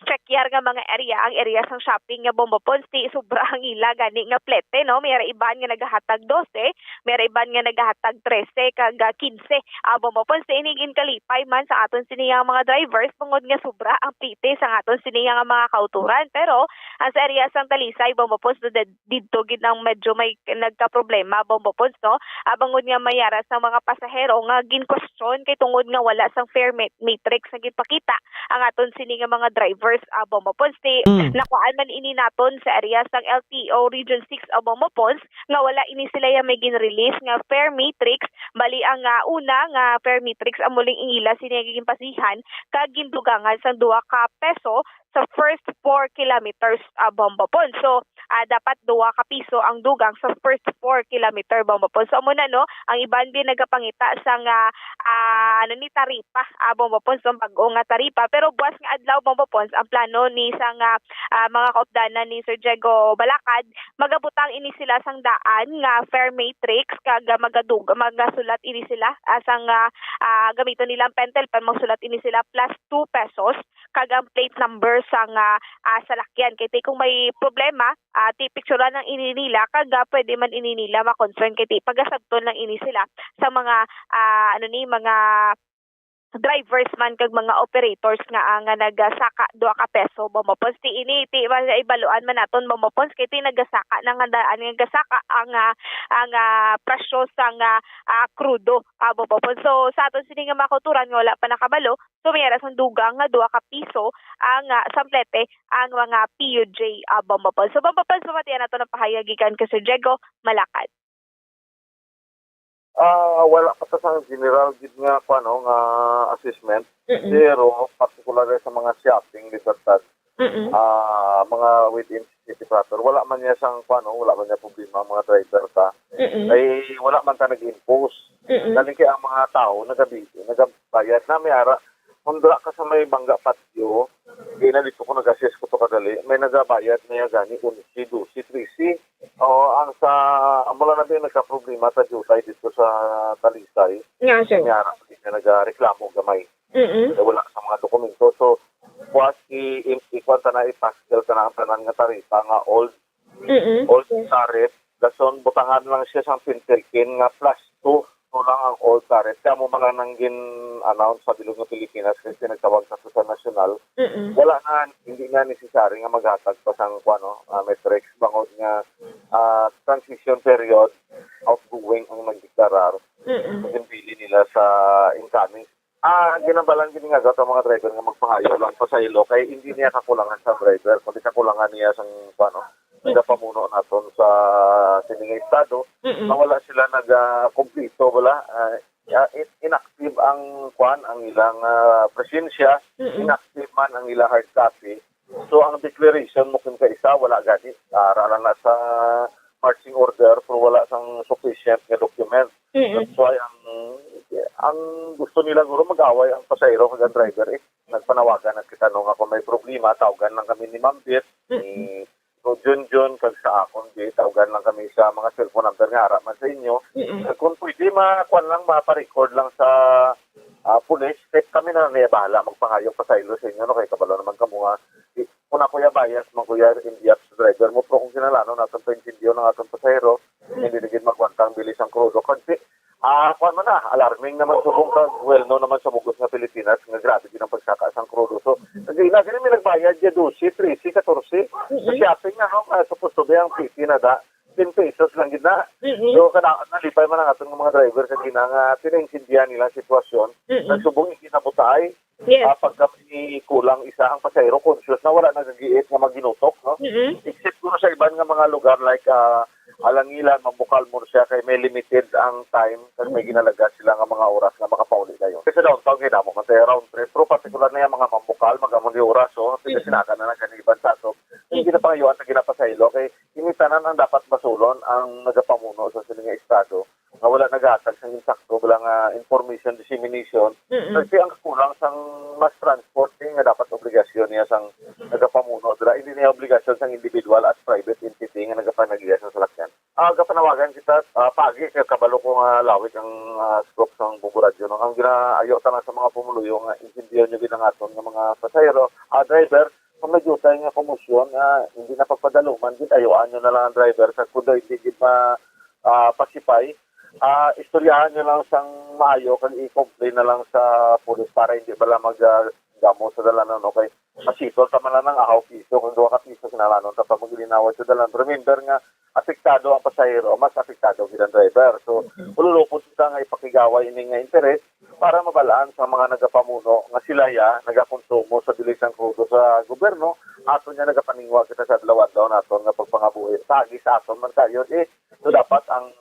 check yar nga mga area, ang area sang shopping nga, Bombo Pons, ti sobra ang ila gani nga plete, no? May ra iban nga nagahatag dose, may ra iban nga nagahatag trese kag, ah, kinse. Ah, Bombo Pons, ti ini ginkalipay man sa aton sini nga mga drivers tungod nga sobra ang plete sa aton sini nga mga kauturan. Pero ang sa area sang Talisay, Bombo Pons, do ded-, didto gid ang medyo may nagkaproblema, Bombo Pons, no? Ah, bangod nga may ara sang mga pasahero nga gin-question kay tungod nga wala sang fare mat-, matrix nga ginpakita ang aton sini nga mga drivers, ah, Bombo Pons. Ti, Mm. nakuhaan man ini naton sa area sang L T O Region six, ah, Bombo Pons, nga wala ini sila ya may gin-release nga fare matrix. Bali, ang, ah, una nga fare matrix, amo lang ila sini nga ginpasihan kag gindugangan sang duha ka peso sa first four kilometers, ah, Bombo Pons. So, ah, dapat duha ka piso ang dugang sa first four kilometer, Bombo Pons. So, amo na, no, ang iban bi nagapangita sang, ah, ah, ano ni, taripa, ah, Bombo Pons, ang bag-o nga taripa. Pero buwas nga adlaw, Bombo Pons, ang plano ni sang, ah, ah, mga kaupdanan ni Sir Diego Balacad, magabutang ini sila sang daan nga fare matrix kag, ah, magadug-, magasulat ini sila, ah, sang, ah, ah, gamiton nila ang pentel pen, magsulat ini sila plus two pesos kag ang plate number sang, ah, ah, salakyan. Kay ti kung may problema, ah, ti picturean lang ini nila kag, ah, pwede man ini nila ma-confirm kay ti pagasabton lang ini sila sa mga, ah, ano ni, mga drivers man kag mga operators nga, ah, nga nagasaka duha ka peso, Bombo Pons. Ti ini, ti ma-, ibaluan man naton, Bombo Pons, kay ti nagasaka na nga daan nga gasaka ang, ah, ang, ah, presyo sang, ah, ah, krudo, ah, Bombo Pons. So, sa aton sini nga mga kauturan nga wala pa nakabalo, so may ara sang dugang nga duha ka piso ang, ah, samplete ang mga P U J, ah, Bombo Pons. So, Bombo Pons, pamatian nato ang pahayag gikan kay Sir Diego Malacad. Ah, wala pa ta sang general gid nga, kuwan, no, nga assessment. Mm-mm. Pero particular sa mga shopping, Libertad, Mm-mm. ah, mga within city proper, wala man niya sang, kuwan, no, wala man niya problema ang mga driver ta. Mm-mm. Ay, wala man ta nag-impose. Mm-mm. Galing kay ang mga tao nagabi-, nagabayad na may ara. Kung dira ka sa may Bangga Patio, di na dito ko nag-assess ko to kadali, may nagabayad niya gani onse, dose, trese. Oo, ang sa, amo lang na din nagkaproblema sa diutay dito sa Talisay. Nga, sir. May ara, di na nagareklamo gamay. Mm-mm. Kaya wala sa mga dokumento. So, buwas i-, i-, ikuan ta na, i-pascal ta na ang tanan nga taripa nga old, Mm-mm. old Yes. tariff. Dason, butangan lang siya sang pentel pen nga plus two. Two lang ang old tariff. Kaya mo man lang nang gin-announce sa bilog nga Pilipinas kay nagtawag sa sa nasyonal. Mm-mm. Wala na, hindi na necessary nga maghatag pa sang, kuwan, no, ah, matrix bangod nga, ah, transition period outgoing ang nagdeklarar. Mm-mm. Ang pili nila sa incoming. Ah, ginabalan gid nga gato ang mga driver nga magpangayo lang pasaylo kay hindi niya kakulangan sa driver, kundi kakulangan niya sang, kuwan, no, nagapamuno naton sa sini nga estado, Mm-mm. nga wala sila nagakumpleto, wala, ah, ah, in-, inactive ang, kuwan, ang ilang, ah, presensya, Mm-mm. inactive man ang ilang hard copy. So, ang declaration mo kung kaisa, wala gani. Ah, ara lang na sa marching order, pero wala sang sufficient nga document. Mm-mm. That's why ang, Ang gusto nila guro mag-away ang pasahero kag ang driver, eh. Nagpanawagan na kita, no, nga kung may problema, tawgan lang kami ni Ma'am Beth, ni Bro Junjun, kag sa akon, di, tawgan lang kami sa mga cellphone number nga ara man sa inyo. Mm-mm. Kag kung pwede, ma-, kuwan lang, maparecord lang sa, ah, pulis, kay kami na lang niya bahala magpangayo pasaylo sa inyo, no, kay kabalo naman kamo nga, di, kung ako ya bias man ko ya in behalf sa driver mo, pero kung kinahanglanon naton paintindiho ang aton pasahero, hindi na gid magwantang bili sang krudo. Kag si, ah, kuwan man na, alarming naman subong kag well known naman sa bug-os nga Pilipinas nga grabe gid ang pagsaka sang krudo. So, nag-, na gani may nagbayad ya dose, trese, katorse. Mm-mm. Sa shopping na, no, nga supposed to be ang fifty na da, ten pesos lang gid na. Mm-mm. So, kana, nalipay man ang aton nga mga driver sa gina nga pinaintindihan nila ang sitwasyon. Mm-mm. Nagsubong ikinabutay, Yes. ah, pagka may kulang isa ang pasahero, conscious na, wala nagagiit nga maginutok, no? Mm-mm. Except kung sa iban nga mga lugar like, ah, Alangilan, Mambukal, Murcia, kay may limited ang time, kag may Mm. ginalaga sila nga mga oras nga makapauli dayon. Kay sa downtown, kay damo man tayo round trip. Pero particular na yung mga Mambukal, mag-amo ni oras, oh, Mm. Pangasinan na lang, kani iban sa ato. Yung Mm. ginapangayuan sa ginapasaylo, kay ini tanan ang dapat basulon ang nagapamuno sa sini nga estado, nga wala naghatag sang insakto bala nga information dissemination, Mm-mm. kasi ang kakulang sang mass transport, eh, nga dapat obligasyon niya sang nagapamuno dira, hindi niya obligasyon sang individual as private entity nga nagapanagiya sa salakyan. Ah, gapanawagan kita, ah, pagi kay kabalo ko nga lawig ang, ah, scope sang Bugradyo, no? Ang ginaayo ta lang sa mga pumuluyo nga intindihan nyo gid ang aton nga mga pasahero, ah, driver, kung may diutay nga komosyon nga hindi na pagpadaluman, gid, ayuan nyo na lang ang driver sa kundo hindi gid ma-, ah, pasipay. Ah, istoryahan nyo lang sang maayo kag i-complain na lang sa pulis para hindi bala mag, ah, damo sa dalanan, no? Kay masitol ta man lang ang ahaw piso kag duha ka piso kinahanglanon ta pa maglinaw sa dalan. Remember nga apektado ang pasahero, mas apektado gid ang driver. So, Mm-hmm. ululupod kita nga ipakigaway ini nga interes para mabalaan sa mga nagapamuno nga sila ya nagakonsumo sa bilis sang krudo sa gobyerno, aton niya nagapaningwa kita sa adlaw-adlaw naton nga pagpangabuhi. Paagi sa aton man kayo, eh. So, dapat ang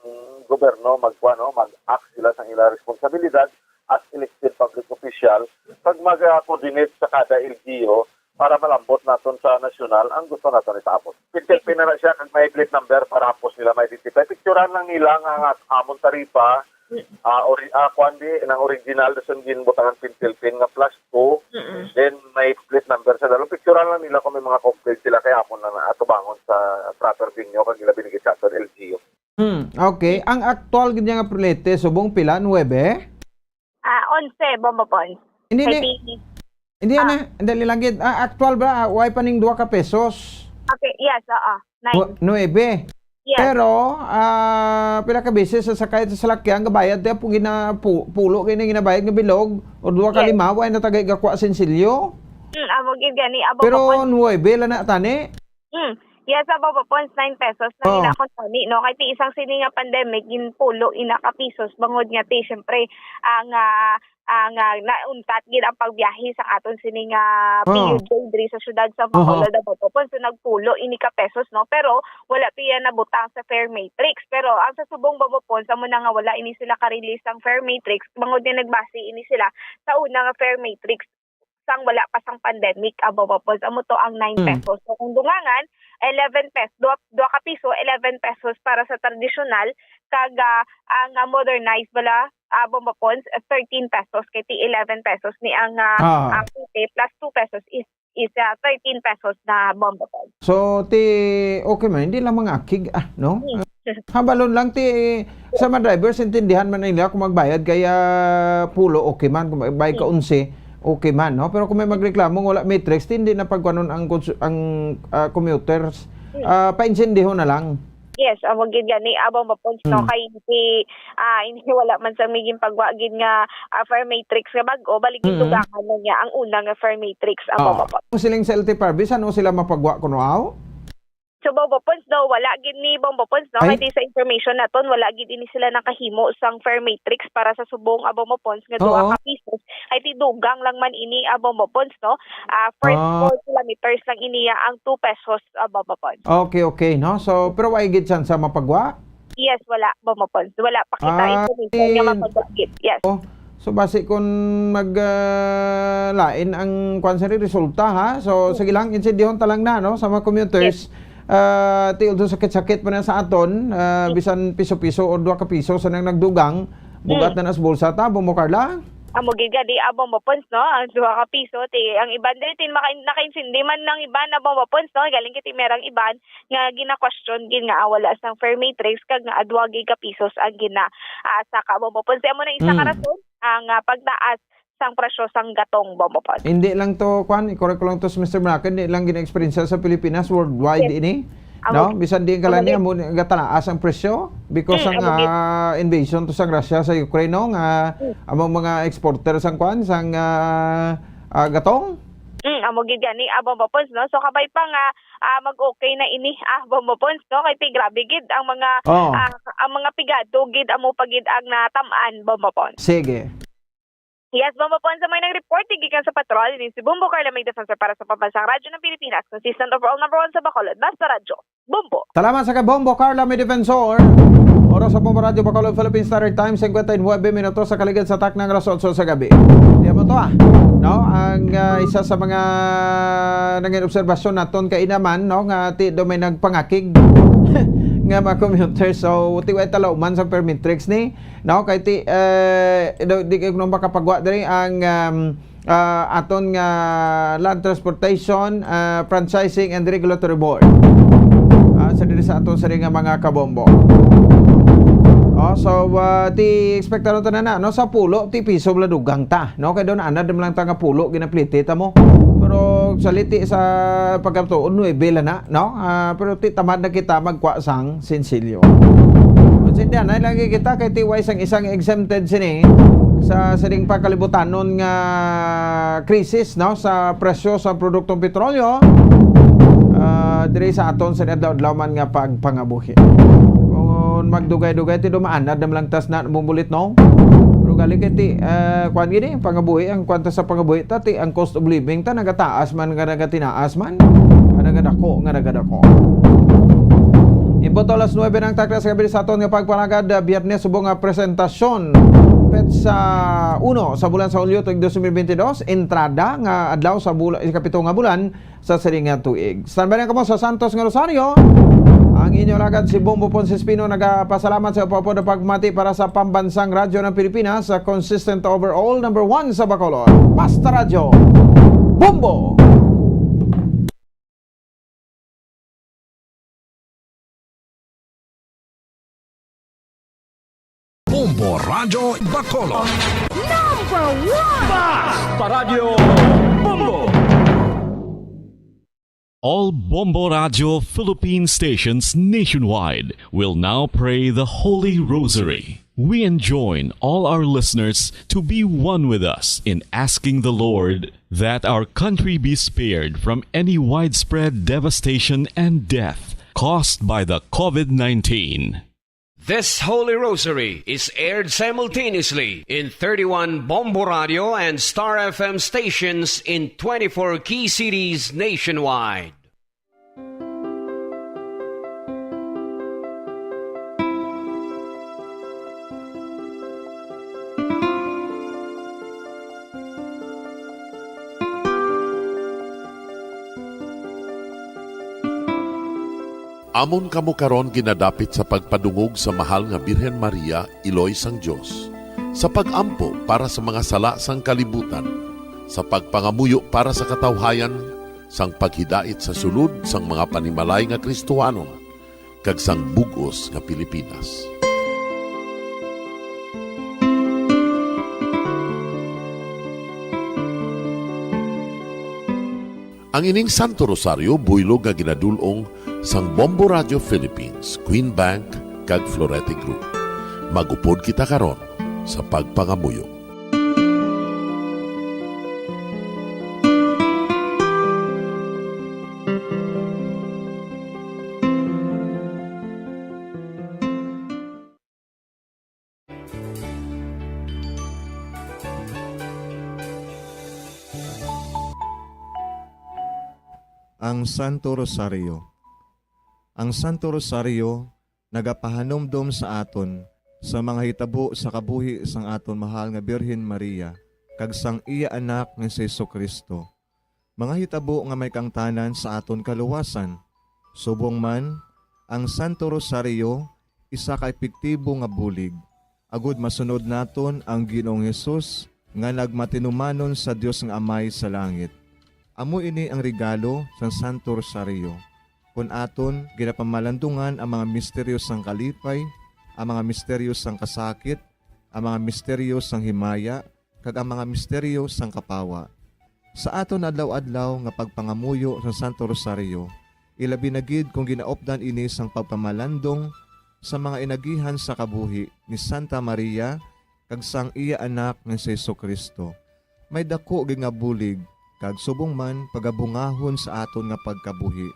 gobyerno magkuha, no, mag-act sila sa ilang responsabilidad as elected public official, pag mag-coordinate sa kada L G U para malambot naton sa nasyonal ang gusto naton itaabot. Pintilpin na na siya kag may plate number para hapos nila ma-identify. Picturean lang nila nga ang at-, amon taripa, ah, ori-, ah, kuwan di, nang original, dason ginbutangan pintilpin nga plus two, Mm-mm. then may plate number sa dalom. Picturean lang nila kung may mga complaint sila kay amon na naatubangon sa proper venue kag nila binigay sa aton L G U. Hmm, okay. Ang aktual gid niya nga permit, subong pila? Nuebe? Ah, onse, Bombo Pons. Hindi, Kay hindi. Ti-, Hindi, ah. na, dali lang gid. Ah, aktual ba? Ah, way pa ning duha ka pesos? Okay, yes, oo. Nine. Wa-, nuebe. Yes. Pero, ah, pila ka beses sa sakay sa salakyan, gabayad tayo po gina-, pu-, pulo kayo na ginabayad nga bilog, o duha ka Yes. lima, way na tagay gakuha sinsilyo. Hmm, amo gid gani, abo Pero pa po. nuebe lang na, tani? Hmm. Yes, abo pa po, nine pesos na Oh. ina akong tani, no? Kay ti isang sini nga pandemic, ginpulo ina ka pisos, bangod nga ti, syempre, ang, ah, ang, ah, nauntat gid ang pagbiyahe sa aton sini nga Oh. P U J diri sa syudad sa Oho. Bacolod, abo pa po. So, nagpulo ini ka pesos, no? Pero wala pa yan nabutang sa fare matrix. Pero ang sa subong, abo pa po, sa muna nga wala ini sila ka-release ang fare matrix, bangod nga nagbase ini sila sa una nga fare matrix sang wala pa sang pandemic, abo pa po. Amo to ang nine Mm. pesos. So, kung dungangan, eleven pesos, dua, dua ka piso, eleven pesos para sa tradisyonal, kag, ah, ang, ah, modernized bala, abo pa po, thirteen pesos, kay ti eleven pesos ni ang, ah, Ah. ang fifty plus two pesos is, is, ah, thirteen pesos na, abo pa po. So, ti, okay man, hindi lang mga akig, ah, no? Hmm. Habalon lang ti, sa mga drivers, intindihan man nila kung magbayad kaya pulo, okay man, kung magbayad ka Hmm. onse, okay man, no? Pero kung may magreklamo nga wala matrix, ti hindi na pagkuhanon ang cons-, ang, ah, commuters, Hmm. ah, paintindiho na lang. Yes, amo gid gani, abo pa po, no? Hmm. Kay hindi, ah, hindi, wala man sa may ginpagwa gid nga, ah, fare matrix nga bag-o, bali Hmm. gindugangan na niya ang una nga fare matrix, abo Oh. pa po. Kung siling sa L T F R B, saan mo sila mapagwa kuno, aw? So, Bombo Pons, no, wala gid ni Bombo Pons, no? Ay. Kay di sa information naton, wala gid ini sila nakahimo sang fare matrix para sa subong, ah, Bombo Pons, nga Oo. duha ka pisos. Kay ti dugang lang man ini, ah, Bombo Pons, no? Ah, first Ah. four kilometers lang ini, ah, ang two pesos, ah, Bombo Pons. Okay, okay, no? So, pero wala gid chance sa mapagwa? Yes, wala, Bombo Pons. Wala pa kita Ah, information nga eh, mapagwa gid. Yes. Oh, so, basi kung mag, ah, lain ang, kwan, sa resulta, ha? So, Mm. sige lang, insindihon ta lang na, no? Sa mga commuters, Yes. ah, ti, although sakit-sakit pa na sa aton, ah, Mm. bisan piso-piso o dua ka piso sa nang nagdugang, Bugat Mm. na nas bulsa ta, Bombo Carla. Amo gid gani, ah, Bombo Pons, no? Ang duha ka piso, ti, ang iban diri, tin, maka-, nakaintindi man ang iban, ah, Bombo Pons, no? Galing kiti merang iban nga gina-question gid nga, ah, wala sang fare matrix kag nga, ah, duha gid ka pisos ang gina, ah, saka, Bombo Pons. Amo na isa ka Mm. rason ang, ah, pagtaas sang presyo sang gatong, Bombo Pons. Hindi lang to, kwan, i-correct ko lang to sa Mister Malaki, hindi lang gina-experience sa Pilipinas, worldwide Yes. ini. Amo No? gid. Bisan di Amo kalani, gid. amo ni, gatalaas ang presyo because Mm, ang, amo gid. ah, invasion to sang Russia sa Ukraine, no? Nga Mm. among mga exporter sang, kwan, sang, ah, ah, gatong. Mm, amo gid gani, ah, Bombo Pons, no? So, kabay pa nga, ah, mag-okay na ini, ah, Bombo Pons, no? Kay ti grabe gid ang mga, Oh. ah, ang mga pigado gid, amo pa gid ang natam-an, Bombo Pons. Sige. Yes, Bombo Pons, sa may nang report, gikan sa patrol, ini si Bombo Carla May Defensor para sa Pambansang Radyo ng Pilipinas, consistent overall number one sa Bacolod. Basta Radyo, Bombo. Salamat sa kay Bombo Carla May Defensor. Oras sa Bombo Radyo Bacolod, Philippine Standard Time, singkwenta y nuebe minutos sa kaligad sa taknang alas otso sa gabi. Di mo to, ah. No? Ang, ah, isa sa mga nangin obserbasyon naton kay naman, no, nga ti do may nagpangakig nga mga commuter. So, ti way talawman sa permit tricks ni No, kay ti, eh, do, di kay kuno makapagwa diri ang, um, ah, aton nga Land Transportation, ah, Franchising and Regulatory Board. Ah, sa diri sa aton sa nga mga kabombo. Oh, so, ah, ti expectaron ta na, na, no, sa pulo, ti piso lang dugang ta, no? Kay doon, anad man lang ta nga pulo, ginapliti ta mo. Pero sa liti sa pagkatuon, nuebe lang na, no? Ah, pero ti tamad na kita magkwa sang sinsilyo. Maintindihan na lagi kita kay ti way sang isang exempted sini sa sining pagkalibutanon nga krisis, no, sa presyo sa produktong petrolyo, ah, diri sa aton sa adlaw-adlaw man nga pagpangabuhi. Kung magdugay-dugay, ti dumaan na dam lang tas na bumulit, no? Pero gali kay ti, ah, kwan gini, pangabuhi, ang kwanta sa pangabuhi ta, ti ang cost of living ta nagataas man nga nagatinaas man, nga nagadako nga nagadako. Input alas nuebe ng takna sa gabi sa aton nga pagpanagad, ah, Biyernes, subong nga presentasyon, petsa uno sa bulan sa Hulyo, tuig dos mil bente dos, entrada nga adlaw sa bula-, ikapito nga bulan sa siring nga tuig. Standby na kamo sa Santos nga Rosario. Ang inyo lagad si Bombo Ponce Espino nagapasalamat sa upod nga pagmati para sa Pambansang Radyo ng Pilipinas, sa consistent overall number one sa Bacolod. Basta Radyo, Bombo! Bombo Radyo Bacolod. Number one! Basta Radyo Bombo! All Bombo Radyo Philippine stations nationwide will now pray the Holy Rosary. We enjoin all our listeners to be one with us in asking the Lord that our country be spared from any widespread devastation and death caused by the covid nineteen. This Holy Rosary is aired simultaneously in thirty-one Bombo Radio and Star F M stations in twenty-four key cities nationwide. Amon kamo karon ginadapit sa pagpadungog sa Mahal nga Birhen Maria, Iloy sang Dios, sa pag-ampo para sa mga sala sang kalibutan, sa pagpangamuyo para sa katawhayan, sang paghidait sa sulod sang mga panimalay nga Kristohanon, kag sang bug-os nga Pilipinas. Ang ining Santo Rosario buylog nga ginadul-ong sang Bombo Radio Philippines, Queen Bank, kag Florete Group. Mag-upod kita karon sa pagpangamuyo. Ang Santo Rosario. Ang Santo Rosario nagapahanumdom sa aton sa mga hitabo sa kabuhi sang aton mahal nga Birhen Maria kag sang iya Anak nga si Jesu-Cristo, mga hitabo nga may kaangtanan sa aton kaluwasan. Subong man, ang Santo Rosario isa ka epektibo nga bulig agud masunod naton ang Ginoong Hesus nga nagmatinumanon sa Dios nga Amay sa langit. Amo ini ang regalo sang Santo Rosario. Kon aton ginapamalandungan ang mga misteryo sang kalipay, ang mga misteryo sang kasakit, ang mga misteryo sang himaya, kag ang mga misteryo sang kapawa. Sa aton adlaw-adlaw nga pagpangamuyo sa Santo Rosario, ilabi na gid kon ginaupdan ini sang pagpamalandong sa mga inagihan sa kabuhi ni Santa Maria kag sang iya Anak nga si Jesu-Cristo, may daku gid nga bulig kag subong man pagabungahon sa aton nga pagkabuhi.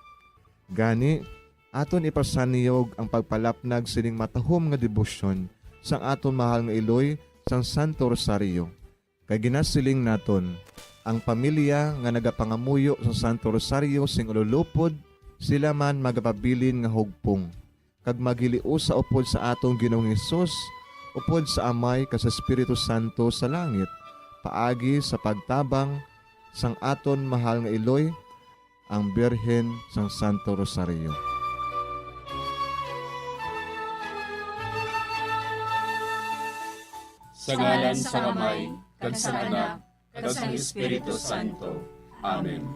Gani, aton ipasanyog ang pagpalapnag sining matahom nga debosyon sang aton mahal nga iloy sang Santo Rosario. Kay ginasiling naton, ang pamilya nga nagapangamuyo sa Santo Rosario sing ululupod, sila man magapabilin nga hugpong, kag maghiliusa upod sa aton Ginoong Hesus, upod sa Amay kag sa Espiritu Santo sa langit, paagi sa pagtabang sang aton mahal nga iloy, ang Birhen sang Santo Rosario. Sa ngalan sang Amay, kag sang Anak, kag sang Espiritu Santo. Amen.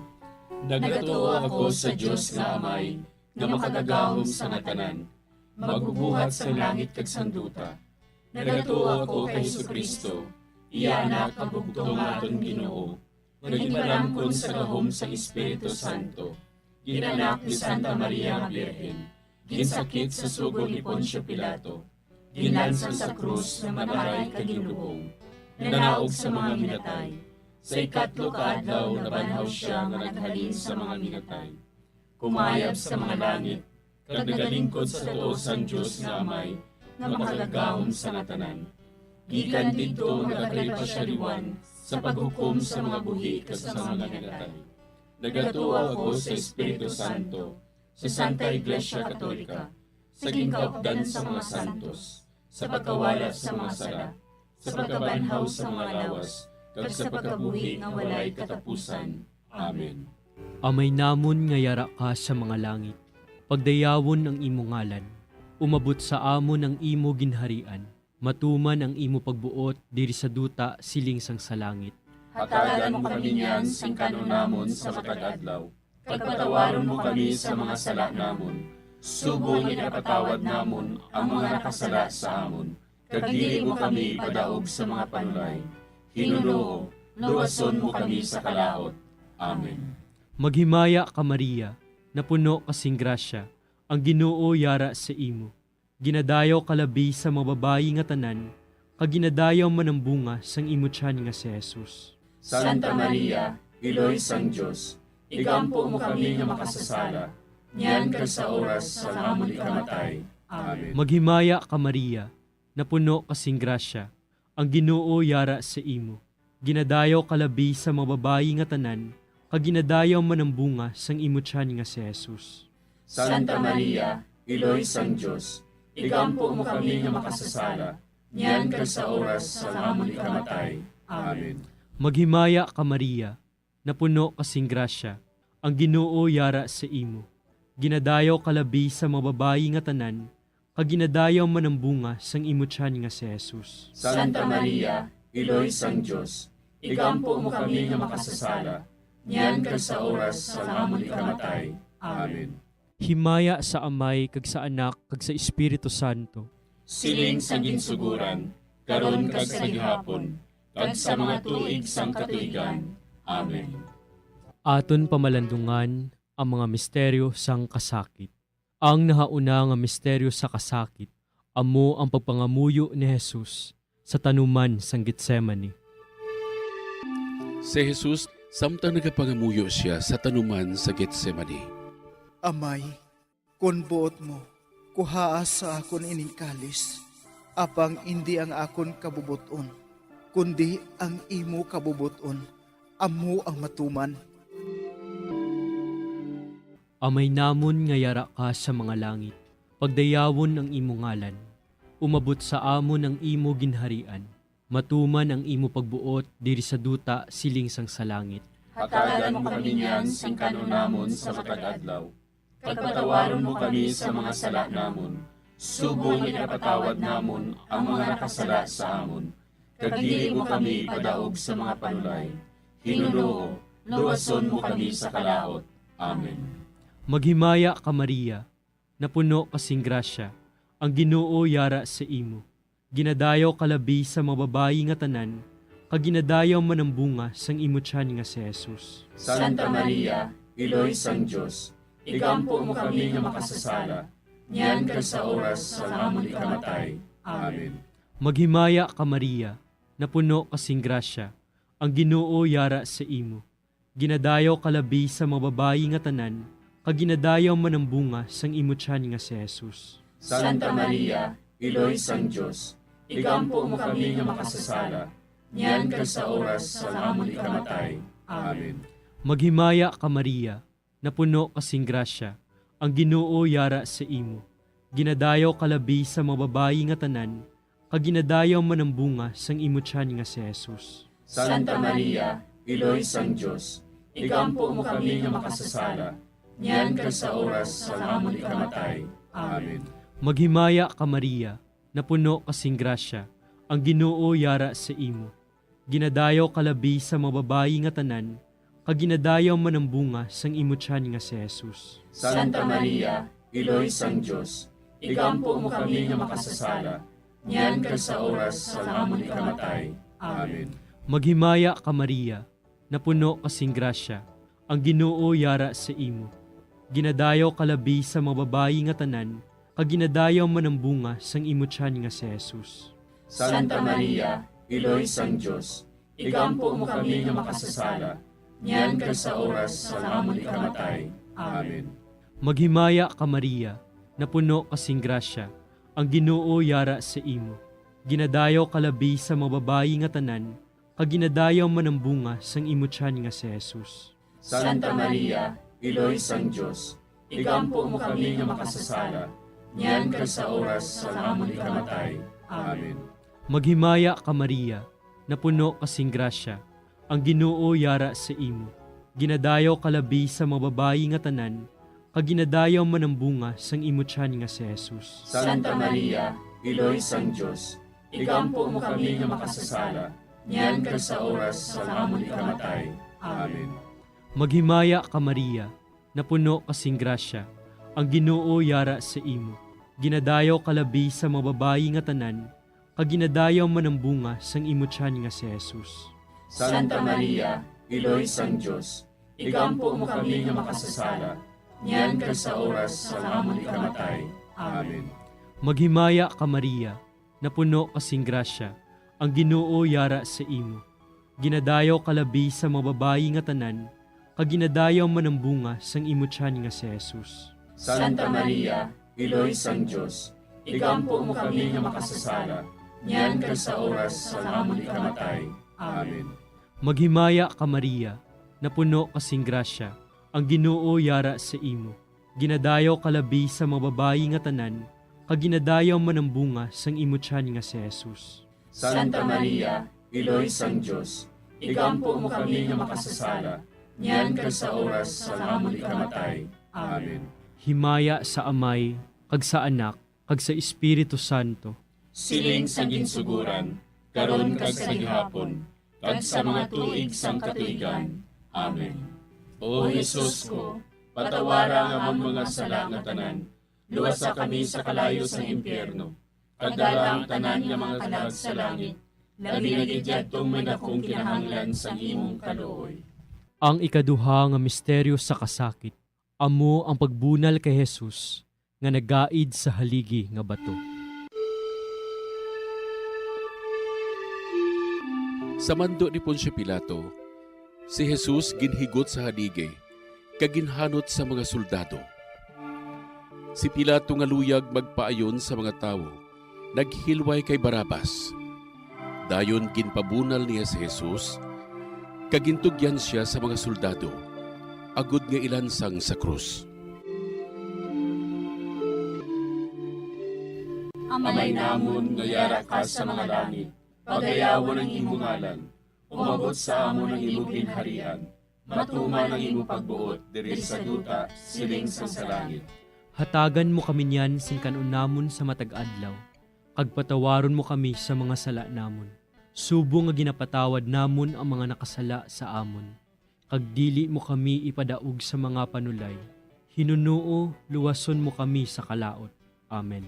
Nagatuo ako sa Dios nga Amay, nga makagagahom sa nga tanan, magbubuhat sang langit kag sang duta. Nagatuo ako kay Jesu-Cristo, iya Anak, ang bugtong nga aton Ginoo, nga ginpalamkon sa gahom sang Espiritu Santo, ginanak ni Santa Maria nga Birhen, ginsakit sa sugo ni Poncio Pilato, ginlansang sa krus, namatay kag ginlubong, nanaog sa mga minatay. Sa ikatlo ka adlaw nabanhaw sia nga naghalin sa mga minatay. Kumayab sa mga langit, kag nagalingkod sa tuo sang Dios nga Amay, nga makagagahom sa nga tanan. Gikan didto nagakalipa sia liwan sa paghukom sa mga buhi kag sa mga minatay. Nagatuo ako sa Espiritu Santo, sa Santa Iglesia Katolika, sa ginkaupdan sa mga santos, sa pagkawala sa mga sala, sa pagkabanhaw sa mga lawas, kag sa pagkabuhi nga walay katapusan. Amen. Amay namon nga yara ka sa mga langit, pagdayawon ang imo ngalan. Umabot sa amon ang imo ginharian. Matuman ang imo pagbuot diri sa duta siling sang sa langit. Hatagan mo kami niyan sing kan-on namon sa matag adlaw, kag patawaron mo kami sa mga sala namon, subong nga ginapatawad namon ang mga nakasala sa amon, kag dili mo kami ipadaog sa mga panulay. Ginoo, luwason mo kami sa kalaut. Amen. Maghimaya ka, Maria, napuno ka sing grasya, ang Ginoo yara sa imo. Ginadayaw ka labi sa mga babayi nga tanan, kag ginadayaw man ang bunga sang imo tiyan nga si Jesus. Santa Maria, Iloy sang Dios, igampo mo kami nga makasasala, niyan kag sa oras sang amon ikamatay. Amen. Maghimaya ka, Maria, napuno ka sing grasya, ang Ginoo yara sa imo. Ginadayaw ka labi sa mga babayi nga tanan, kag ginadayaw man ang bunga sang imo tiyan nga si Jesus. Santa Maria, Iloy sang Dios, igampo mo kami nga makasasala, niyan kag sa oras sang amon ikamatay. Amen. Maghimaya ka, Maria, napuno ka sing grasya, ang Ginoo yara sa imo. Ginadayaw ka labi sa mga babayi nga tanan, kag ginadayaw man ang bunga sang imo tiyan nga si Jesus. Santa Maria, Iloy sang Dios, igampo mo kami nga makasasala, niyan kag sa oras sang amon ikamatay. Amen. Himaya sa Amay, kag sa Anak, kag sa Espiritu Santo. Siling sa ginsuguran, karon kag sa gihapon, kag sa mga tuig sang katuigan. Amen. Aton pamalandungan ang mga misteryo sang kasakit. Ang nahauna nga misteryo sa kasakit amo ang pagpangamuyo ni Jesus sa tanuman sang Getsemani. Si Jesus, samtang nagapangamuyo sia sa tanuman sa Getsemani. Amay, kon buot mo, kuhaa sa akon ining kalis, apang indi ang akon kabubot-on, kundi ang imo kabubot-on, amo ang matuman. Amay namon nga yara ka sa mga langit, pagdayawon ang imo ngalan. Umabot sa amon ang imo ginharian. Matuman ang imo pagbuot diri sa duta siling sang sa langit. Hatagan mo kami niyan sing kan-on namon sa matag adlaw, kag patawaron mo kami sa mga sala namon, Subong nga ginapatawad namon ang mga nakasala sa amon, kag dili mo kami ipadaog sa mga panulay. Ginoo, luwason mo kami sa kalaut. Amen. Maghimaya ka, Maria, napuno ka sing grasya, ang Ginoo yara sa imo. Ginadayaw ka labi sa mga babayi nga tanan, kag ginadayaw man ang bunga sang imo tiyan nga si Jesus. Santa Maria, Iloy sang Dios, igampo mo kami nga makasasala, niyan kag sa oras sang amon ikamatay. Amen. Maghimaya ka, Maria, napuno ka sing grasya, ang Ginoo yara sa imo. Ginadayaw ka labi sa mga babayi nga tanan, kag ginadayaw man ang bunga sang imo tiyan nga si Jesus. Santa Maria, Iloy sang Dios, igampo mo kami nga makasasala, niyan kag sa oras sang amon ikamatay. Amen. Maghimaya ka, Maria, napuno ka sing grasya, ang Ginoo yara sa imo. Ginadayaw ka labi sa mga babayi nga tanan, kag ginadayaw man ang bunga sang imo tiyan nga si Jesus. Santa Maria, Iloy sang Dios, igampo mo kami nga makasasala, niyan kag sa oras sang amon ikamatay. Amen. Maghimaya ka, Maria, napuno ka sing grasya, ang Ginoo yara sa imo. Ginadayaw ka labi sa mga babayi nga tanan, kag ginadayaw man ang bunga sang imo tiyan nga si Jesus. Santa Maria, Iloy sang Dios, igampo mo kami nga makasasala, niyan kag sa oras sang amon ikamatay. Amen. Maghimaya ka, Maria, napuno ka sing grasya, ang Ginoo yara sa imo. Ginadayaw ka labi sa mga babayi nga tanan, kag ginadayaw man ang bunga sang imo tiyan nga si Jesus. Santa Maria, Iloy sang Dios, igampo mo kami nga makasasala, niyan kag sa oras sang amon ikamatay. Amen. Maghimaya ka, Maria, napuno ka sing grasya, ang Ginoo yara sa imo. Ginadayaw ka labi sa mga babayi nga tanan, kag ginadayaw man ang bunga sang imo tiyan nga si Jesus. Santa Maria, Iloy sang Dios, igampo mo kami nga makasasala, niyan kag sa oras sang amon ikamatay. Amen. Maghimaya ka, Maria, napuno ka sing grasya, ang Ginoo yara sa imo. Ginadayaw ka labi sa mga babayi nga tanan, kag ginadayaw man ang bunga sang imo tiyan nga si Jesus. Santa Maria, Iloy sang Dios, igampo mo kami nga makasasala, niyan kag sa oras sang amon ikamatay. Amen. Maghimaya ka, Maria, napuno ka sing grasya, ang Ginoo yara sa imo. Ginadayaw ka labi sa mga babayi nga tanan, kag ginadayaw man ang bunga sang imo tiyan nga si Jesus. Santa Maria, Iloy sang Dios, igampo mo kami nga makasasala, niyan kag sa oras sang amon ikamatay. Amen. Maghimaya ka, Maria, napuno ka sing grasya, ang Ginoo yara sa imo. Ginadayaw ka labi sa mga babayi nga tanan, kag ginadayaw man ang bunga sang imo tiyan nga si Jesus. Santa Maria, Iloy sang Dios, igampo mo kami nga makasasala, niyan kag sa oras sang amon ikamatay. Amen. Maghimaya ka, Maria, napuno ka sing grasya, ang Ginoo yara sa imo. Ginadayaw ka labi sa mga babayi nga tanan, kag ginadayaw man ang bunga sang imo tiyan nga si Jesus. Santa Maria, Iloy sang Dios, igampo mo kami nga makasasala, niyan kag sa oras sang amon ikamatay. Amen. Himaya sa Amay, kag sa Anak, kag sa Espiritu Santo. Siling sa ginsuguran, karon kag sa gihapon, kag sa mga tuig sang katuigan. Amen. O Jesus ko, patawara ang amon mga sala nga tanan, luwasa kami sa kalayo sang impyerno, kag dala ang tanan nga mga kalag sa langit, labi na gid yadtong may dakong kinahanglan sang imong kaluoy. Ang ikaduha nga misteryo sa kasakit, amo ang pagbunal kay Jesus nga nagaid sa haligi nga bato. Sa mando ni Poncio Pilato, si Jesus ginhigot sa haligi kag ginhanot sa mga soldado. Si Pilato nga luyag magpaayon sa mga tawo, naghilway kay Barrabas. Dayon ginpabunal niya si Jesus, kag gintugyan sia sa mga soldado, agod nga ilansang sa krus. Amay namon nga yara ka sa mga langit, pagayawon ang imo ngalan. Umabot sa amon ang imo ginharian. Matuman ang imo pagbuot diri sa duta, siling sang sa langit. Hatagan mo kami niyan sing kan-on namon sa matag adlaw, kag patawaron mo kami sa mga sala namon, subong nga ginapatawad namon ang mga nakasala sa amon. Kag dili mo kami ipadaog sa mga panulay, hinunoo, luwason mo kami sa kalaut. Amen.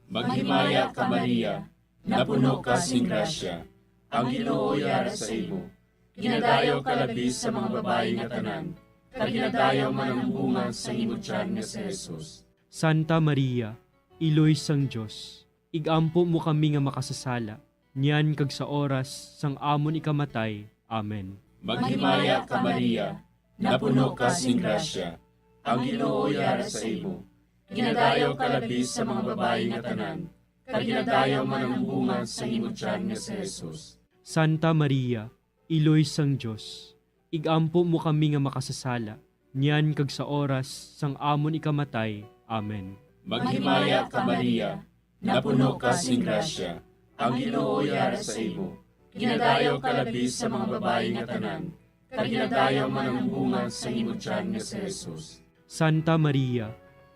Maghimaya ka, Maria, napuno ka sing grasya, ang Ginoo yara sa imo. Ginadayaw ka labi sa mga babayi nga tanan, kag ginadayaw man ang bunga sang imo tiyan nga si Jesus. Santa Maria, Iloy sang Dios, ig-ampo mo kami nga makasasala, niyan kag sa oras sang amon ikamatay. Amen. Maghimaya ka, Maria, napuno ka sing grasya, ang Ginoo yara sa imo. Ginadayaw ka labi sa mga babayi nga tanan, kag ginadayaw man ang bunga sang imo tiyan nga si Jesus. Santa Maria, Iloy sang Dios, ig-ampo mo kami nga makasasala, niyan kag sa oras sang amon ikamatay. Amen. Maghimaya ka, Maria, napuno ka sing grasya, ang Ginoo yara sa imo. Ginadayaw ka labi sa mga babayi nga tanan, kag ginadayaw man ang bunga sang imo tiyan nga si Jesus. Santa Maria,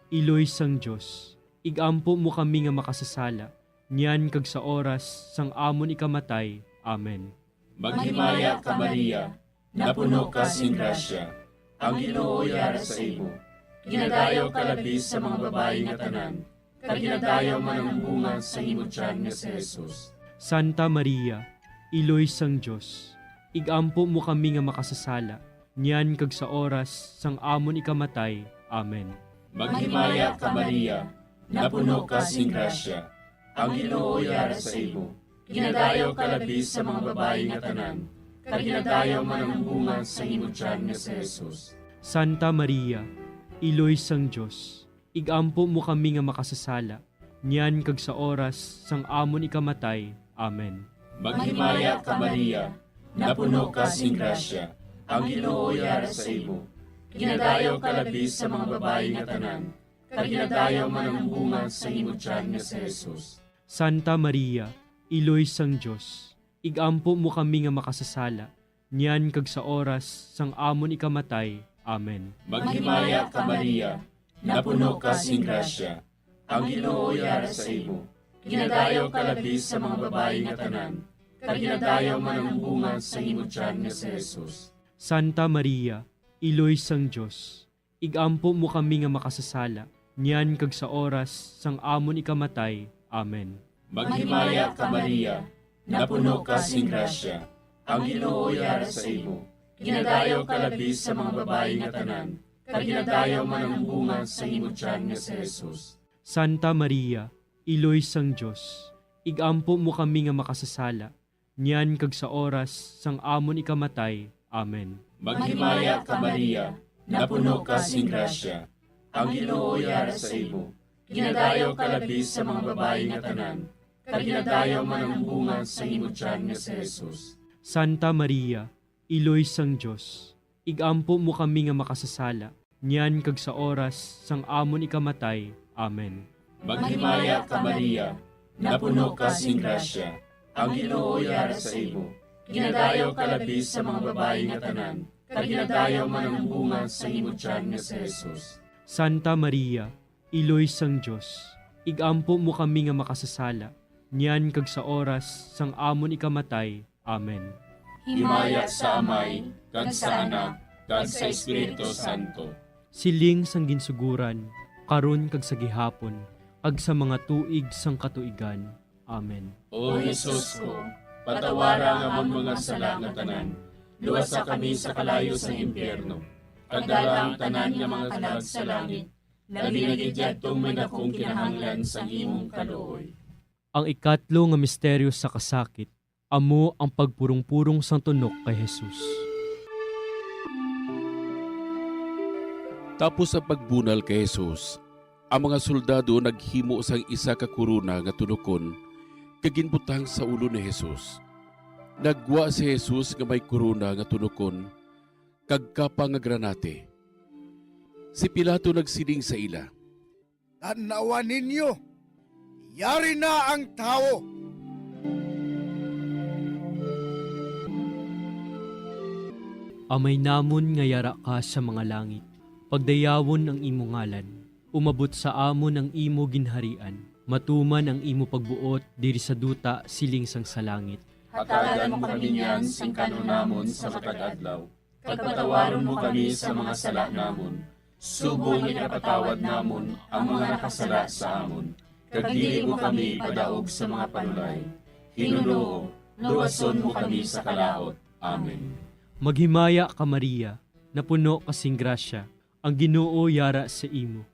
Iloy sang Dios, ig-ampo mo kami nga makasasala, niyan kag sa oras sang amon ikamatay. Amen. Maghimaya ka, Maria, napuno ka sing grasya, ang Ginoo yara sa imo. Ginadayaw ka labi sa mga babayi nga tanan, kag ginadayaw man ang bunga sang imo tiyan nga si Jesus. Santa Maria, Iloy sang Dios, ig-ampo mo kami nga makasasala, niyan kag sa oras sang amon ikamatay. Amen. Maghimaya ka, Maria, napuno ka sing grasya, ang Ginoo yara sa imo. Ginadayaw ka labi sa mga babayi nga tanan, kag ginadayaw man ang bunga sang imo tiyan nga si Jesus. Santa Maria, Iloy sang Dios, ig-ampo mo kami nga makasasala, niyan kag sa oras sang amon ikamatay. Amen. Maghimaya ka, Maria, napuno ka sing grasya, ang Ginoo yara sa imo. Ginadayaw ka labi sa mga babayi nga tanan, kag ginadayaw man ang bunga sang imo tiyan nga si Jesus. Santa Maria, Iloy sang Dios, ig-ampo mo kami nga makasasala, niyan kag sa oras sang amon ikamatay. Amen. Maghimaya ka, Maria, napuno ka sing grasya, ang Ginoo yara sa imo. Ginadayaw ka labi sa mga babayi nga tanan, kag ginadayaw man ang bunga sang imo tiyan nga si Jesus. Santa Maria, Iloy sang Dios, ig-ampo mo kami nga makasasala, niyan kag sa oras sang amon ikamatay. Amen. Maghimaya ka, Maria, napuno ka sing grasya, ang Ginoo yara sa imo. Ginadayaw ka labi sa mga babayi nga tanan, kag ginadayaw man ang bunga sang imo tiyan nga si Jesus. Santa Maria, Iloy sang Dios, ig-ampo mo kami nga makasasala, niyan kag sa oras sang amon ikamatay. Amen. Maghimaya ka, Maria, napuno ka sing grasya, ang Ginoo yara sa imo. Ginadayaw ka labi sa mga babayi nga tanan, kag ginadayaw man ang bunga sang imo tiyan nga si Jesus. Santa Maria, Iloy sang Dios, ig-ampo mo kami nga makasasala, niyan kag sa oras sang amon ikamatay. Amen. Maghimaya ka, Maria, napuno ka sing grasya, ang Ginoo yara sa imo. Ginadayaw ka labi sa mga babayi nga tanan, kag ginadayaw man ang bunga sang imo tiyan nga si Jesus. Santa Maria, Iloy sang Dios, ig-ampo mo kami nga makasasala, niyan kag sa oras sang amon ikamatay. Amen. Himaya sa Amay, kag sa Anak, kag sa Espiritu Santo. Siling sang ginsuguran, karon kag sa gihapon, kag sa mga tuig sang katuigan. Amen. O Jesus ko, patawara ang amon mga sala nga tanan, luwasa kami sa kalayo sang impyerno, kag dala ang tanan nga mga kalag sa langit, labi na gid yadtong may dakong kinahanglan sang imong kaluoy. Ang ikatlo nga misteryo sa kasakit, amo ang pagpurong-purong sang tunok kay Jesus. Tapos ang pagbunal kay Jesus, ang mga soldado naghimo sang isa ka korona nga tunokon kag ginbutang sa ulo ni Jesus. Naggwa si Jesus nga may korona nga tunokon kag kapa nga granate. Si Pilato nagsiling sa ila, "Tan-awa ninyo, yari na ang tawo." Amay namon nga yara ka sa mga langit, pagdayawon ang imo ngalan. Umabot sa amon ang imo ginharian. Matuman ang imo pagbuot diri sa duta, siling sang sa langit. Hatagan mo kami niyan sing kan-on namon sa matag adlaw, kag patawaron mo kami sa mga sala namon, subong nga ginapatawad namon ang mga nakasala sa amon, kag dili mo kami ipadaog sa mga panulay. Ginoo, luwason mo kami sa kalaut. Amen. Maghimaya ka, Maria, napuno ka sing grasya, ang Ginoo yara sa imo.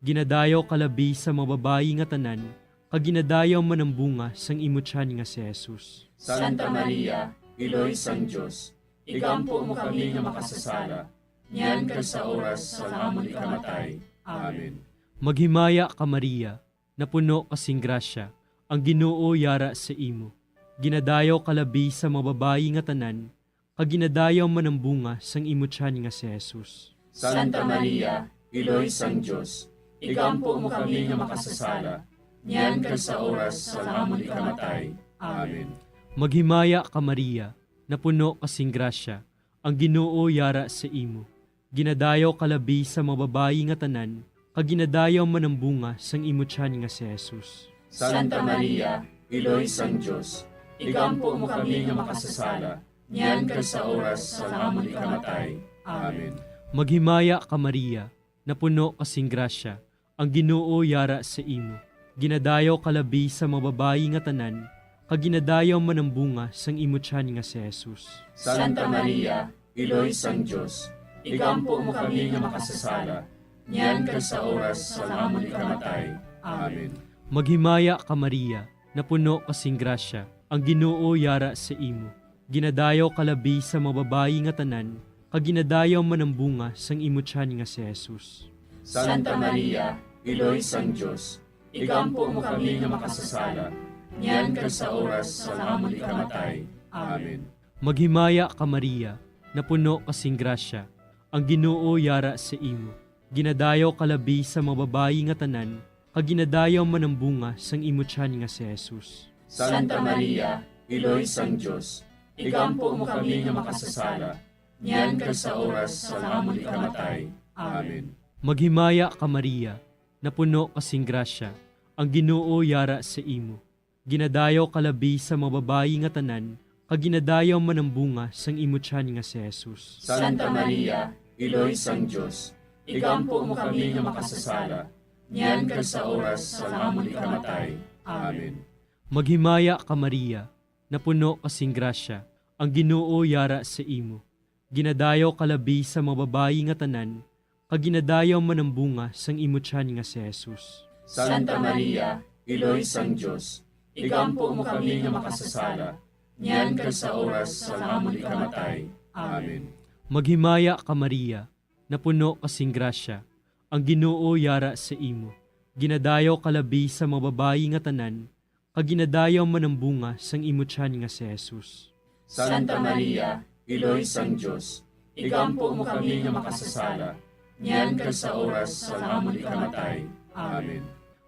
Ginadayaw ka labi sa mga babayi nga tanan, kag ginadayaw man ang bunga sang imo tiyan nga si Jesus. Santa Maria, Iloy sang Dios, igampo mo kami nga makasasala, niyan kag sa oras sang amon ikamatay. Amen. Maghimaya ka, Maria, napuno ka sing grasya, ang Ginoo yara sa imo. Ginadayaw ka labi sa mga babayi nga tanan, kag ginadayaw man ang bunga sang imo tiyan nga si Jesus. Santa Maria, Iloy sang Dios, igampo mo kami nga makasasala, niyan kag sa oras sang amon ikamatay. Amen. Maghimaya ka, Maria, napuno ka sing grasya, ang Ginoo yara sa imo. Ginadayaw ka labi sa mga babayi nga tanan, kag ginadayaw man ang bunga sang imo tiyan nga si Jesus. Santa Maria, Iloy sang Dios, igampo mo kami nga makasasala, niyan kag sa oras sang amon ikamatay. Amen. Maghimaya ka, Maria, napuno ka sing grasya, ang Ginoo yara sa imo. Ginadayaw ka labi sa mga babayi nga tanan, kag ginadayaw man ang bunga sang imo tiyan nga si Jesus. Santa Maria, Iloy sang Dios, igampo mo kami nga makasasala, niyan kag sa oras sang amon ikamatay. Amen. Maghimaya ka, Maria, napuno ka sing grasya, ang Ginoo yara sa imo. Ginadayaw ka labi sa mga babayi nga tanan, kag ginadayaw man ang bunga sang imo tiyan nga si Jesus. Santa Maria, Iloy sang Dios, igampo mo kami nga makasasala, niyan kag sa oras sang amon ikamatay. Amen. Maghimaya ka, Maria, napuno ka sing grasya, ang Ginoo yara sa imo. Ginadayaw ka labi sa mga babayi nga tanan, kag ginadayaw man ang bunga sang imo tiyan nga si Jesus. Santa Maria, Iloy sang Dios, igampo mo kami nga makasasala, niyan kag sa oras sang amon ikamatay. Amen. Maghimaya ka, Maria, napuno ka sing grasya, ang Ginoo yara sa imo. Ginadayaw ka labi sa mga babayi nga tanan, kag ginadayaw man ang bunga sang imo tiyan nga si Jesus. Santa Maria, Iloy sang Dios, igampo mo kami nga makasasala, niyan kag sa oras sang amon ikamatay. Amen. Maghimaya ka, Maria, napuno ka sing grasya, ang Ginoo yara sa imo. Ginadayaw ka labi sa mga babayi nga tanan, kag ginadayaw man ang bunga sang imo tiyan nga si Jesus. Santa Maria, Iloy sang Dios, igampo mo kami nga makasasala, niyan kag sa oras sang amon ikamatay. Amen. Maghimaya ka, Maria, napuno ka sing grasya, ang Ginoo yara sa imo. Ginadayaw ka labi sa mga babayi nga tanan, kag ginadayaw man ang bunga sang imo tiyan nga si Jesus. Santa Maria, Iloy sang Dios, igampo mo kami nga makasasala, niyan kag sa oras sang amon ikamatay. Amen.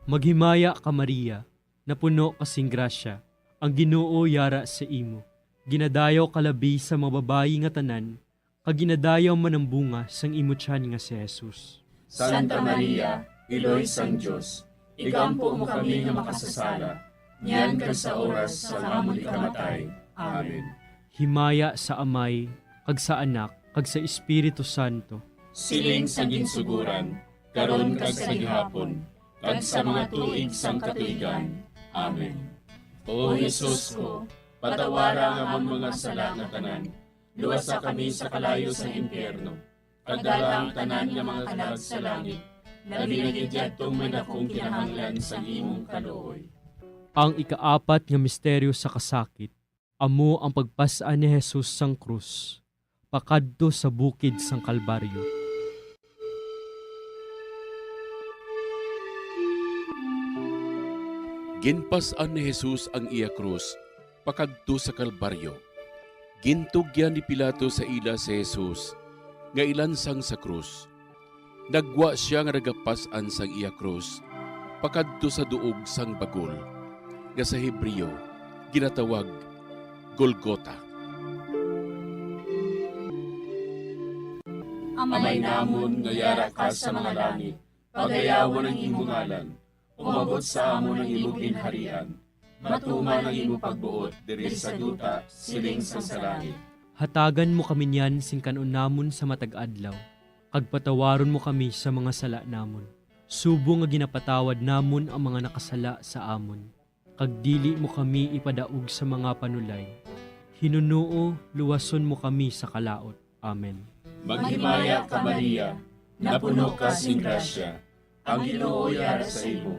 Maghimaya ka, Maria, napuno ka sing grasya, ang Ginoo yara sa imo. Ginadayaw ka labi sa mga babayi nga tanan, kag ginadayaw man ang bunga sang imo tiyan nga si Jesus. Santa Maria, Iloy sang Dios, igampo mo kami nga makasasala, niyan kag sa oras sang amon ikamatay. Amen. Himaya sa Amay, kag sa Anak, kag sa Espiritu Santo. Siling sa ginsugoran, karon kag sa gihapon, kag sa mga tuig sang katuigan. Amen. O Jesus ko, patawara ang amon mga sala nga tanan, luwasa kami sa kalayo sang impyerno, kag dala ang tanan nga mga kalag sa langit, labi na gid yadtong may dakong kinahanglan sang imong kaluoy. Ang ikaapat nga misteryo sa kasakit, amo ang pagpas-an ni Jesus sang krus pakadto sa bukid sang Kalbaryo. Ginpas-an ni Jesus ang iya krus pakadto sa Kalbaryo. Gintugyan ni Pilato sa ila si Jesus nga ilansang sa krus. Nagwa sia nga nagapas-an sang iya krus pakadto sa duog sang bagol, nga sa Hebreo ginatawag Golgota. Amay namon nga yara ka sa mga langit, Pagayawon ang imo ngalan. Umabot sa amon ang imo ginharian. Matuman ang imo pagbuot diri sa duta, siling sang sa langit. Hatagan mo kami niyan sing kan-on namon sa matag adlaw, kag patawaron mo kami sa mga sala namon, subong nga ginapatawad namon ang mga nakasala sa amon. Kag dili mo kami ipadaog sa mga panulay. Hinunoo, luwason mo kami sa kalaut. Amen. Maghimaya ka, Maria, napuno ka sing grasya, ang Ginoo yara sa imo.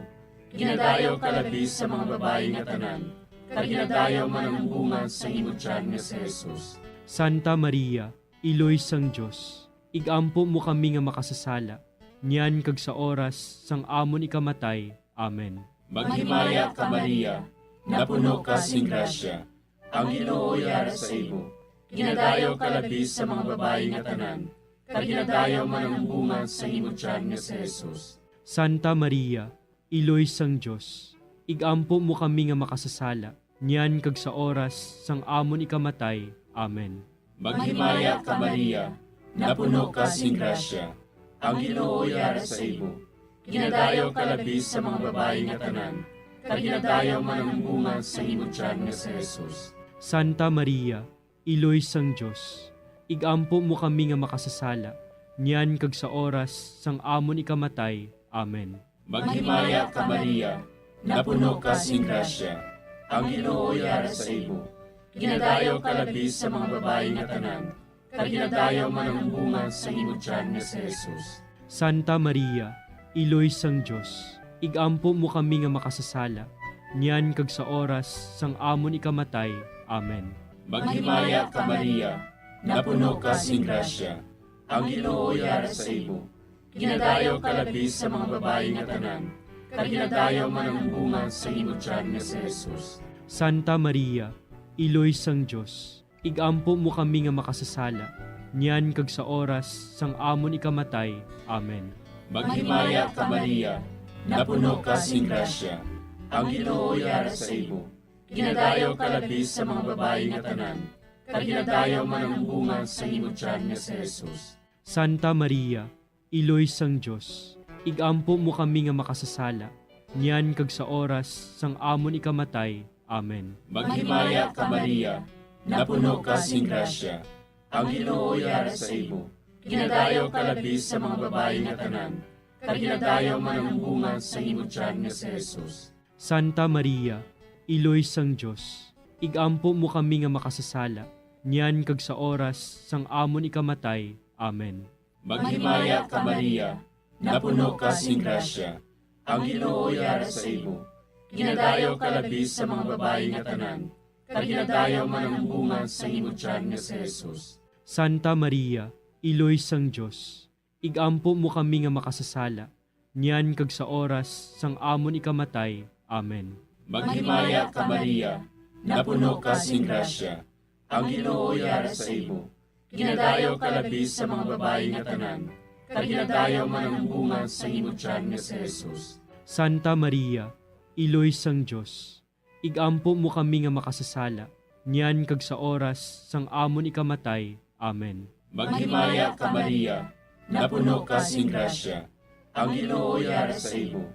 Ginadayaw ka labi sa mga babayi nga tanan, kag ginadayaw man ang bunga sang imo tiyan nga si Jesus. Santa Maria, Iloy sang Dios, ig-ampo mo kami nga makasasala, niyan kag sa oras sang amon ikamatay. Amen. Maghimaya ka, Maria, napuno ka sing grasya, ang Ginoo yara sa imo. Ginadayaw ka labi sa mga babayi nga tanan, kag ginadayaw man ang bunga sang imo tiyan nga si Jesus. Santa Maria, Iloy sang Dios, ig-ampo mo kami nga makasasala, niyan kag sa oras sang amon ikamatay. Amen. Maghimaya ka, Maria, napuno ka sing grasya, ang Ginoo yara sa imo. Ginadayaw ka labi sa mga babayi nga tanan, kag ginadayaw man ang bunga sang imo tiyan nga si Jesus. Santa Maria, Iloy sang Dios, ig-ampo mo kami nga makasasala, niyan kag sa oras sang amon ikamatay. Amen. Maghimaya ka, Maria, napuno ka sing grasya, ang Ginoo yara sa imo. Ginadayaw ka labi sa mga babayi nga tanan, kag ginadayaw man ang bunga sang imo tiyan nga si Jesus. Santa Maria, Iloy sang Dios, ig-ampo mo kami nga makasasala, niyan kag sa oras sang amon ikamatay. Amen. Maghimaya ka, Maria, napuno ka sing grasya, ang Ginoo yara sa imo. Ginadayaw ka labi sa mga babayi nga tanan, kag ginadayaw man ang bunga sang imo tiyan nga si Jesus. Santa Maria, Iloy sang Dios, ig-ampo mo kami nga makasasala, niyan kag sa oras sang amon ikamatay. Amen. Maghimaya ka, Maria, napuno ka sing grasya, ang Ginoo yara sa imo. Ginadayaw ka labi sa mga babayi nga tanan, kag ginadayaw man ang bunga sang imo tiyan nga si Jesus. Santa Maria, Iloy sang Dios, ig-ampo mo kami nga makasasala, niyan kag sa oras sang amon ikamatay. Amen. Maghimaya ka, Maria, napuno ka sing grasya, ang Ginoo yara sa imo. Ginadayaw ka labi sa mga babayi nga tanan, kag ginadayaw man ang bunga sang imo tiyan nga si Jesus. Santa Maria, Iloy sang Dios, ig-ampo mo kami nga makasasala, niyan kag sa oras sang amon ikamatay. Amen. Maghimaya ka, Maria, napuno ka sing grasya, ang Ginoo yara sa imo. Ginadayaw ka labi sa mga babayi nga tanan, kag ginadayaw man ang bunga sang imo tiyan nga si Jesus. Santa Maria, Iloy sang Dios, ig-ampo mo kami nga makasasala, niyan kag sa oras sang amon ikamatay. Amen. Maghimaya ka, Maria, napuno ka sing grasya, ang Ginoo yara sa imo. Ginadayaw ka labi sa mga babayi nga tanan, kag ginadayaw man ang bunga sang imo tiyan nga si Jesus. Santa Maria, Iloy sang Dios, ig-ampo mo kami nga makasasala, niyan kag sa oras sang amon ikamatay. Amen. Maghimaya ka, Maria, napuno ka sing grasya, ang Ginoo yara sa imo.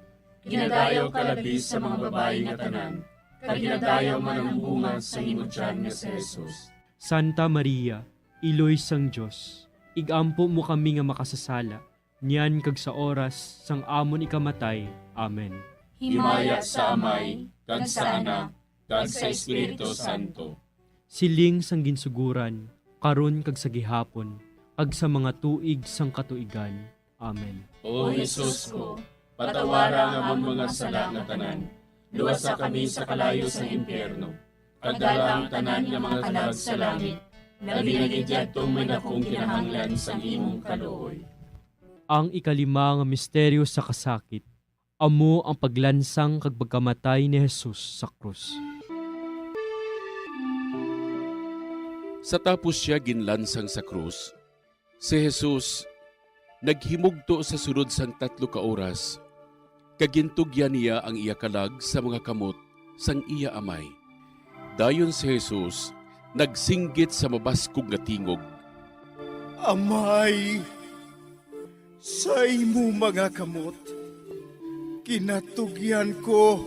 Ginadayaw ka labi sa mga babayi nga tanan, kag ginadayaw man ang bunga sang imo tiyan nga si Jesus. Santa Maria, Iloy sang Dios, ig-ampo mo kami nga makasasala, niyan kag sa oras sang amon ikamatay. Amen. Himaya sa Amay, kag sa Anak, kag sa Espiritu Santo. Siling sang ginsuguran, karon kag sa gihapon, kag sa mga tuig sang katuigan. Amen. O Jesus ko, patawara ang amon mga sala nga tanan, luwasa kami sa kalayo sang impyerno, kag dala ang tanan nga mga kalag sa langit, labi na gid yadtong may dakong kinahanglan sang imong kaluoy. Ang ikalima nga misteryo sa kasakit, amo ang paglansang kag pagkamatay ni Jesus sa krus. Sa tapos sia ginlansang sa krus, si Jesus naghimugto sa sulod sang tatlo ka oras, kag gintugyan niya ang iya kalag sa mga kamot sang iya Amay. Dayon si Jesus nagsinggit sa mabaskog nga tingog, "Amay, sa imo mga kamot Kinatugyan ko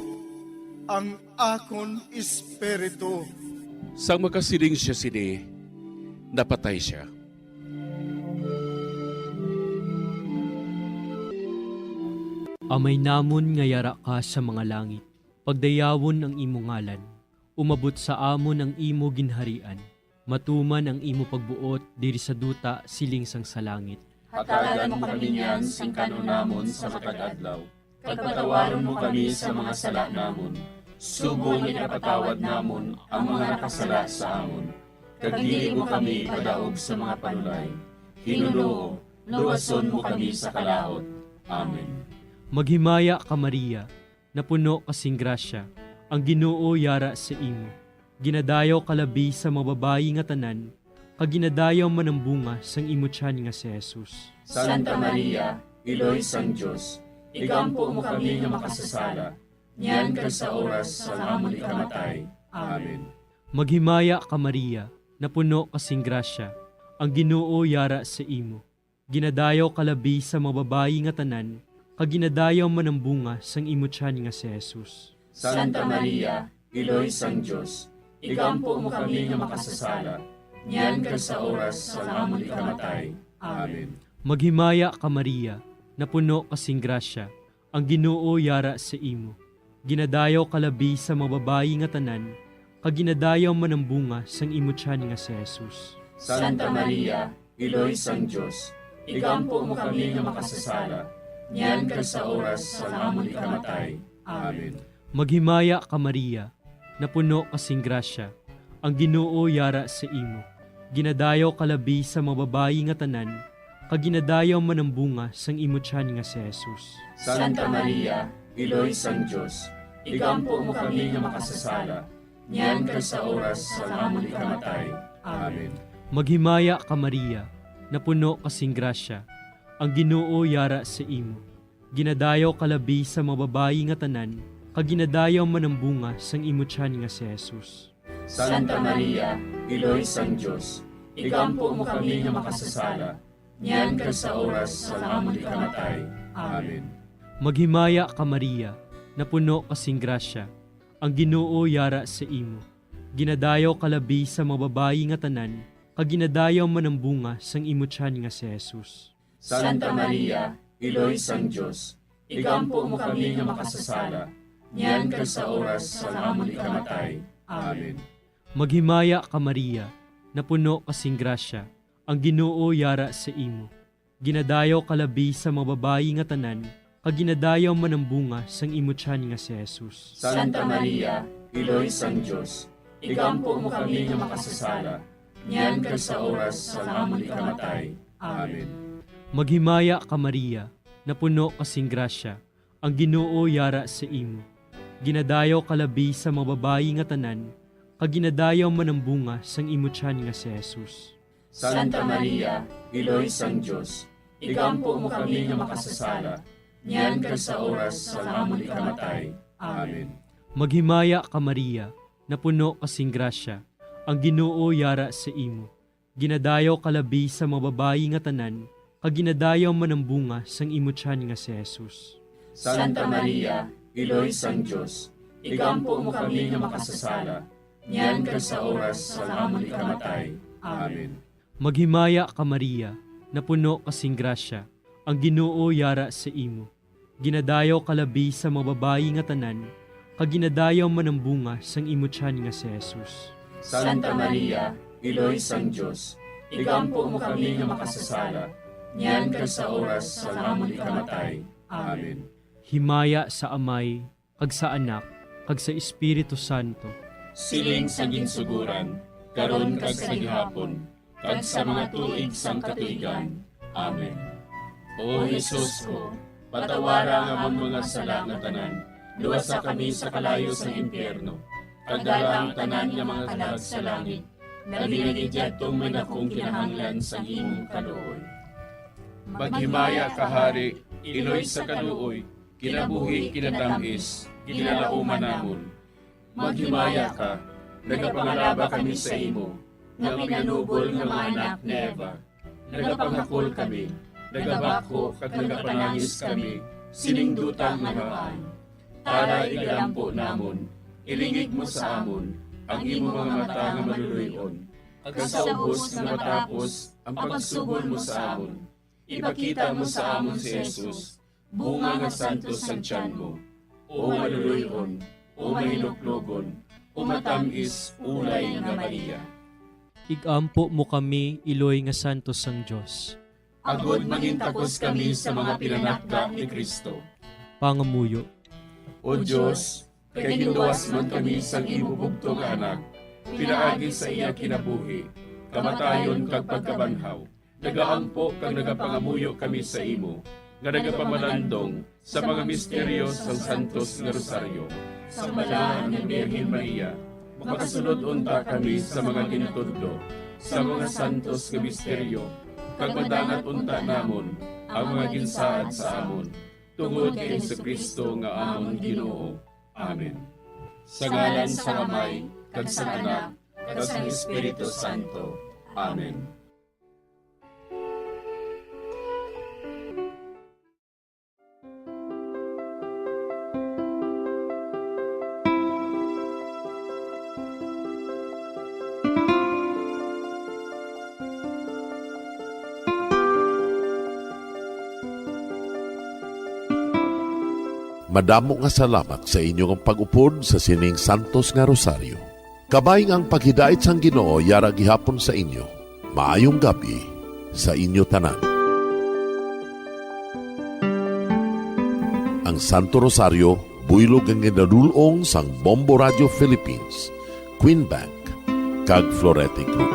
ang akon espiritu. Sang makasiling sia sini, napatay sia. Amay namon nga yara ka sa mga langit, pagdayawon ang imo ngalan. Umabot sa amon ang imo ginharian. Matuman ang imo pagbuot diri sa duta siling sang sa langit. Hatagan mo kami niyan sing kan-on namon sa matag adlaw, kag patawaron mo kami sa mga sala namon, subong nga ginapatawad namon ang mga nakasala sa amon. Kag dili mo kami ipadaog sa mga panulay. Hinunoo, luwason mo kami sa kalaut. Amen. Maghimaya ka, Maria, napuno ka sing grasya, ang Ginoo yara sa imo. Ginadayaw ka labi sa mga babayi nga tanan, kag ginadayaw man ang bunga sang imo tiyan nga si Jesus. Santa Maria, Iloy sang Dios, igampo mo kami nga makasasala, niyan kag sa oras sang amon ikamatay. Amen. Maghimaya ka, Maria, napuno ka sing grasya, ang Ginoo yara sa imo. Ginadayaw ka labi sa mga babayi nga tanan, kag ginadayaw man ang bunga sang imo tiyan nga si Jesus. Santa Maria, Iloy sang Dios, igampo mo kami nga makasasala, niyan kag sa oras sang amon ikamatay. Amen. Maghimaya ka, Maria, napuno ka sing grasya, ang Ginoo yara sa imo. Ginadayaw ka labi sa mga babayi nga tanan, kag ginadayaw man ang bunga sang imo tiyan nga si Jesus. Santa Maria, Iloy sang Dios, igampo mo kami nga makasasala, niyan kag sa oras sang amon ikamatay. Amen. Maghimaya ka, Maria, napuno ka sing grasya, ang Ginoo yara sa imo. Ginadayaw ka labi sa mga babayi nga tanan, kag ginadayaw man ang bunga sang imo tiyan nga si Jesus. Santa Maria, Iloy sang Dios, igampo mo kami nga makasasala, niyan kag sa oras sang amon ikamatay. Amen. Maghimaya ka, Maria, napuno ka sing grasya, ang Ginoo yara sa imo. Ginadayaw ka labi sa mga babayi nga tanan, kag ginadayaw man ang bunga sang imo tiyan nga si Jesus. Santa Maria, Iloy sang Dios, igampo mo kami nga makasasala, niyan kag sa oras sang amon ikamatay. Amen. Maghimaya ka, Maria, napuno ka sing grasya, ang Ginoo yara sa imo. Ginadayaw ka labi sa mga babayi nga tanan, kag ginadayaw man ang bunga sang imo tiyan nga si Jesus. Santa Maria, Iloy sang Dios, igampo mo kami nga makasasala, niyan kag sa oras sang amon ikamatay. Amen. Maghimaya ka, Maria, napuno ka sing grasya, ang Ginoo yara sa imo. Ginadayaw ka labi sa mga babayi nga tanan, kag ginadayaw man ang bunga sang imo tiyan nga si Jesus. Santa Maria, Iloy sang Dios, igampo mo kami nga makasasala, niyan kag sa oras sang amon ikamatay. Amen. Maghimaya ka, Maria, napuno ka sing grasya, ang Ginoo yara sa imo. Ginadayaw ka labi sa mga babayi nga tanan, kag ginadayaw man ang bunga sang imo tiyan nga si Jesus. Santa Maria, Iloy sang Dios, igampo mo kami nga makasasala, niyan kag sa oras sang amon ikamatay. Amen. Maghimaya ka, Maria, napuno ka sing grasya, ang Ginoo yara sa imo. Ginadayaw ka labi sa mga babayi nga tanan, kag ginadayaw man ang bunga sang imo tiyan nga si Jesus. Santa Maria, Iloy sang Dios, igampo mo kami nga makasasala, niyan kag sa oras sang amon ikamatay. Amen. Maghimaya ka, Maria, napuno ka sing grasya, ang Ginoo yara sa imo. Ginadayaw ka labi sa mga babayi nga tanan, kag ginadayaw man ang bunga sang imo tiyan nga si Jesus. Santa Maria, Iloy sang Dios, igampo mo kami nga makasasala, niyan kag sa oras sang amon ikamatay. Amen. Himaya sa Amay, kag sa Anak, kag sa Espiritu Santo. Siling sa ginsugoran, karon kag sa gihapon, kag sa mga tuig sang katuigan. Amen. O Jesus ko, patawara ang amon mga sala nga tanan, luwasa kami sa kalayo sang impyerno, kag dala ang tanan nga mga kalag sa langit, labi na gid yadtong may dakong kinahanglan sang imong kaluoy. Maghimaya ka, Hari, Iloy sa kaluoy, kinabuhi, kinatamis, ginalauman namon. Maghimaya ka, nagapangalaba kami sa imo, nga pinanubol nga mga anak ni Eva. Nagapangakol kami, nagabakho kag nagapanangis kami, Sining duta nga namaan, tara igalampo namon, ilingig mo sa amon ang imo mga mata nga maluloy-on, kag sa ubos nga matapos ang pagsugol mo sa amon, ipakita mo sa amon si Jesus, bunga nga santos sang tiyan mo. O maluloy-on, o mahinuklogon, o matam-is ulay nga Maria. Igampo mo kami, iloy nga santos sang Dios. Agod mangintakos kami sa mga pinanakda ni Cristo. Pangamuyo. O Dios, kay ginluwas man kami sang imo bugtong nga Anak, pinaagi sa iya kinabuhi, kamatayon, kag pagkabanhaw, nagaampo kag nagapangamuyo kami sa imo, nga nagapamalandong sa mga misteryo sang Santos nga Rosaryo, sang Balaan nga Birhen Maria, makasulod unta kami sa mga gintudlo sa mga santos nga misteryo, kag madangat unta namon ang mga ginsaad sa amon, tungod kay Jesu-Cristo nga amon Ginoo. Amen. Sa ngalan sang Amay, kag sang Anak, kag sang Espiritu Santo. Amen. Madamo nga salamat sa inyo nga pag-upod sa sining santos nga rosaryo. Kabay nga ang paghidait sang Ginoo yara gihapon sa inyo. Maayong gab-i sa inyo tanan. Ang Santo Rosario, buylog nga ginadul-ong sang Bombo Radio Philippines, Queen Bank, kag Florete Group.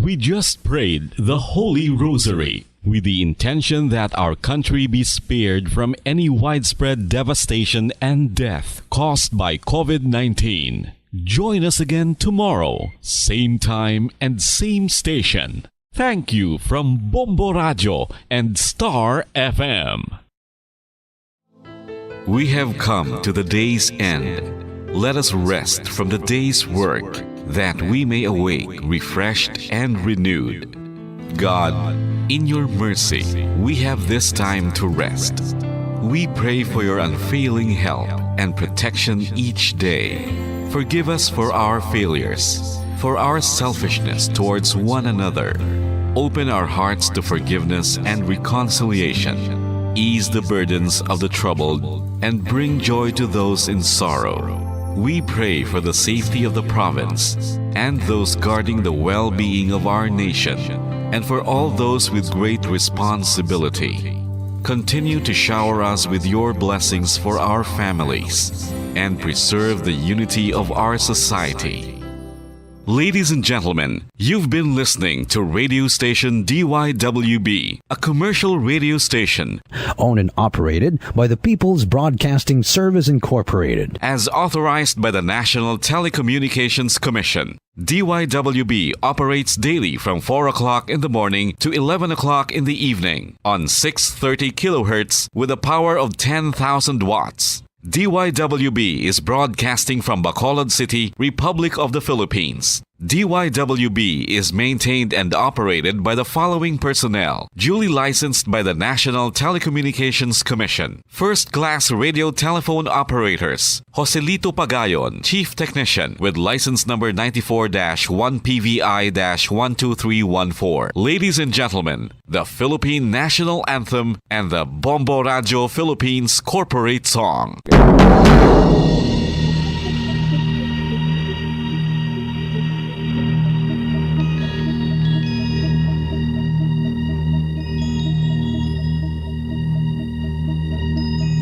We just prayed the Holy Rosary with the intention that our country be spared from any widespread devastation and death caused by COVID nineteen. Join us again tomorrow, same time and same station. Thank you from Bombo Radio and Star F M. We have come to the day's end. Let us rest from the day's work, that we may awake refreshed and renewed. God, in your mercy, we have this time to rest. We pray for your unfailing help and protection each day. Forgive us for our failures, for our selfishness towards one another. Open our hearts to forgiveness and reconciliation. Ease the burdens of the troubled and bring joy to those in sorrow. We pray for the safety of the province and those guarding the well-being of our nation, and for all those with great responsibility. Continue to shower us with your blessings for our families and preserve the unity of our society. Ladies and gentlemen, you've been listening to radio station D Y W B, a commercial radio station owned and operated by the People's Broadcasting Service Incorporated, as authorized by the National Telecommunications Commission. D Y W B operates daily from four o'clock in the morning to eleven o'clock in the evening on six thirty kilohertz with a power of ten thousand watts. D Y W B is broadcasting from Bacolod City, Republic of the Philippines. D Y W B is maintained and operated by the following personnel, duly licensed by the National Telecommunications Commission. First class radio telephone operators, Joselito Pagayon, Chief Technician, with license number ninety-four dash one P V I dash one two three one four. Ladies and gentlemen, the Philippine National Anthem and the Bombo Radio Philippines Corporate Song.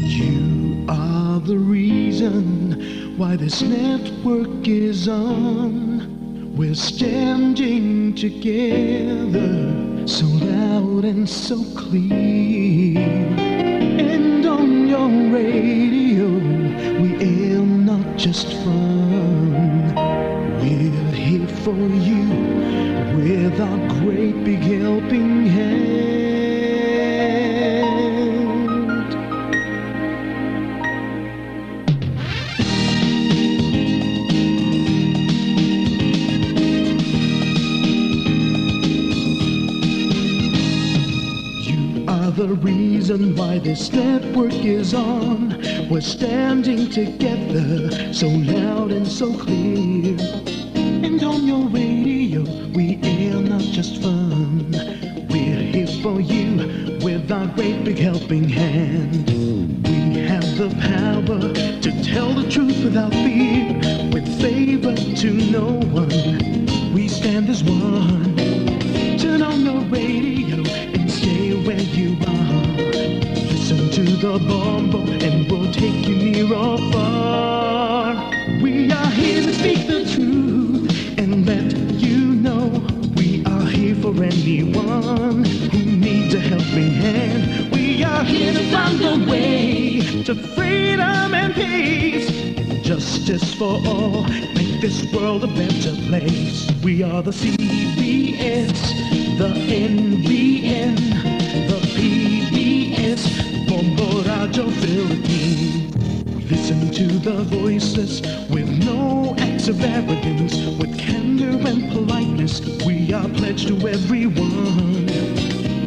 You are the reason why this network is on. We're standing together, so loud and so clear. And on your radio, we air not just fun. We're here for you with our great big helping hand. Why this network is on. We're standing together, so loud and so clear. And on your radio, we air not just fun. We're here for you with our great big helping hand. We have the power to tell the truth without fear, with favor to no one. We stand as one. Turn on your radio and stay where you are. Listen to the Bombo and we'll take you near or far. We are here to speak the truth and let you know we are here for anyone who needs a helping hand. We are here to find a way to freedom and peace and justice for all. Make this world a better place. We are the C B S, the N B N, the P B S, Bombo Radyo Philippines. We listen to the voiceless with no acts of arrogance, with candor and politeness. We are pledged to everyone.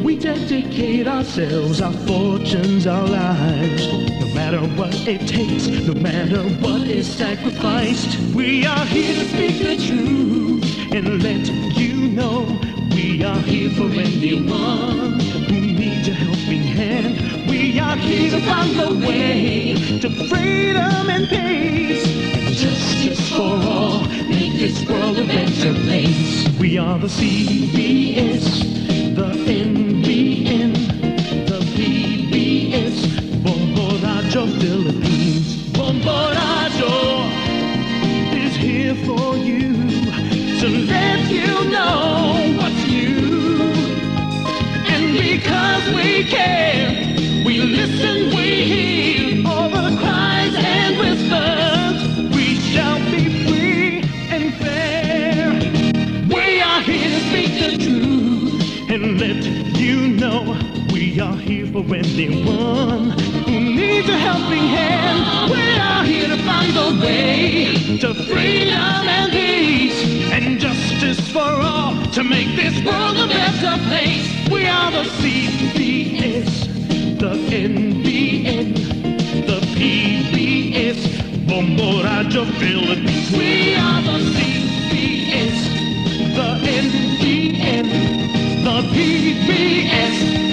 We dedicate ourselves, our fortunes, our lives, no matter what it takes, no matter what is sacrificed. We are here to speak the truth and let you know we are here for anyone who needs a helping hand. We are here to find the way to freedom and peace and justice for all. Make this world a better place. We are the C B S, the N B N, the P B S, Bombo Radyo Philippines. Bombo Radyo is here for you to let you know what's new. And because we care, we listen, we hear all the cries and whispers. We shall be free and fair. We are here to speak the truth and let you know we are here for anyone who needs a helping hand. We are here to find a way to freedom and peace and justice for all, to make this world a better place. We are the C B S, the N B N, the P B S, Bombo Radyo Philippines. We are the C B S, the N B N, the P B S.